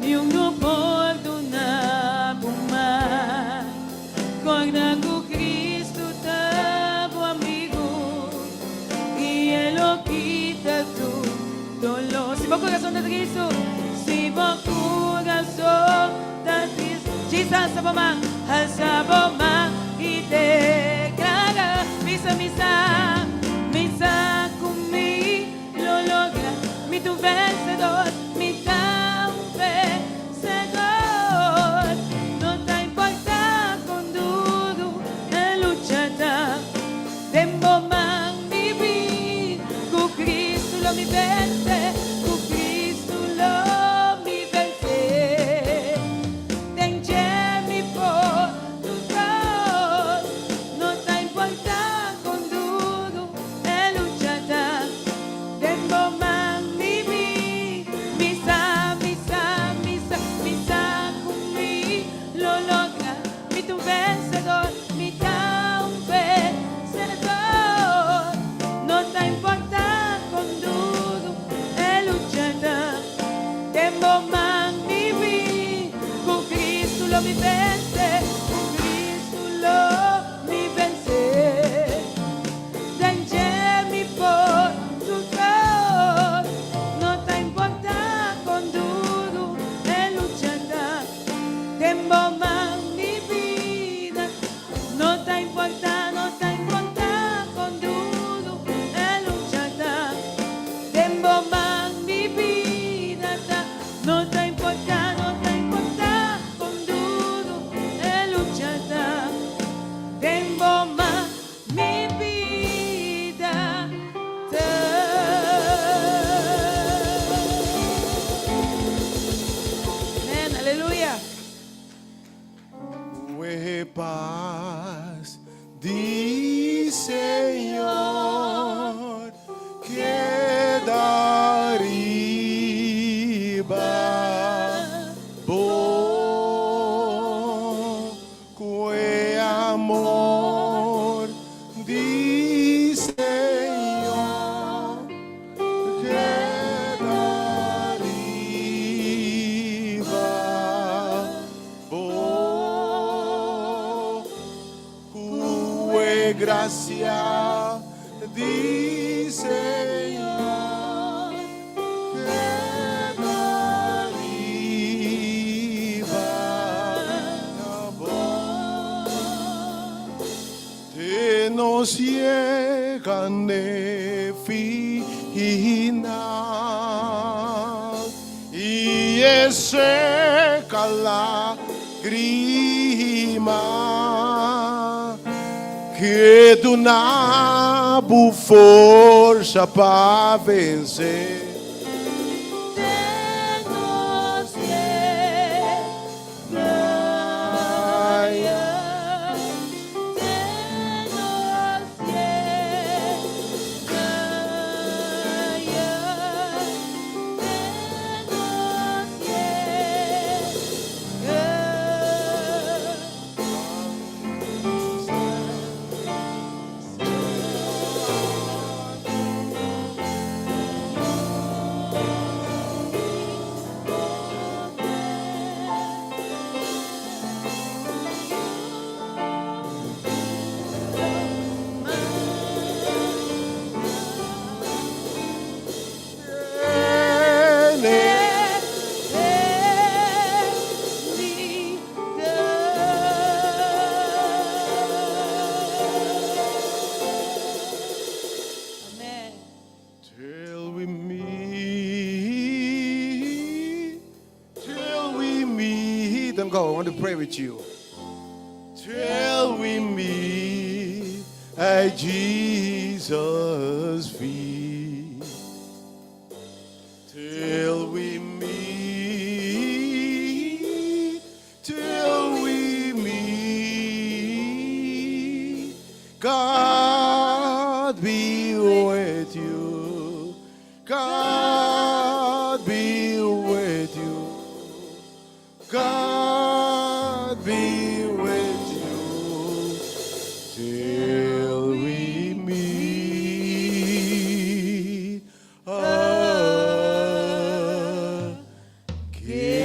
Niun no por duna bo mal. Corda cu Cristo ta bo amigo y E lo kita tur dolor. Si bo corazon ta tristu, si bo corazon ta tristu, Jesus alsa bo man, alsa bo man y declara, Bisa mi sa, mi sa cu mi lo logra, mi ta un vencedor, mi ta un vencedor. No ta importa con duro e lucha ta, den bo man mi bida, cu Cristo lo mi vence, cu Cristo lo mi vence. Den dje mi por tur cos, no ta importa con duro e lucha ta, den bo man mi bida, mi sa, mi sa, mi sa, mi sa cu mi lo logra, mi ta un vencedor, mi ta un vencedor. No ta importa con duro e lucha ta, den bo man mi bida, cu Cristo lo mi vence, cu Cristo lo mi vence. Den dje mi por tur cos, no ta importa con duro e lucha ta, den bo man mi bida, no ta importa, no ta importa con duro e lucha ta, den bo man mi bida ta, no ta importa, no ta importa con duro e lucha ta, den bo man mi bida ta. Amen, aleluya. E paz di Señor keda riba bo ku e amor di Señor keda riba bo ku e gracia di Señor keda riba bo te nos yega n'e final i e seka lágrima ku duna bo forsa pa vense. Te nos yega, te nos yega, te nos yega. Amen. Till we meet, till we meet. Don't go. I want to pray with you. Till we meet at Jesus' feet. Till we meet, till we meet. Be with you till we meet again.